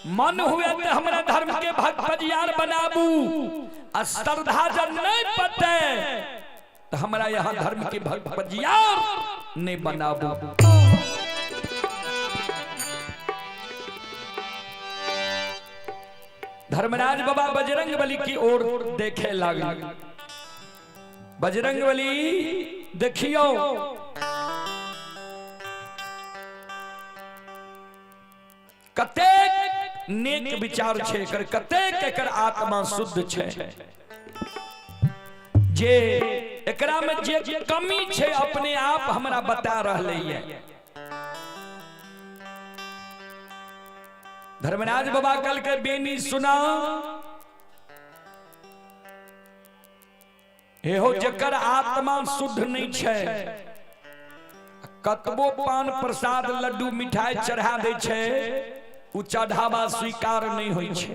A: मन हुए तो हमरा धर्म के भक्त पजियार बनाबू आ श्रद्धा जब नहीं पते तो हमरा यहाँ धर्म के भक्त पजियार नहीं बनाबू। धर्मराज बाबा बजरंग बली की ओर देखे लागे। बजरंग बली देखियो कतेक नेक विचार छे एकर, कतेक एकर आत्मा शुद्ध छे। जे एकरा में जे कमी छे अपने आप हमरा बता रहले है। धर्मराज बाबा कल के बेनी सुना एहो जकर आत्मा शुद्ध नहीं छे कतबो पान प्रसाद लड्डू मिठाई चढ़ा दे छे उ चढ़ावा स्वीकार नहीं होई छे।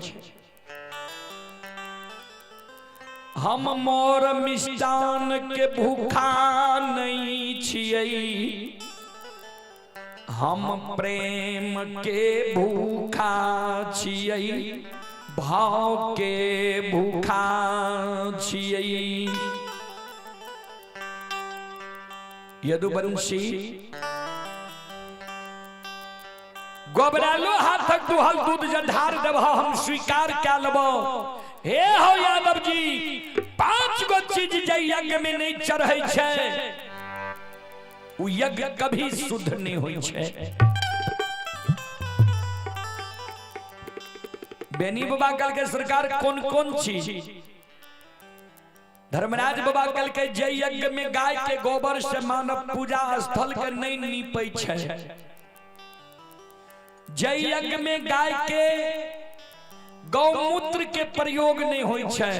A: हम मोर मिष्टान के भूखा नहीं छियै, हम प्रेम के भूखा छियै, भाव के भूखा छियै। यदुवंशी गोबरालो हाथक दुहल दूध जधार देब हम स्वीकार कै लेबो। हे हो यादव जी, 5 गो चीज जे यज्ञ में नहीं चढ़ै छै उ यज्ञ कभी शुद्ध नहीं होई छै। बेनी बाबा कल के सरकार कौन कौन चीज? धर्मराज बाबा कल के जय यज्ञ में गाय के गोबर से मानव पूजा स्थल के नहीं नीपै छै, जय यज्ञ में गाय के गौमूत्र के प्रयोग नहीं होई छै,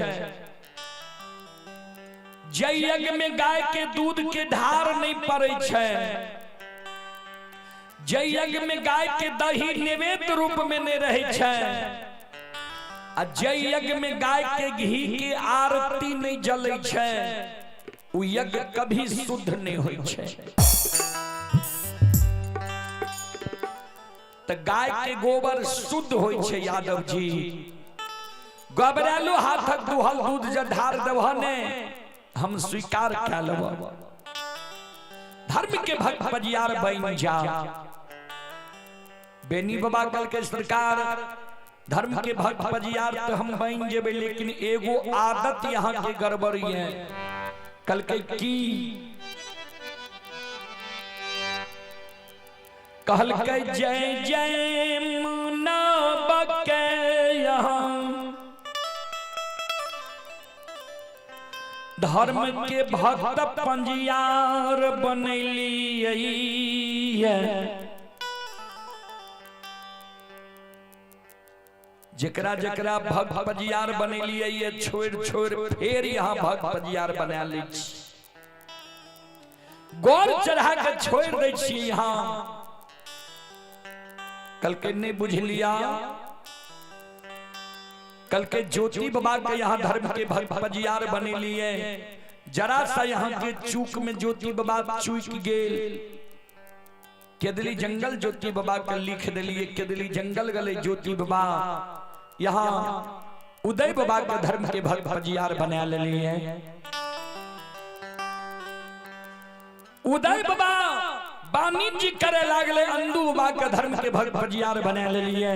A: जय यज्ञ में गाय के दूध के धार नहीं पड़े छै, जय यज्ञ में गाय के दही नैवेद्य रूप में नहीं रहे छै, आ जय यज्ञ में गाय के घी के आरती नहीं जले छै, उ यज्ञ कभी शुद्ध नहीं होई छै। तो गाय के गोबर शुद्ध होई छै यादव जी। गोबरालो हाथक दुहल दूध जधार देबह ने हम स्वीकार कै लेब। धर्म के भक्त पजियार बन जा। बेनी बाबा कल के सरकार धर्म के भक्त पजियार तो हम बन जेबे, लेकिन एगो आदत यहाँ के गड़बड़ी है। कल के की कहल के जय जय मुना बके यहाँ धर्म के भक्त पंजियार बनैलियै। जकरा जकरा भक्त पंजियार बनैलियै छोड़ छोड़ फेर यहाँ भक्त पंजियार बना लै छी, गौर चढ़ा के छोड़ दै छी। यहाँ कल के नहीं बुझलिया, कल के ज्योति बाबा के यहाँ धर्म के भक्त पजियार बने लिए, जरा सा यहाँ के चूक में ज्योति बाबा चूक गेल, केदली जंगल ज्योति बाबा के लिख दिलिए, केदली जंगल गले ज्योति बाबा, यहाँ उदय बाबा के धर्म के भक्त पजियार बना लिए। उदय बाबा वाणिज्य करे लागले अंदू बाबा के धर्म के भक्त फजियार बना लेलिए।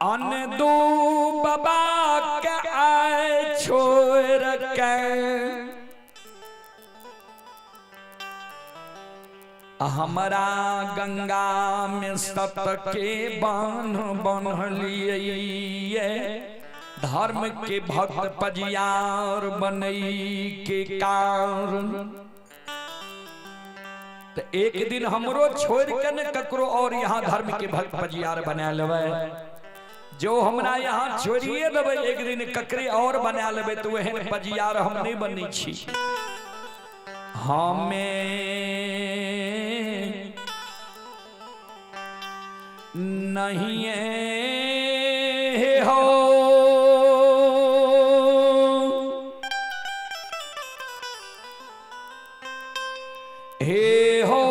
A: अंदू बाबा के आए छोड़ के हमरा गंगा में सत के बांध बन्हलिए, धर्म के भक्त पजियार बनई के कारण। तो एक दिन हमरो छोड़ के न ककरो और यहाँ धर्म के भक्त पजियार बना लेबै। जो हमरा यहाँ छोड़िए देबै एक दिन ककरे और बना लेबै तो एहन पजियार हम नहीं बनै छी। हमें नहीं हो हे हो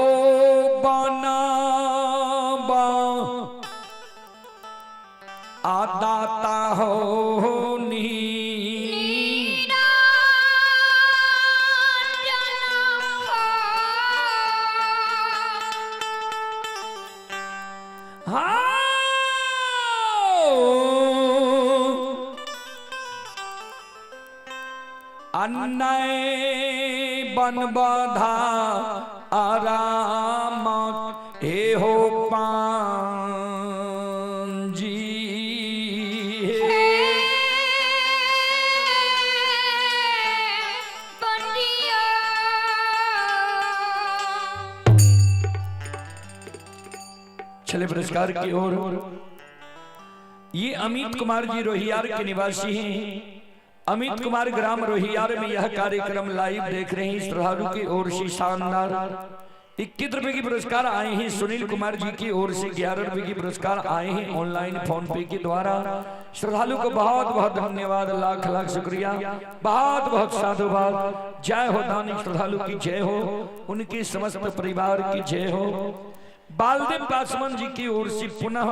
A: बनाबा आदाता हो नी अन्नय बन बधा आराम हे हो पांजी चले पुरस्कार की ओर। ये अमित कुमार जी रोहियार के निवासी हैं। अमित कुमार ग्राम रोहियार में यह कार्यक्रम लाइव देख रहे हैं। श्रद्धालु की ओर से शानदार 21 रुपए की पुरस्कार आए हैं। सुनील कुमार जी की ओर से 11 रुपए की पुरस्कार आए हैं ऑनलाइन फोन पे के द्वारा। श्रद्धालु को बहुत बहुत धन्यवाद, लाख लाख शुक्रिया, बहुत बहुत साधुवाद। जय हो दानी श्रद्धालु की जय हो, उनके समस्त परिवार की जय हो। बालदेव पासवान जी की ओर से पुनः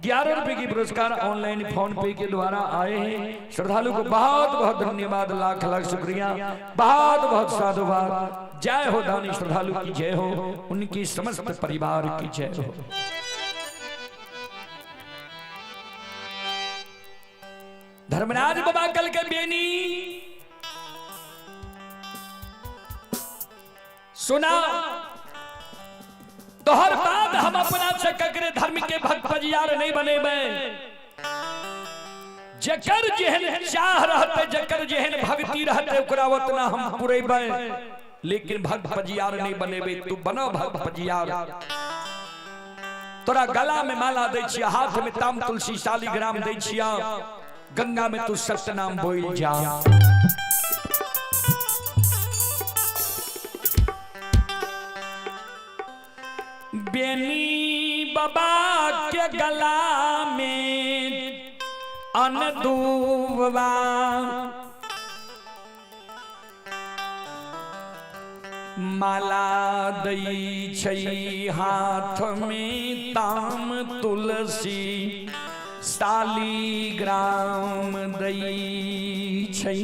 A: 11 रुपए की पुरस्कार ऑनलाइन फोन पे के द्वारा आए हैं। श्रद्धालु को बहुत बहुत धन्यवाद, लाख लाख शुक्रिया, बहुत बहुत साधुवाद। जय हो दानी श्रद्धालु की जय हो, उनकी समस्त परिवार की जय हो। धर्मराज बाबा कल के बेनी सुना तोहर बाद हम अपना से ककरे धर्म के भक्त पजियार नहीं बनेबे। जकर जेहन चाह रहते, जकर जेहन भक्ति रहते ओकरा उतना हम पुरेबे, लेकिन भक्त पजियार नहीं बनेबे। तू बनो भक्त पजियार। तोरा गला में माला दै छिया, हाथ में ताम तुलसी शालिग्राम दै छिया, गंगा में तू सत्यनाम बोल जा। बेनी बाबा के गला में अनदुबा माला दई छै, हाथ में ताम तुलसी शालिग्राम दई छै।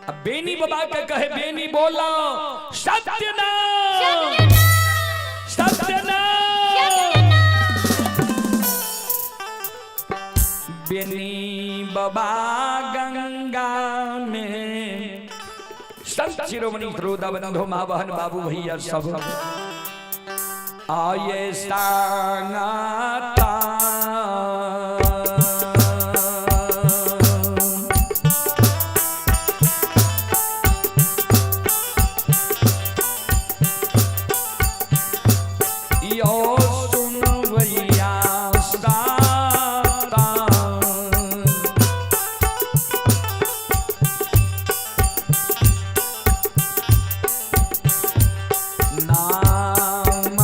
A: अब बेनी बाबा के कहे बेनी बोला सत्यनाम सत्यनाम। बेनी बाबा गंगा में संत शिरोमणि श्रोता बंधु माँ बहन बाबू भैया सब आये सांगाता। नाम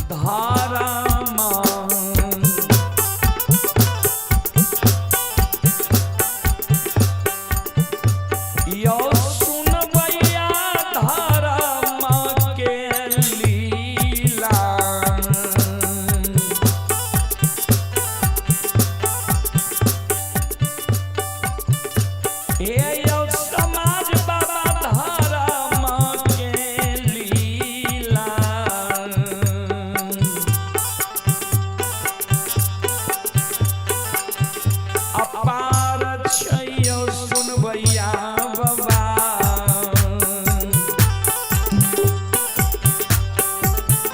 A: धारामा। यो सुनबैया धारामा के लीला। हे यो समाज बाबा धारामा के लीला। अपार छै यौ सुनबैया बाबा।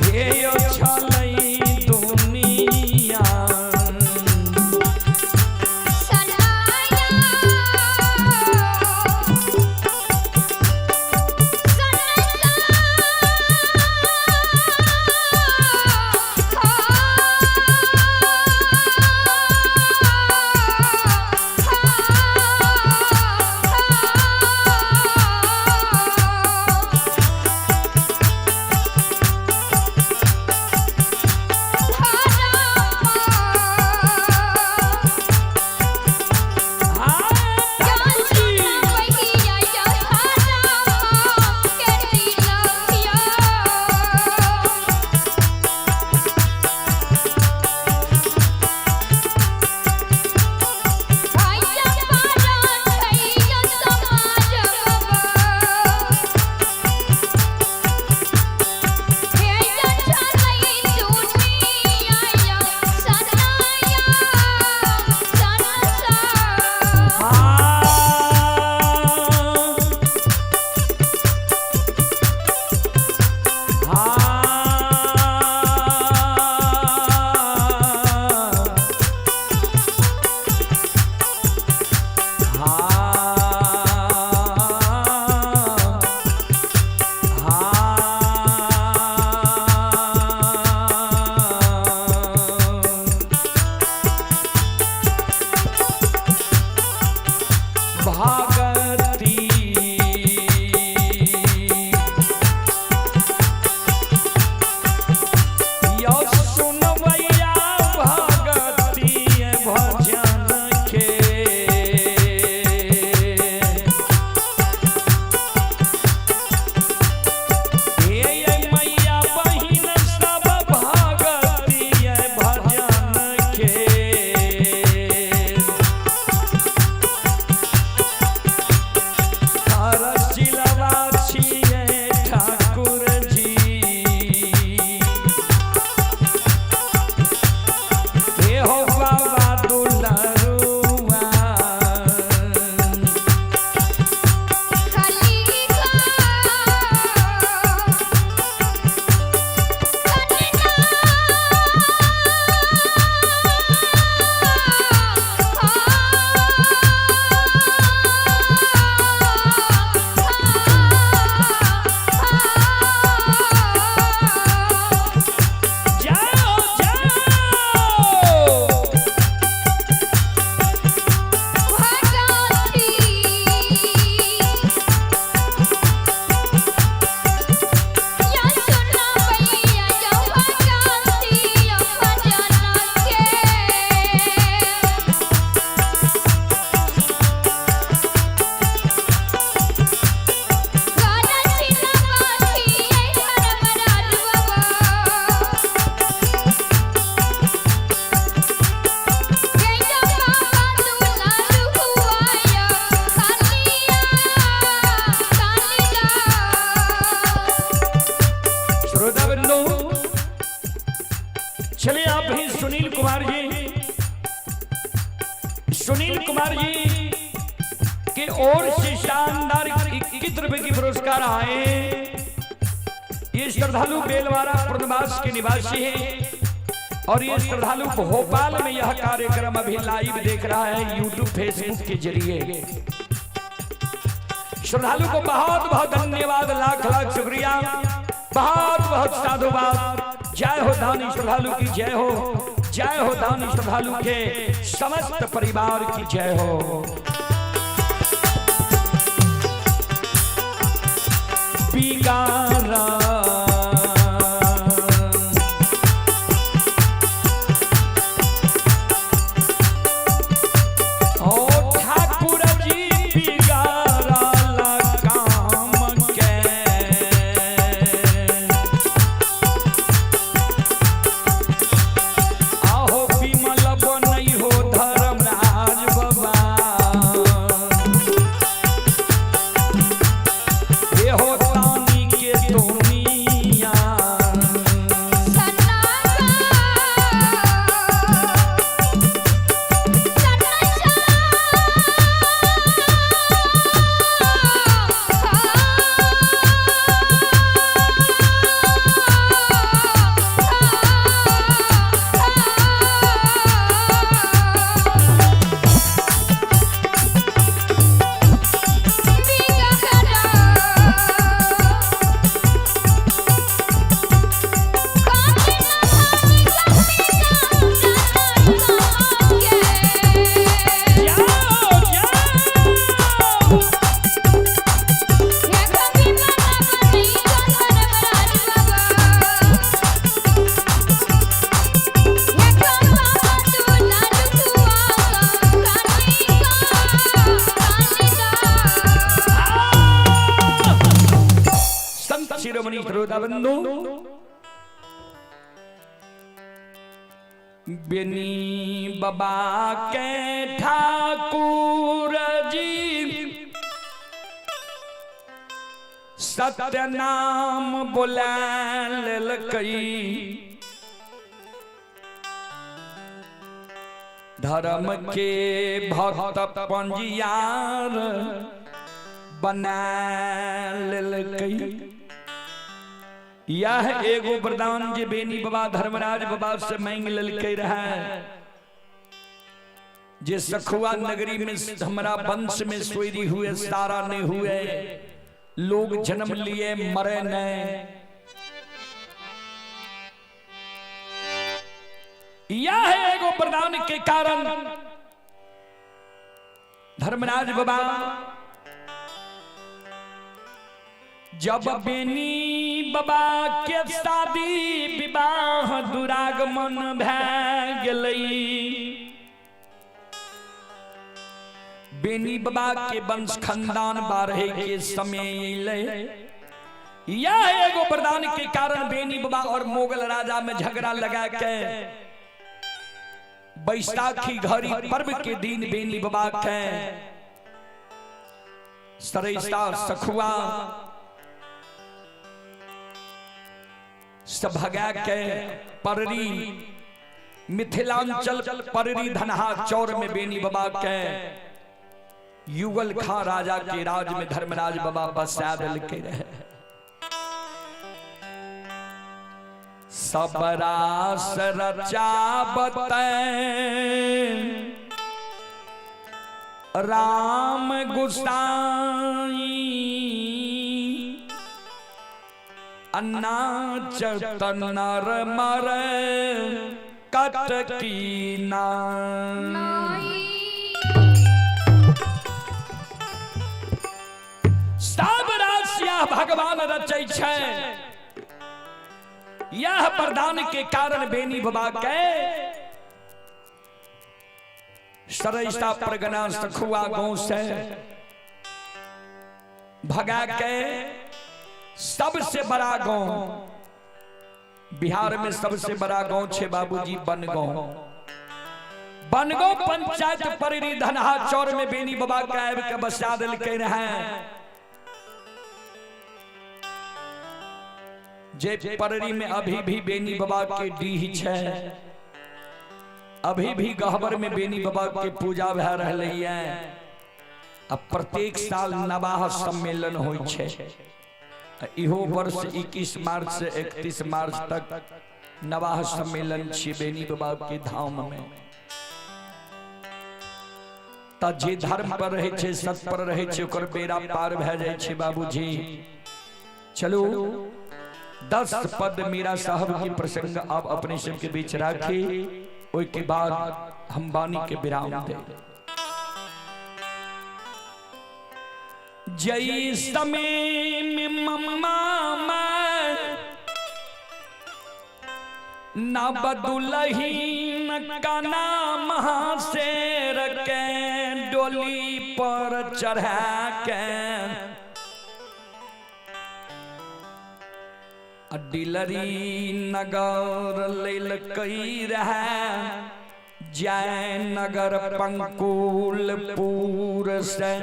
A: हे यौ छलै दुनिया।
B: सनाया
A: हाँ ठाकुर जी। भागती यो सुनबैया भगती भजन के। हे मैया बहिन सब भगती भजन के। हरसिलवा छियै ठाकुर जी। हे हो बाबा दुलरुआ। जाओ जाओ। श्रोता बंधु, चलिए आप भी सुनील कुमार जी, सुनील कुमार जी के ओर से शानदार 21 रुपए की पुरस्कार आए। ये श्रद्धालु बेलवारा पूर्णवास के निवासी हैं और ये श्रद्धालु भोपाल में यह कार्यक्रम अभी लाइव देख रहा है यूट्यूब फेसबुक के जरिए। श्रद्धालु को बहुत बहुत धन्यवाद, लाख लाख शुक्रिया, बहुत बहुत साधुवाद। जय हो दानी श्रद्धालु की जय हो, जय हो दानी श्रद्धालु के समस्त परिवार की जय हो। बिगारा श्रोता बंधु, बेनी बाबा के ठाकुर जी सत्य नाम बोला लेलकै, धर्म के भक्त पंजियार बना लेलकै। यह एगो वरदान जे बेनी बाबा धर्मराज बाबा से मांग लेलकै रहे, जे सखुआ नगरी में हमरा वंश में सोरी हुए सारा नहीं हुए, लोग जन्म लिए मरे नहीं। यह एगो वरदान के कारण धर्मराज बाबा जब बेनी बाबा के शादी विवाह दुरागमन भए गेलै, बेनी बाबा के वंश खानदान बाढ़े के समय अयलै। यह एगो वरदान के कारण बेनी बाबा और मुगल राजा में झगड़ा लगा के बैसाखी घड़ी पर्व के दिन बेनी बाबा के सरैसा सखुआ सब भगा के पररी मिथिलांचल पररी धनहा चौर में बेनी बाबा के युगल खां राजा के राज में धर्मराज बाबा बसा देलकै रहे। सब रास रचावत राम गुसाई, अन्ना चतन नर मर कटकी नाई। सब राशिया भगवान रचै छै। यह वरदान के कारण बेनी बाबा के सरैसा परगना सखुआ गांव से भगा के सबसे बड़ा गांव बिहार में सबसे बड़ा गांव छे बाबूजी बनगांव। बनगांव पंचायत पररी धनहा चौर में बेनी बाबा के आबि के बसा देलकै रहे। जे पररी में अभी भी बेनी बाबा के डीह छै, अभी भी गहबर में बेनी बाबा के पूजा भए रहलै है। अब प्रत्येक साल नवाह सम्मेलन होइ छै। इहो वर्ष 21 मार्च से 31 मार्च तक नवाह सम्मेलन छी बेनी बाबा के धाम में। त जे धर्म पर रहै छै, सत पर रहै छै, ओकर बेड़ा पार भए जाइ छै बाबूजी। चलू 10 पद मीरा साहब के प्रसंग आप अपने सबके बीच राखी, ओहि के बाद हम वाणी के विराम दे। जय समय में मम्मा मैं न बदुलहीन का नाम शेर के डोली पर चढ़ा के डिलरी नगर लैलकै रहे जयनगर पंकुलपुर से।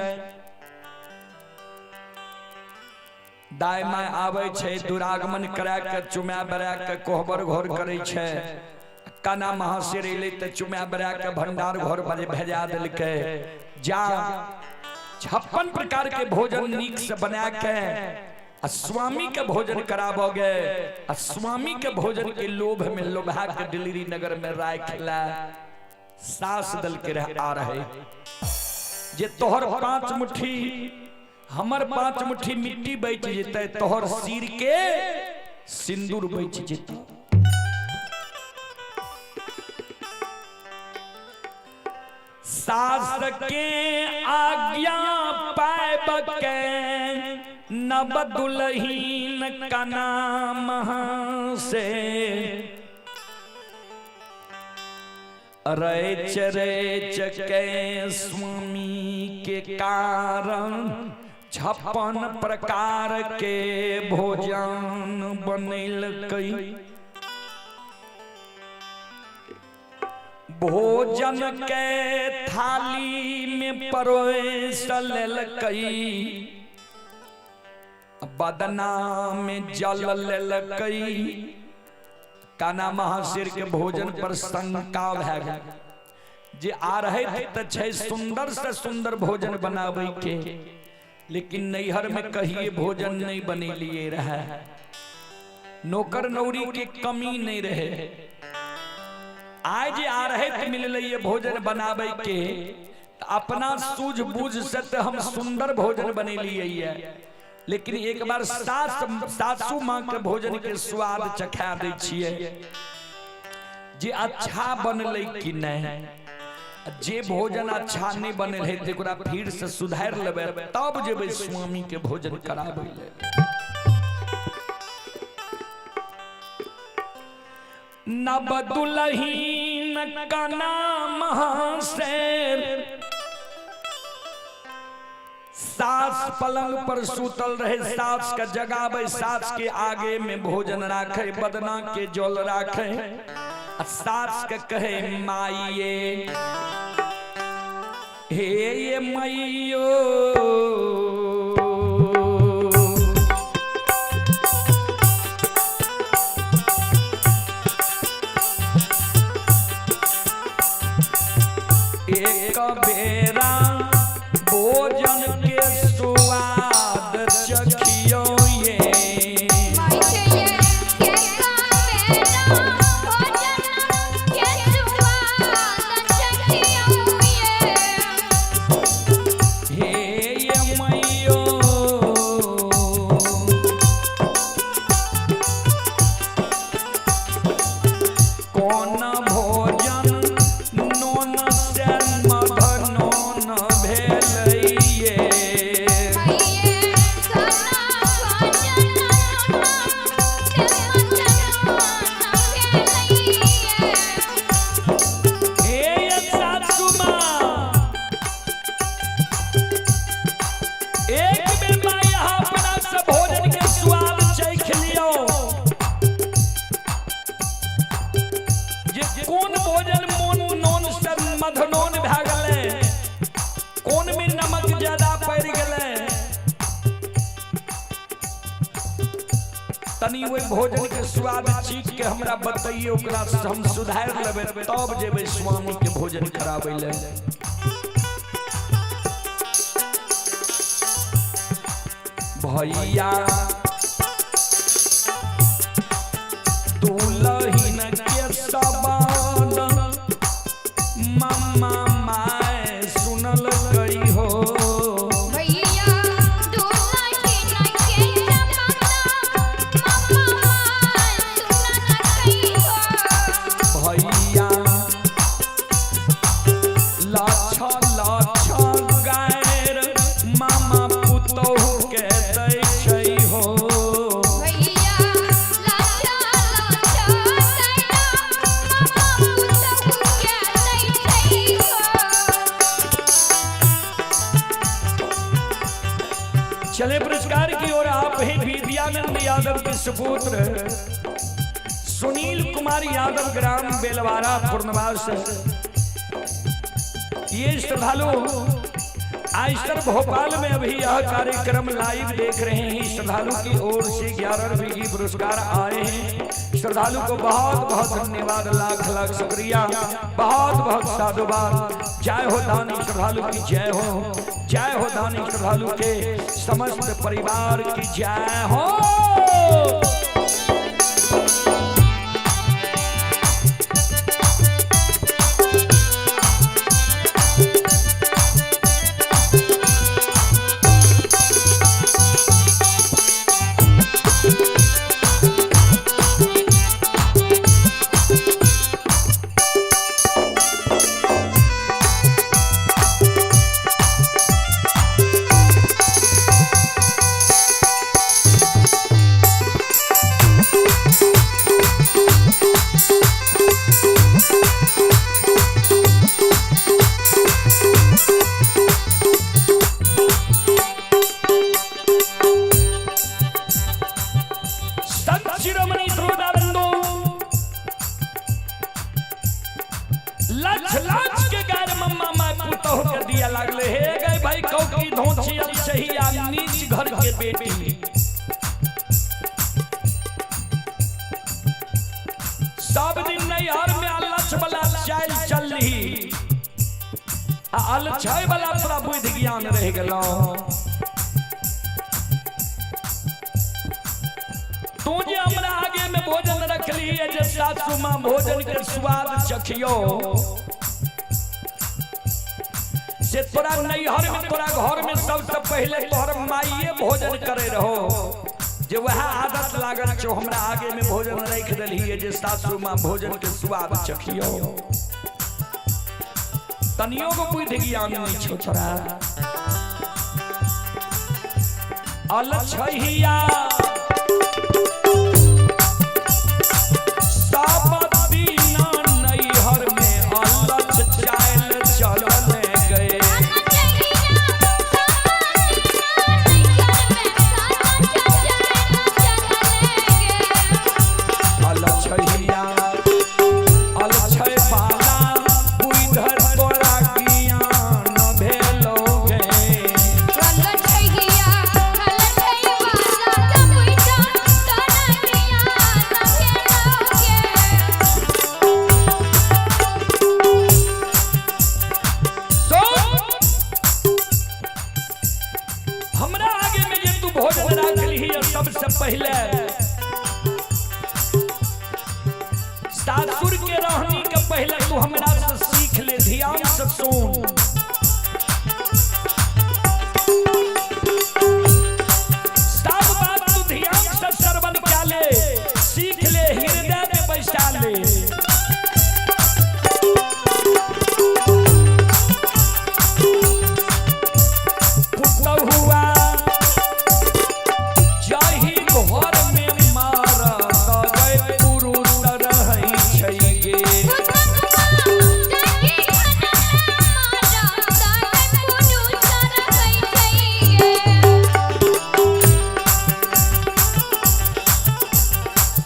A: दाय my आबै छै दुरागमन करा के चुमा बरा के कोहबर घर करै छै। काना महाशेर अयलै तऽ चुमा बरा के भंडार घर बजे भेजा देलकै। जा 56 प्रकार के भोजन नीक से बना के आ स्वामी के भोजन कराबोगे। आ स्वामी के भोजन के लोभ में लोभा के डिलीरी नगर में राय खिला सास दल के रह आ रहे जे तोहर 5 मुट्ठी हमर 5 मुट्ठी मिट्टी बच जेतै, तोहर सिर के सिंदूर बच जेतै। सास के आज्ञा पाब के नव दुलहीन का नाम से रैच रैच के स्वामी के कारण 56 प्रकार के भोजन बनेलकै। भोजन के थाली में परोस लेलकै, बदना में जल लेलकै। काना महाशेर के भोजन पर शंका भए गेल जे आ रहे त छै सुंदर से सुंदर भोजन बनावे के, लेकिन नैहर में कहिए भोजन नहीं बनेलिए रहे, नौकर नौरी के कमी नहीं रहे। आज आ रहे त मिलले ये भोजन बनावे के, अपना सूझ बूझ से तो हम सुंदर भोजन बनेलिए, लेकिन एक बार सासू माँ के भोजन के स्वाद चखा दै छियै जे अच्छा बनलै कि नहीं। जे भोजन अच्छा नहीं बनल है तेकरा फिर से सुधार लेबै तब जेबै स्वामी के भोजन कराबै ले। नब दुलहीन कना महाशेर, सास पलंग पर सूतल रहे, सास के जगावे, सास के आगे में भोजन राखे, बदना के जल राखे, सास के कहे माइये हे ये मैयो, एक बेरा भोजन के स्वाद चखियो ये। हे ये मैयो, कौन भोजन नोन से मधनोन भेलैये। हे ये सासू माँ, एक बेर माँ यहाँ अपना से भोजन के स्वाद चख लियो जे कोन भोजन मोन नोन से मधनोन भए गेलै, कोन में नमक ज्यादा पड़ि गेलै, तनी ओहि भोजन के स्वाद चीख के हमरा बतैयो, ओकरा हम सुधार लेबै तब जेबै स्वामी के भोजन कराबै ले। भैया दुलहिन के सबद मामा my सुनल गई हो।
B: भैया दुलहिन के सबद मामा my सुनल गई हो।
A: भैया लछ लछ गायर मामा पुतोहु के दै छै हो।
B: भैया लछ लछ गायर मामा पुतोहु के दै छै हो।
A: चले पुरस्कार की ओर आप ही विद्यानंद यादव के सुपुत्र सुनील कुमार यादव, ग्राम बेलवारा पूर्णवास। ये श्रद्धालु आइसर भोपाल में अभी यह कार्यक्रम लाइव देख रहे हैं। श्रद्धालु की ओर से 11 रुपये की पुरस्कार आए हैं। श्रद्धालु को बहुत बहुत धन्यवाद, लाख लाख शुक्रिया, बहुत बहुत साधुवाद। जय हो दानी श्रद्धालु की जय हो, जय हो दानी श्रद्धालु के समस्त परिवार की जय हो। लछ लछ के गार मम्मा माय पुतोह के दिया लागले। हे गए भाई कौकी धोची अलछहिया नीच घर के बेटी। सब दिन नैहर में अलछ वाला चाल चल रही आ अलछय वाला तोरा बुद्धि ज्ञान रह गेलो। तू जे हमरा आगे में भोजन रखली है जे सासू माँ भोजन के स्वाद चखियो से तोरा नैहर में तोरा घर में सबसे पहले तोहर माइये भोजन करे रहो जे वह आदत लागल छो हमरा आगे में भोजन रख देली है जे सासू माँ भोजन के स्वाद चखियो। तनियो को बुद्धि ज्ञान नहीं छो तोरा। अलछहिया सबसे पहले सासुर के रहनी के पहले तू हमरा से सीख ले, ध्यान से सुन। सब बात तू ध्यान से श्रवण क्या ले, सीख ले, हृदय में बैठा ले।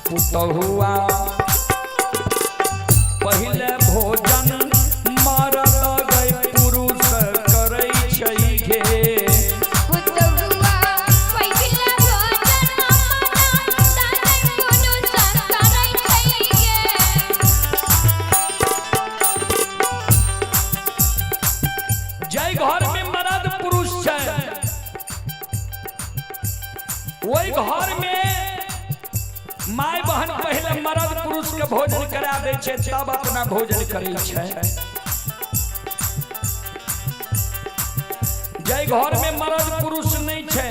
A: पुतहुआ पहले भोजन मरद गए पुरुष करै छै गे।
B: पुतहुआ पहले भोजन मरद गए पुरुष करै छै गे।
A: जै घर में मरद पुरुष छै ओहि घर में my बहन पहले मर्द पुरुष के भोजन करा दे छै तब अपना भोजन करै छै। जै घर में मर्द पुरुष नहीं छै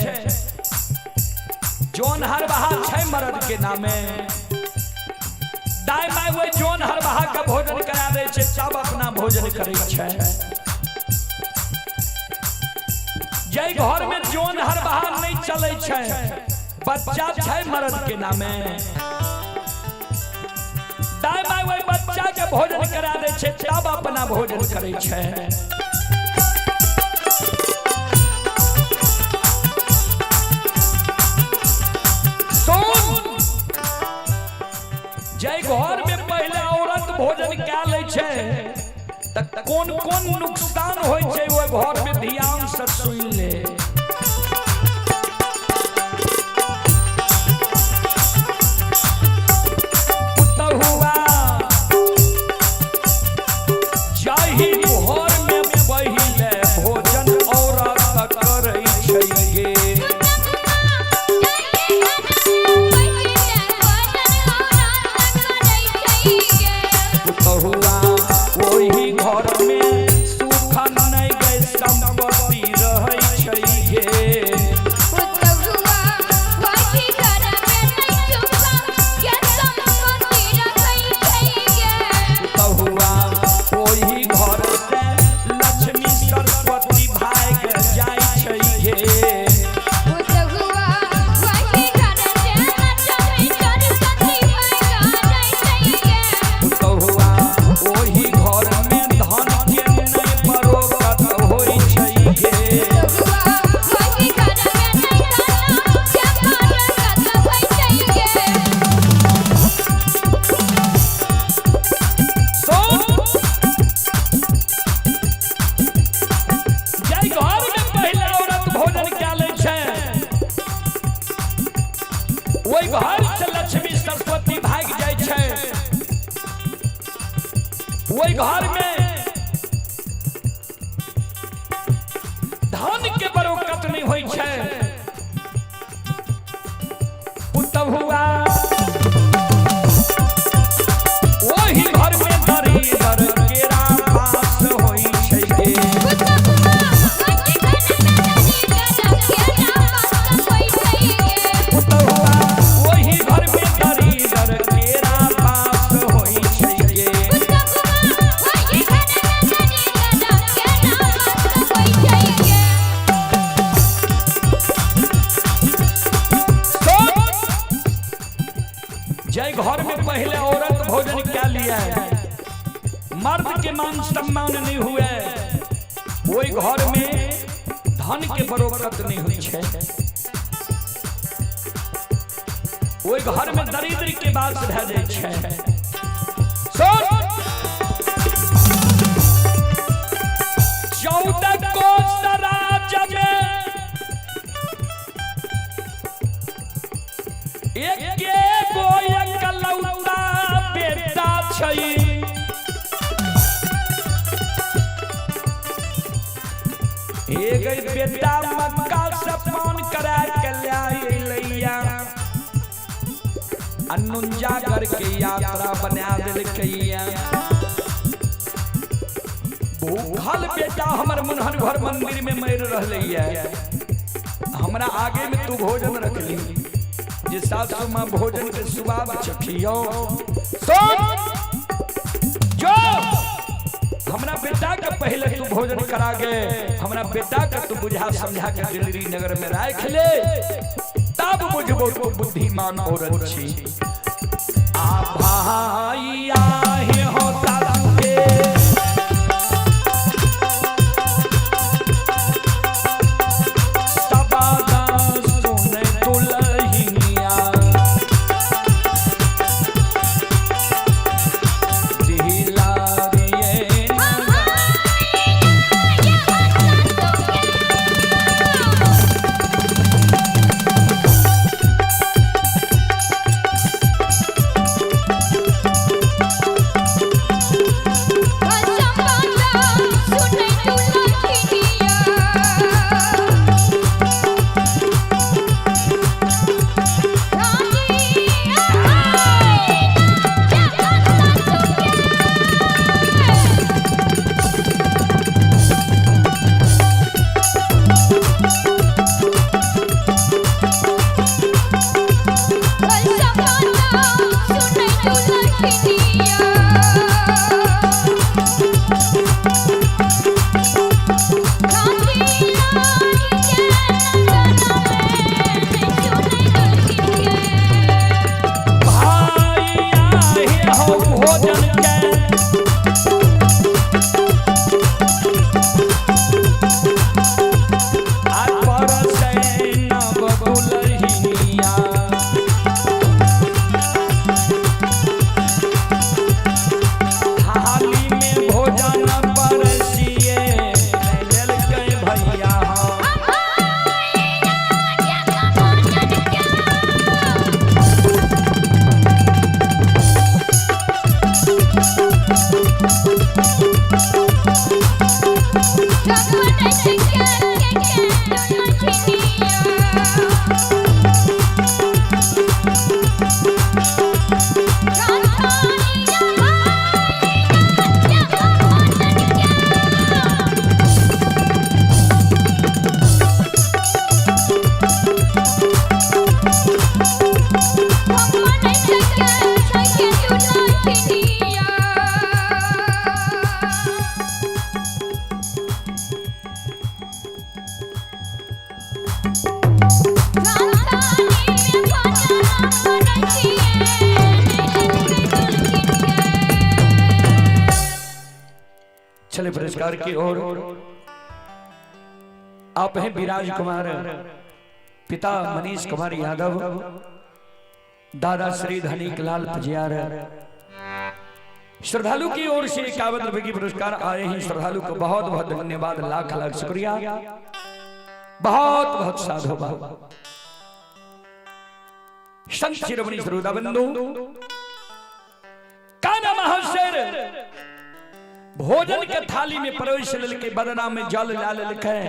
A: जोन हरबहा छै मर्द के नामे दाय my वही जोन हरबहा के भोजन करा दे छै तब अपना भोजन करै छै। जै घर में जोन हरबहा नहीं चलै छै बच्चा छै मर्द के नामे दाय my वही बच्चा के भोजन करा दे छै तब अपना भोजन करै छै। सुन, जै घर में पहले औरत भोजन कए लै छै त कोन कोन नुकसान होइ छै ओहि घर में ध्यान से सुन ले। ओही घर में सुख नहीं गए संपत्ति रहै छै। ओहि घर में धन के बरकत नहीं होइ छै। पुतहुआ ओहि घर में दरिदर केरा पास होइ छै गे। पुतहुआ ओहि घर में दरिदर केरा पास होइ छै गे। जय घर में पहले औरत भोजन क्या लिया है, मर्द के मान सम्मान नहीं हुए, वही घर में धन के बरकत नहीं हुई है, वही घर में दरिद्र के बात भए जाइ छै। सुन 14 कोस राज्य में एके गो एकलौता बेटा छै, एक बेटा मक्का से पान करा के लैया अनुंजा करके यात्रा बना देलकैया। भूखल बेटा हमर मुनहर घर मंदिर में मर रहलैया, हमरा आगे में तू भोजन रखली जे सासू माँ भोजन के स्वाद चखियो। सुन जो हमरा बेटा के पहले तू भोजन करा गे, हमरा बेटा के तू बुझा समझा के दिल्ली नगर में राख ले, तब बुझबो तू बुद्धिमान औरत छी। आ भाई आहे हो सासू के चले पुरस्कार की ओर। आप हैं विराज कुमार, पिता मनीष कुमार यादव, दादा श्री धनिक लाल पजियार। श्रद्धालु की ओर से 51 रुपए की पुरस्कार आए हैं। श्रद्धालु को बहुत बहुत धन्यवाद, लाख लाख शुक्रिया, बहुत बहुत साधुवाद। संत शिरोमणि श्रोता बंधु, काना महाशेर भोजन के थाली में परोस लेलकै, बदना में जल ला लेलकै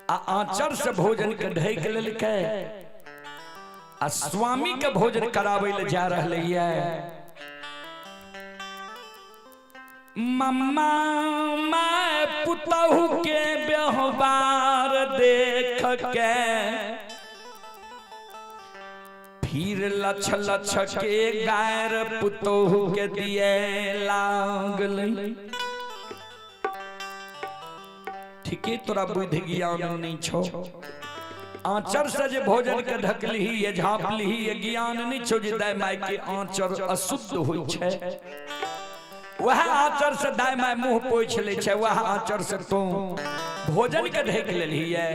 A: आ आंचर से भोजन के ढक लेलकै आ स्वामी के भोजन कराबै ले जा रहलै ये। मम्मा मैं पुतहु के व्यवहार देख के फिर लछ लछ के गायर पुतहु के दिए लागल। ठीके तोरा बुद्धि ज्ञान नहीं छो, आंचर से जे भोजन के ढकलिही ये झाँपलिही ये ज्ञान नहीं छो जे दाय my के आंचर अशुद्ध होइ छै। वह आंचर से दाय my मुंह पोछि लै छै, वह आंचर से तू भोजन के ढक लेलही ये।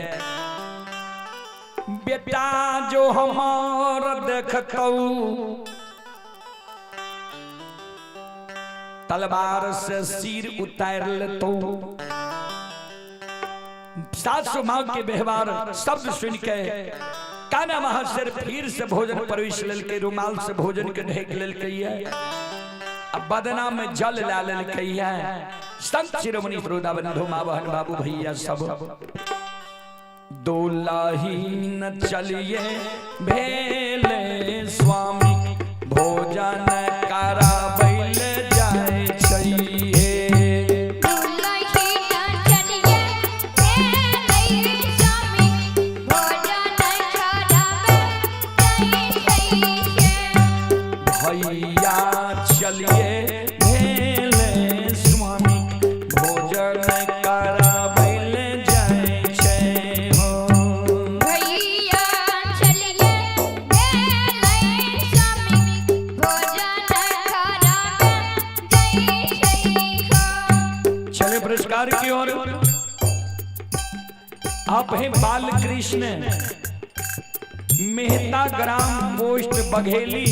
A: बेटा जो हमार देखतौ तलवार से सिर उतार लेतौ। सासु माँ के व्यवहार शब्द सुन के काना महाशय फिर से भोजन परवरिश लेलकै, रुमाल से भोजन के ढक लेलकै ये, अब बदना में जल ला लेलकै ये। संत शिरोमणि श्रोता बंधु माँ बहन बाबू भैया सब दुलहीन चलिए भेले स्वामी भोजन कराबैल जाय छैहे।
B: दुलहीन चलिए भेलै स्वामी भोजन कराबै जाइ छैहे।
A: भैया चलिए भेले स्वामी भोजन कराबैल जाय छै हो।
B: भैया चलिए भेलै स्वामी भोजन कराबै जाइ छैहे।
A: चले पुरस्कार की ओर। आप हैं बालकृष्ण मेहता, ग्राम पोस्ट बघेली,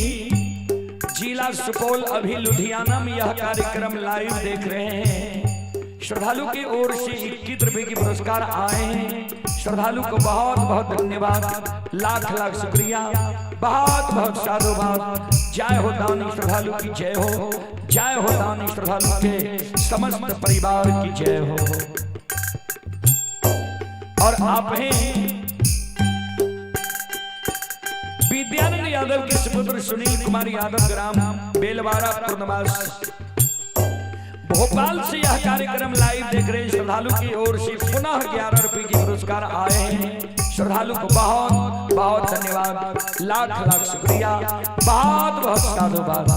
A: जिला सुपौल, अभी लुधियाना में यह कार्यक्रम लाइव देख रहे हैं। श्रद्धालु की ओर से 21 रुपए के पुरस्कार आए हैं। श्रद्धालु को बहुत बहुत धन्यवाद, लाख लाख शुक्रिया, बहुत बहुत साधुवाद। जय हो दानी श्रद्धालु की जय हो, जय हो दानी श्रद्धालु के समस्त परिवार की जय हो। और आप हैं विद्यानंद यादव के सुपुत्र सुनील कुमार यादव, ग्राम बेलवारा, पूर्णवास, भोपाल से यह कार्यक्रम लाइव देख रहे श्रद्धालु की ओर से पुनः 11 रुपए के पुरस्कार आए हैं। श्रद्धालु को बहुत बहुत धन्यवाद, लाख लाख शुक्रिया, बहुत बहुत साधुवाद।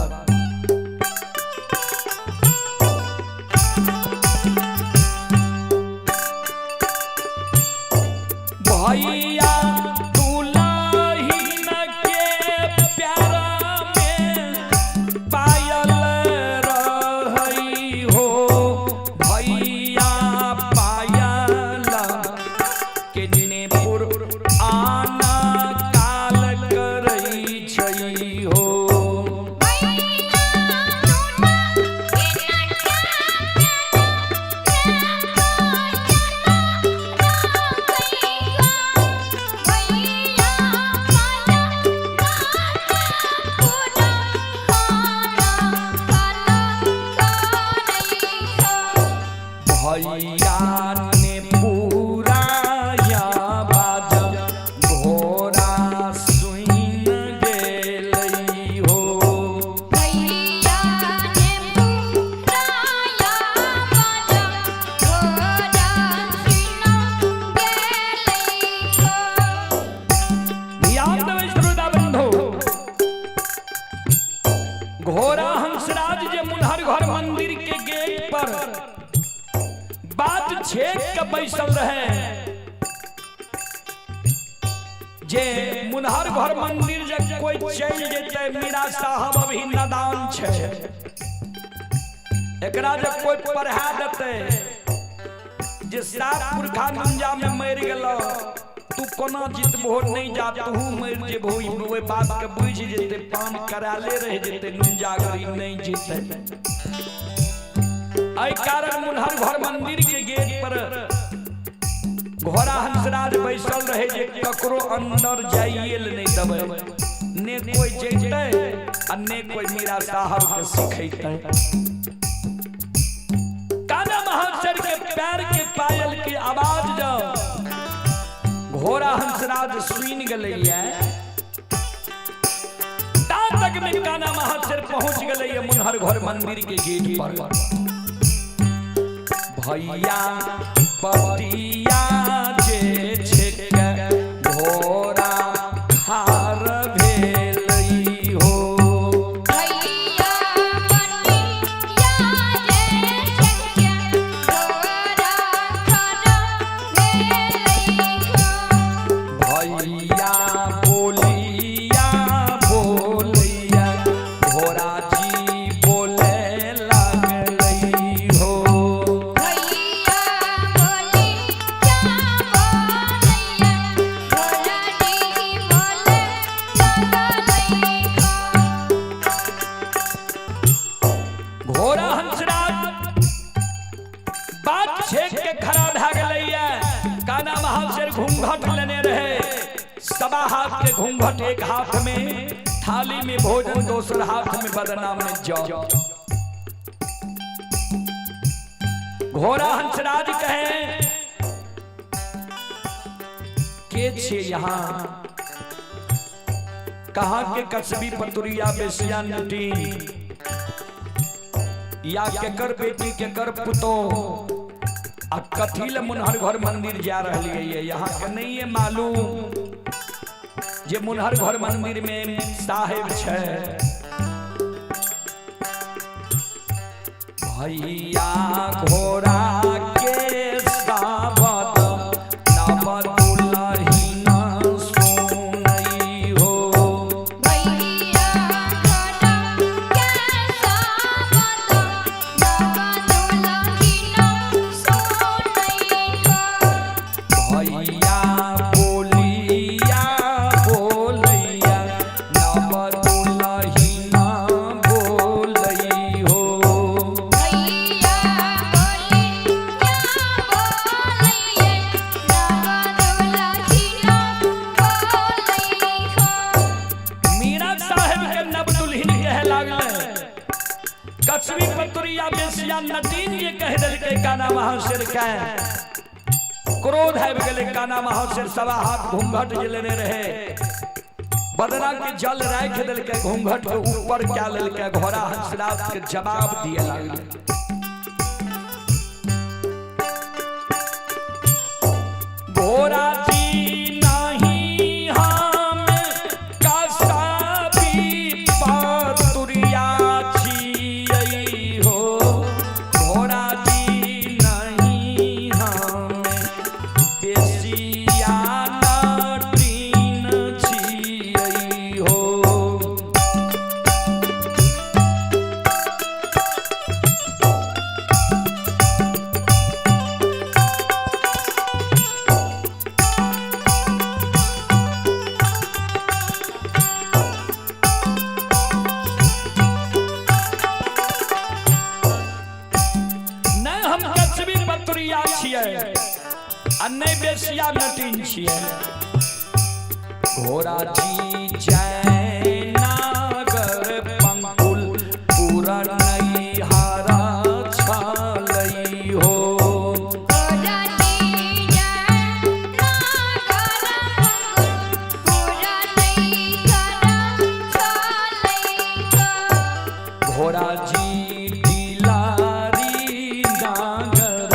A: भैया दुलहीन के प्यारा में पायल रहई हो, भैया पायल के नेपुर आना काल करई छै हो। भैया ने पूरा या बाज घोड़ा सुन गेलई हो। ध्यान देबै श्रोता बंधु, घोड़ा हंसराज जे मुनहर घर मंदिर के गेट पर बात छेक के बैसल रहे, जे मुनहर घर मंदिर जे कोई चल जेतै मीरा साहब अभी नदान छै, एकरा जे कोई पढ़ा देतै जे सात पुरखा नुंजा में मरि गेलो तू कोना जितबहो नहीं जा, तू मरि जेबहो, ओहि बात के बुझि जेतै, पान कराले रहि जेतै, नुंजा गरीब नहीं जीतै। एहि कारण मुनहर घर मंदिर के गेट पर घोड़ा हंसराज बैसल रहे जे ककरो अंदर जाइए ले नहीं देबै, ने कोई जैतै आ ने कोई मीरा साहब के सिखैतै। घोड़ा हंसराज सुन गेलैया ता तक में काना महाशय पहुंच गेलैया मुनहर घर मंदिर के गेट पर। भैया बतिया जे छिक घोड़ा खार भेलई हो।
B: भैया बतिया जे छिक घोड़ा खार भेलई हो।
A: भैया बोलिया बोलिया घोड़ा जी बोले लगलई हो।
B: भैया बोलिया बोलिया घोड़ा जी बोले लगलई हो।
A: घोड़ा हंसराज बात छेक के खड़ा भए गेलैया। काना महाशय घूंघट लेने रहे, सवा हाथ के घूंघट एक हाथ में, थाली में भोजन दोसर हाथ में, बदना में जौ। घोड़ा हंसराज कहे के छे यहाँ कहाँ के कसबी पतुरिया बेसिया नटी या केकर बेटी केकर पुतो आ कथी ले मुनहर घर मंदिर जा रही है। यहाँ के नहीं है मालूम जे मुनहर घर मंदिर में साहेब छै। भैया घोड़ा के साबत नव दुलहिन सुनई हो।
B: भैया घोड़ा के साबत नव दुलहिन सुनई हो।
A: भैया बोलिया बोलैया नव दुलहिन बोलई हो।
B: भैया बोलिया बोलिया नव दुलहिन बोलई हो।
A: मीरा साहेब के नव दुल्हन कहे लागले। कछुई पतुरिया बेसिया नटीन जे कह देलकै काना महाशय के क्रोध आबि गेलै। काना महाशय सवा हाथ घूंघट जे लेने रहे, बदना के जल राखि देलकै, घूंघट के ऊपर क्या लेलकै। घोड़ा हंसराज के जवाब दिए लागलै। घोड़ा जी नहीं हम कसाबी पतुरिया छियै हो। घोड़ा जी नहीं हम बेसिया नटीन छियै हो। नहि हम कछबी पतुरिया छियै आ नहि बेसिया नटीन छियै। घोड़ा जी जयनागर पंकुल पूरा नैहारा छलई हो।
B: घोड़ा जी जयनागर पंकुल पूरा नैहरा छलई हो।
A: घोड़ा जी दिलारी नागर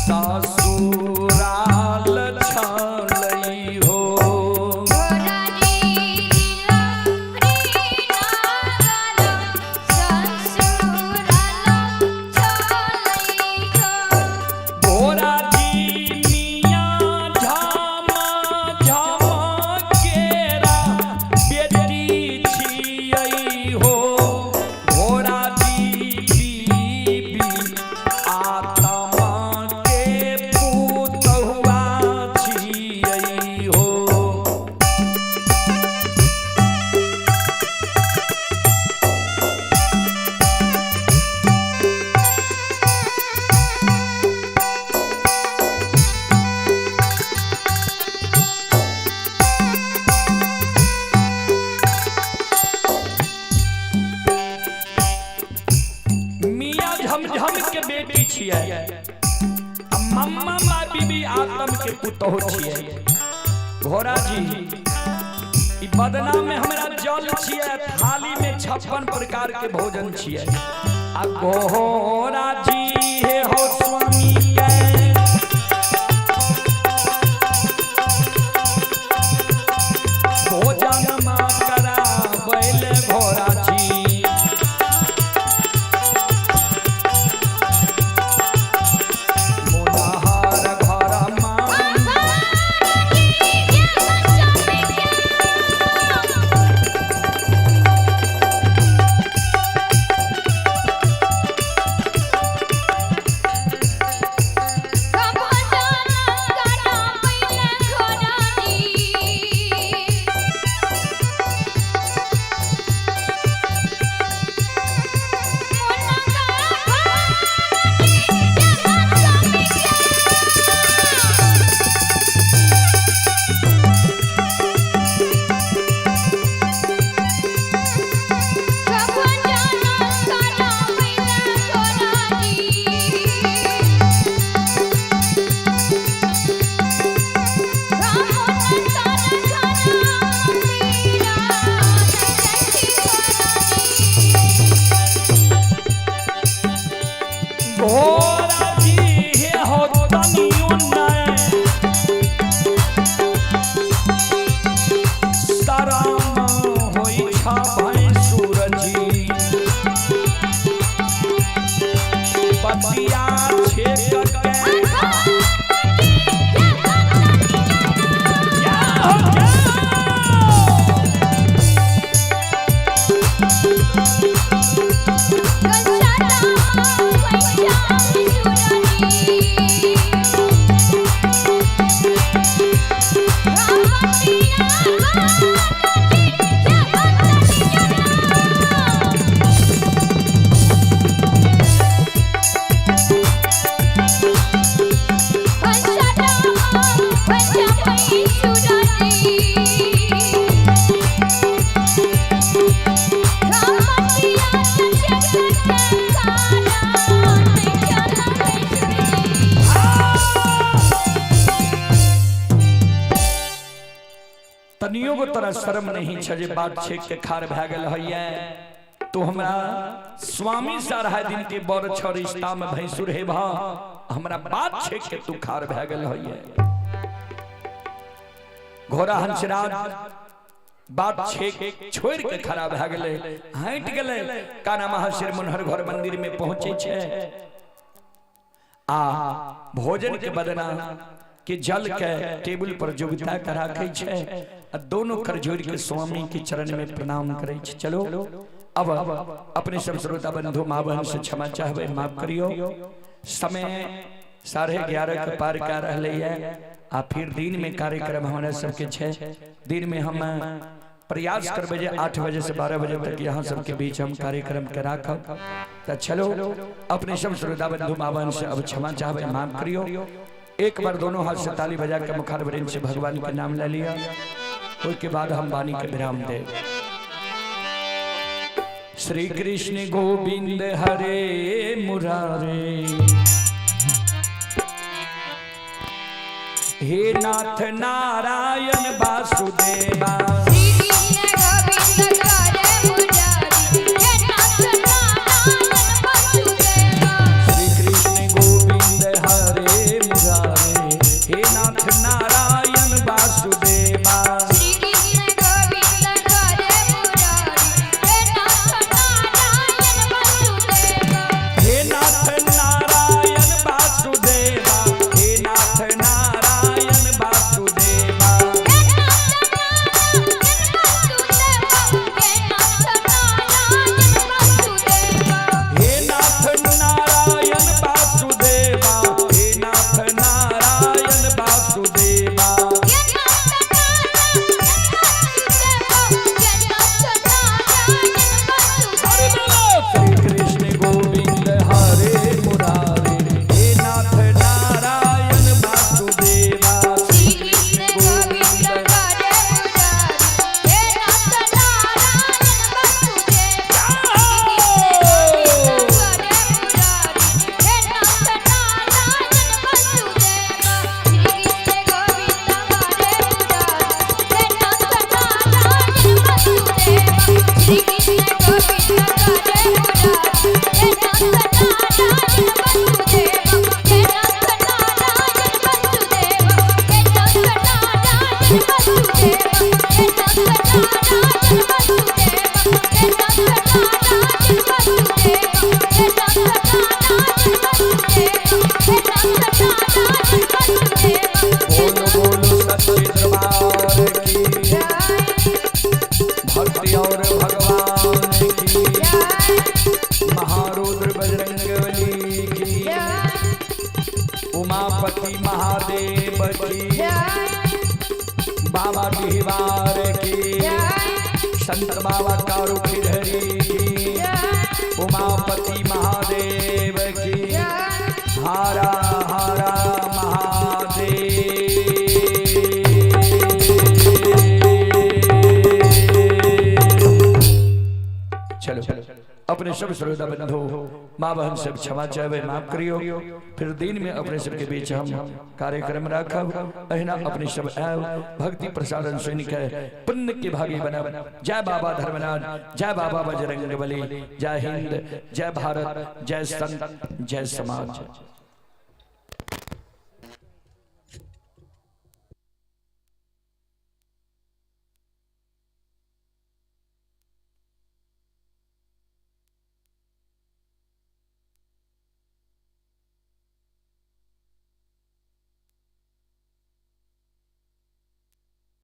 A: ससुराल छलई हो।
B: घोड़ा जी दिलारी नागर ससुराल छलई हो।
A: घोड़ा जी मियाँ झमा झमा केरा बेटी छियै हो। घोड़ा जी बीबी आत्मा के पुतहुआ छियै हो। मियाँ झमझम के बेटी छियै आ मम्मा माँ बीबी आतम के पुतोह छियै। घोड़ा जी ई बदना में हमरा जल छियै, थाली में 56 प्रकार के भोजन छियै। आ घोड़ा जी हे हो स्वामी के भोजन मा कराबैल घोड़ा जी। मोनाहर घर मा घोड़ा जी हे हो तनियो नै शरम होइ छ भैंसुर जी। पतिया छेक के क्या हो क्या। तनियो गो तोरा शर्म नहीं छ जे बात छेक के खार भए गेल हैया। तो हमरा स्वामी से 2.5 दिन के बड़ छ रिश्ता में भैंसुर हे भा, हमरा बात छेक के तू खार भए गेल हैया। घोड़ा हंसराज बात छेक छोड़ के खड़ा भए गेलै, हटि गेलै। काना महाशिर मनोहर घर मंदिर में पहुंचे छे आ भोजन के बदना के जल के टेबुल पर जोगिता के राखै छे आ दोनों कर जोड़ के स्वामी के चरण में प्रणाम करै छे। चलो अब अपने सब श्रोता बंधु माँ बहन से क्षमा चाहबै, माफ करियो। समय 11:30 के पार कर रहलै है आ फिर दिन में कार्यक्रम हमारा सबके छे। दिन में हम प्रयास करबै जे 8 बजे से 12 बजे तक यहाँ सबके बीच हम कार्यक्रम के राखब। तो चलो अपने सब श्रोता बंधु माँ बहन से अब क्षमा चाहबै, माफ करियो। एक बार दोनों हाथ से ताली बजा के मुखारवृंद से भगवान के नाम ले लिया, उसके बाद हम वाणी के विराम दे। श्री कृष्ण गोविंद हरे मुरारे, हे नाथ नारायण वासुदेवा।
B: श्री कृष्ण गोविंद हरे मुरारी, हे नाथ नारायण वासुदेवा।
A: श्री कृष्ण गोविंद हरे मुरारे, हे नाथ नारायण वासुदेवा।
B: श्री कृष्ण गोविंद हरे मुरारी, हे नाथ नारायण वासुदेवा।
A: हे नाथ नारायण वासुदेवा, हे नाथ नारायण वासुदेवा।
B: हे नाथ नारायण
A: उमापति महादेव की, बाबा डिहवार की, संत बाबा कारू खिरहरी की, उमापति महादेव की, हारा हारा महादेव। चलो अपने सब श्रोता बंधु माँ बहन सब क्षमा चाहे माफ करियो। फिर दिन में अपने सबके बीच हम कार्यक्रम रखब। अहिना अपने सब आयब भक्ति प्रसारण सुन के पुण्य के भागी बनब। जय बाबा धर्मनाथ, जय बाबा बजरंग बली, जय हिंद, जय भारत, जय संत, जय समाज।